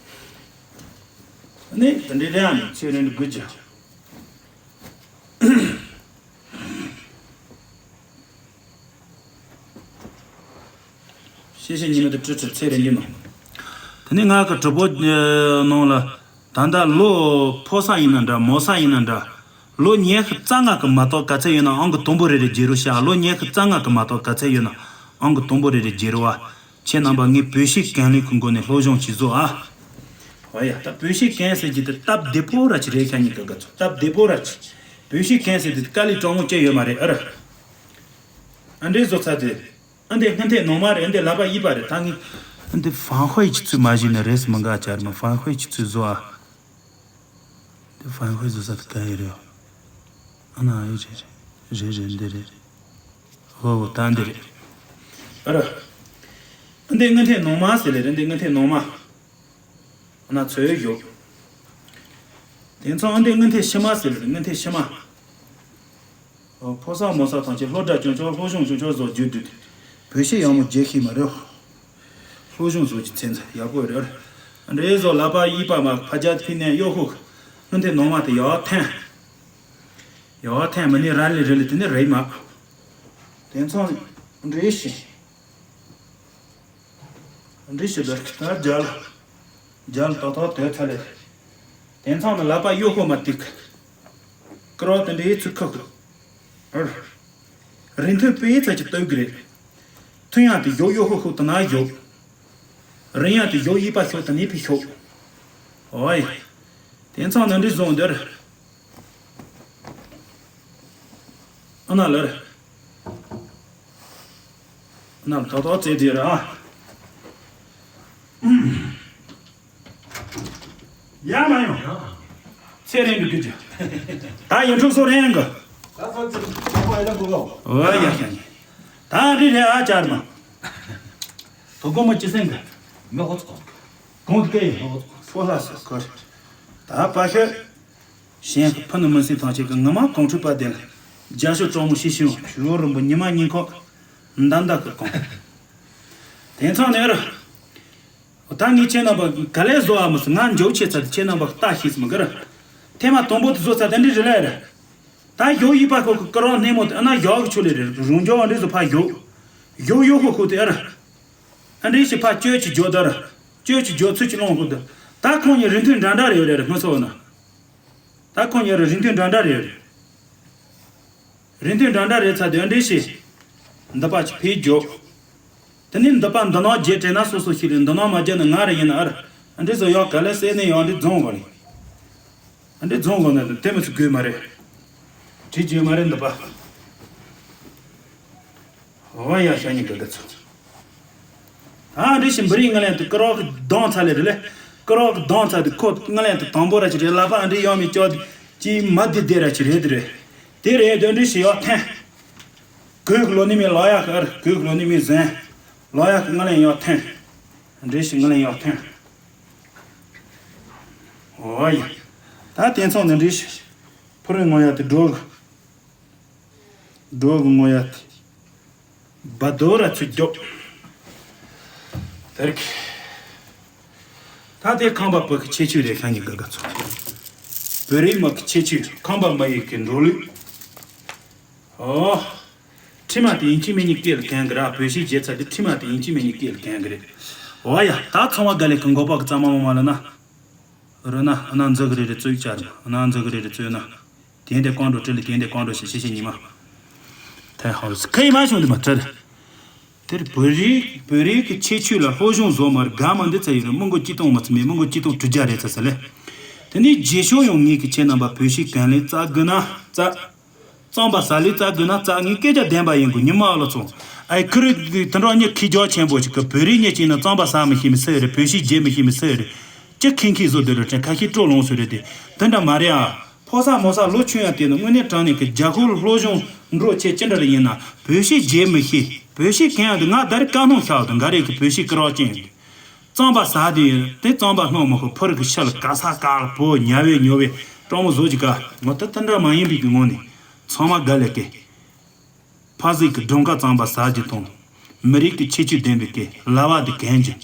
ནི་དེ་འདྲའི་རེ་ཨ་ནི་ཚེ་རིང་དུ་དགོས་ཀྱི། ཤེས་ཤེས་ཉི་མ་དེ་ཁྲི་ཁྲི་ཚེ་རིང་གི་ནོ། དེ་ནས་ང་གི་གྲོགས་པོ་ནང་ལ་ད་ལྟ་ལོ་ཕོ་ས་ཡིན་ན་འདྲ་མོ་ས་ཡིན་ན་འདྲ། ལོ་ཉི་ཤུ་རྩ་ལྔ་གི་མ་གཏོགས་ག་ཚད་ཡོད་ན་ཨང་གི་དང་པོ་རེ་རེ་བརྗེ་རོགས་ཤག་ལོ་ཉི་ཤུ་རྩ་ལྔ་གི་མ་གཏོགས་ག་ཚད་ཡོད་ན་ཨང་གི་དང་པོ་རེ་རེ་བརྗེ་རོགས་ཨ། ཁྱེད་རྣམ་པ་ངའི་བོད་གཞས་གང་ལེགས་ཀྱི་མགོ་ནས་སློབ་སྦྱོང་བྱེད་བཟོ་ཨ། ཨོ་ཡ་ད་བོད་གཞས་གང་ཟེར་གྱི་དེ་སྟབས་བདེ་པོ་ར་ཅི་རེད་ཤ་ཉིན་ག་ག་ཚོ་སྟབས་བདེ་པོ་ར་ཅི། བོད་གཞས་གང་ཟེར་དེ་དཀའ་ལས་དྲང་མོ་ཅི་ཡོད་མ་རེད་ཨ་ར། ཨ་འདྲས་བཟོ་ཚར་དེ། ཨ་འདི་སྔ་འཐེན་ནང་མ་རེད། ཨ་འདི་ལག་པ་གཡས་པ་རེད། ད་ངས་ཨ་འདི་ཧྥང་ཧུའེ་ཆི་ཚུལ་མ་བཞེས་ན་རེས་མི་འགའ་བྱར་མ་ཧྥང་ཧུའེ་ཆི་ཚུལ་བཟོ་ཨ། འདི་ཧྥང་ཧུའེ་བཟོ་ས་དེ་ག་ཡི་རེད། ཨ་ན་ཨ་ཡི་རེད་རེད་རེད་རེད་འདི་རེད། ཧོ་ཧོ་ད་འདི་རེད། ཨ་ར། ཨ་འདི་སྔ་འཐེན་ནང་མ་ཟེར་ལེ་རེད། འདི་སྔ་འཐེན་ནང་མ། ཨ་ན་ཚོས་ཡོད། དེང་སང་ཨ་འདི་སྔ་འཐེན་ཕྱི་མ་ཟེར་ལེ་རེད། སྔ་འཐེན་ཕྱི་མ། ཕོ་གསར་མོ་གསར་ཐམས་ཅད་སློབ་གྲྭ་སྐྱོང་ཆོག་སློབ་སྦྱོང་སྐྱོང་ཆོག་བཟོ་རྒྱུ་དུས། བོད་གཞས་ཡག་མོ་རྒྱག་ཤེས་མ་རེད། སློབ་སྦྱོང་བཟོ་རྒྱུ་ཚན་རྩལ་ཡག་པོ་རེད། འདྲེ་བཟོ་ལག་པ་གཡས་པ་མ་ཕ་རྒྱ་ཕི་ནས་གཡོག་ཤུག་སྔོན་ཐེངས་ནང་མ་དེ་ཡག་འཐེན། ཡག་འཐེན་མི་ནི་ར་ལི་རི་ལི་དེ་ནི་རེད་མ། དེང་སང་འདྲེ་ཞིག་འདྲི་ཞིག་ལ་ད་རྒྱལ། རྒྱལ་ཏོག་ཏོག་དོད་ཚ་ལེ། དེང་སང་ནི་ལག་པ་གཡོ་ཤོ་མ་ཏིག་སྐར་བ་དེ་འདྲའི་ཚུལ་ཁག་གི། རི་མཐུན་དཔེ་ཚ་གྱི་སྟོད་གི་རེད། མཐུན་ཡང་དེ་ཡོག་གཡོ་ཤོ་ཤོ་དེ་ན་ཡོག་རི་ཡང་དེ་ཡོག་གཡས་པ་ཤོ་དེ་ནས་ཕི་ཤོ། ཨོའི། དེང་སང་ནི་འདྲི་བཟོ་འདིར། ཨ་ན་ལར། ཨ་ན་ཏོག་ཏོག་ཙེ་དེ་ར། ཡ་མ་ཡོང་། ཚེ་རིང་གི་དུས་ཀྱི། ད་ཡིན་འཁྲུག་སོ་རེང་གི། ད་ཚོ་ཅི་ཚོ་ཡ་ལ་འགོ་གོ། ཨོ་ཡ་ཡ་ཡ། ད་རི་རེ་ཨ་ཅར་མ། དོ་གོ་མ་ཅི་སེང་གི། མེ་ཧོ་ཚོ་གོ། གོང་གི་སྐད་ཡིན། མེ་ཧོ་ཚོ་གོ། ཕོ་ལ་སོ་ཁོ། ད་པ་ཤོད། གཞན་ཕུ་ནུ་མི་སྲིད་ཐང་ཆད་ཀྱི་ངོ་མ་གོང་ཁྲོས་པ་དེ་ལ་རྒྱ་ཤོད་གྲོགས་མོ་ཤི་ཤི་ཡོང་ཞུ་རིན་པོ་ཉི་མ་ཉིན་ཁོག་མདའ་མདའ་གི་གོང་། དེང་སང་ནས་ར། ད་ངས་ཁྱེད་རྣམ་པ་ག་ལས་བཟོ་བ་མི་སྲིད་ང་འཇོག་ཆེ་ཚར་དུ་ཁྱེད་རྣམ་པ་ལྟ་ཤེས་སམ་གི་ར། ཐེངས་མ་དང་པོ་དུ་བཟོ་ཚར་དེ་འདྲི་རེ་ལས་ར། ད་ཞོག་ཡིག་པ་ཁོ་གི་སྐུ་རོགས་སྣེ་མོ་དེ་ཨ་ན་ཞོག་གི་ཆུ་ལས་རེ་རུང་འཇོག་འདྲི་བཟོ་ཕ་ཞོག་ཞོག་ཡོ་ཁོ་ཁོ་དེ་ཨ་ར། ཨ་འདྲི་ཞིག་ཕ་བཅོས་ཀྱི་འཇོག་ད་ར། བཅོས་ཀྱི་འཇོག་ཚུལ་གྱི་སློང་ཁོ་དེ། ད་ཁོང་གཉིས་རིན་ཐུན་འདྲ་འདྲ་རེ་ཡོད་རེད་ར་ངོ་སོ་ན། ད་ཁོང་གཉིས་ར་རིན་ཐུན་འདྲ་འདྲ་རེ་ཡོད་རེད། རིན་ཐུན་འདྲ་འདྲ་རེད་ཚར་དུས་ཨ་འདྲི་ཞིག་འདི་པ་ཅི་ཕེ་འཇོག་དེ་ནས་འདི་པ་འདི་ནང་བརྗེ་དྲན་ན་སོ་སོ་ཞིག་རེད། འདི་ནང་མ་བརྗེ་ན་ང་ར་ཡིན་ན་ཨ་ར། ཨ་འདྲི་བཟོ་ཡག་ག་ལེ་སེ་ནས་ཡང་འདྲི་རྫོང་གོ་ལེ། ཨ་འདྲི་རྫོང་གོ་ན་དེ་མི་ཚུ་དགོས་མ་རེད། བྲིས་རྒྱུ་མ་རེད་འདི་པ། ཨོ་ཡ་ཤ་ཉིན་ག་ག་ཚོ། ཨ་འདྲི་ཞིག་འབུ་རིགས་ང་ལན་དུ་ཀི་རོག་གི་གདོང་ཚ་ལེ་རེད་ལེ། ཀི་རོག་གི་གདོང་ཚ་དུ་ཁོ་ང་ལན་དུ་དང་པོ་ར་ཅི་རེད། ལ་པ་ཨ་འདྲི་ཡང་མི་ཅོ་དུ་ཅི་མ་དེ་དེ་ར་ཅི་རེད་དེ་རེད། དེ་རེད་དོན་འདྲི་ཞིག་ཡག་འཐེན། གོས་ཀྱི་ལོ་ནི་མི་ལོ་ཡག་གི་ཨར་གོས་ཀྱི་ལོ་ནི་མི་ཟན། ལོ་ཡག་གི་ང་ལན་ཡག་འཐེན། འདྲི་ཞིག་ང་ལན་ཡག་འཐེན། ཨོ་ཡ། ད་དེང་སང་འདི་འདྲའི་ཕུ་རུ་ངོ་ཡ་དེ་འགྲོ་གི། འགྲོ་གི་ངོ་ཡ་དེ། བ་དོ་ར་ཚུར་རྒྱོབ། དེར་གི། ད་དེ་ཁམས་པ་བོད་ཀྱི་ཁྱད་ཆོས་རེད་ཤག་ཉི་དགའ་དགའ་ཚོ། བོད་རིགས་མི་གི་ཁྱད་ཆོས། ཁམས་པ་མི་ཡི་གི་འགྲོ་ལུགས། ཨོ། ཁྲིམས་དེ་ཡིན་གཅིག་མིན་གཉིས་སྐད་ལ་གན་གི་ར། བོད་གཞས་བརྗེད་ཚར་དུས་ཁྲིམས་དེ་ཡིན་གཅིག་མིན་གཉིས་སྐད་ལ་གན་གི་རེད། ཨོ་ཡ། ད་ཚང་མ་དགའ་ལས་ཀྱི་མགོ་པ་གི་གཙང་མ་མོ་མ་ལ་ན། རོ་ན་ཨ་ན་འཛི་གི་རེ་རེ་བཙོས་བྱ་རེ། ཨ་ན་འཛི་གི་རེ་རེ་བཙོས་ན། དེན་དེ་ཀོང་འགྲོ་ཀྲི་ལི་དེན་དེ་ཀོང་འགྲོ་ཞེས་ཤེས་ཤེས་ཉི་མ། ཐའི་ཧོ་སི་ཁའི་མ་བྱུང་དེ་མ་ཁྲི་རེ། དེར་བོད་རིགས་བོད་རིགས་ཀྱི་ཁྱད་ཆོས་ལ་སློབ་སྦྱོང་བཟོ་མར་དགའ་མ་འདི་ཚ་ཡིན་རུང་མི་མགོ་གཅིག་སྟོང་མ་ཚི་མེད་མི་མགོ་གཅིག་སྟོང་དྲུག་བརྒྱ་རེད་ཚ་ས་ལེ། དེ་ནས་རྗེས་ཤོག་ཡང་ངེད་ཀྱི་ཁྱེད་རྣམ་པ་བོད་ཞིག་གན་ལས་རྩ་དགོས་ན་རྩ། གཙང་པ་ཟ་ལས་རྩ་དགོས་ན་རྩ། ངས་སྐད་ཆ་བདེན་པ་ཡིན་དགོས་ཉི་མ་ཨ་ལོ་ཚོ། ཨའི་ཁུ་རི་དེ་འདྲ་ཉི་ཁི་རྒྱག་ཆེན་པོ་ཞིག་གི་བོད་རིགས་ཉི་གཅིག་ན་གཙང་པ་ཟ་མི་ཤེས་མི་སུ་རེད། བོད་ཞིག་རྗེ་མི་ཤེས་མི་སུ་རེད། ཅི་ཁེ་ཁེ་བཟོ་འདོད་རེད་དྲན་ཁ་ཤས་སྤྲོ་ལོང་སུ་རེད་དེ། དེ་འདྲ་མ་རེད་ཨ། ཕོ་གསར་མོ་གསར་ལོ་ཆུང་ཡང་དེ་ནི་དངོས་གནས་དྲང་གནས་ཀྱི་རྒྱ་ཧུར་སློབ་སྦྱོང་འགྲོ་ཆེ་ཅི་འདྲ་རེ་ཡིན་ན་བོད་ཞིག་རྗེ་མི་ཤེས། བོད་ཞིག་གན་ཡང་དེ་ང་ད་རེ་བཀའ་གནང་ཤག་དང་འགའ་རེ་གི་བོད་ཞིག་ཀི་རག་ཅན་ཡིན། གཙང་པ་ཟ་དེ་ཡིན་དེ་གཙང་པ་སྣང་མ་ཁོ་ཕུ་རི་གི་ཤ་ལ་ག་ས་ག་ལ་བོ་ཉ་བེ་ཉོ་བེ་སྤྲང་མོ་བཟོ་ཅི་ག་ངོ་ད་དེ་འདྲ་མ་ཡིན་པའི་གི་ངོ་ནས་ཚང་མ་དགའ་ལས་ཀི། ཕ་ཟིག་གི་སྒྲུང་ཁ་གཙང་པ་ཟ་རྒྱུ་དང་། མི་རིགས་ཀྱི་ཁྱད་ཆོས་ལྡན་པའི་སྐད་ལ་བ་དེ་གན་རྒྱུ།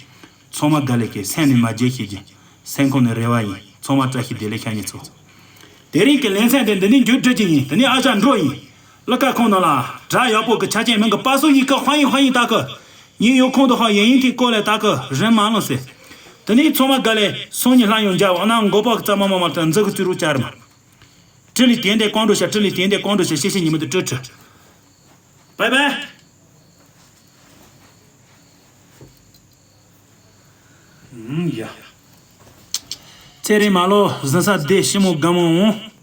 ཚང་མ་དགའ་ལས་ཀི་སེམས་ནས་མ་བརྗེད་ཤེས་རྒྱུ། སེམས་ཁོང་ནས་རེ་བ་ཡིན། ཚང་མ་བཀྲ་ཤིས་བདེ་ལེགས་ཤ་ཉེ་ཚོ། དེ་རིང་གི་ལེ་ཚན་དེ་འདི་ནས་མཇུག་སྒྲིལ་གྱི་ཡིན། དེ་ནས་ཨ་ཅག་འགྲོ་ཡིན། ལ་ཀ་ཁོང་ནང་ལ་དྲ་ཡག་པོ་གི་ཆ་ཅན་མིང་གི་པ་སུ་ཡི་ཀ་ཧ་ཡིན་ཧ་ཡིན་ད་གི། ཉིན་ཡོད་ཁོང་དུ་ཧ་ཡིན་ཡིན་ཐིག་ཀོ་ལས་ད་གི་རིན་མ་ལོང་ཟེར། དེ་ནས་ཚང་མ་དགའ་ལས་སོང་ཉིན་ལྷ་ཡོང་འཇའ་བ་ན་མགོ་པག་རྩ་མ་མ་མ་དྲ་འཛི་གི་ཙི་རུ་ཅར་མ། ཀྲི་ལི་དེན་དེ་ཀོང་འགྲོ་ཤ། ཀྲི་ལི་དེན་དེ་ཀོང་འགྲོ་ཤ། ཤེ་ཤེ་ཉི་མ་དུ་ཀྲི་ཀྲི། བའི་བའི། ཨུམ་ཡ། ཚེ་རིང་མ་ལོ་ཟིན་ས་བདེ་ཞི་མོ་དགའ་མོ་འོང་།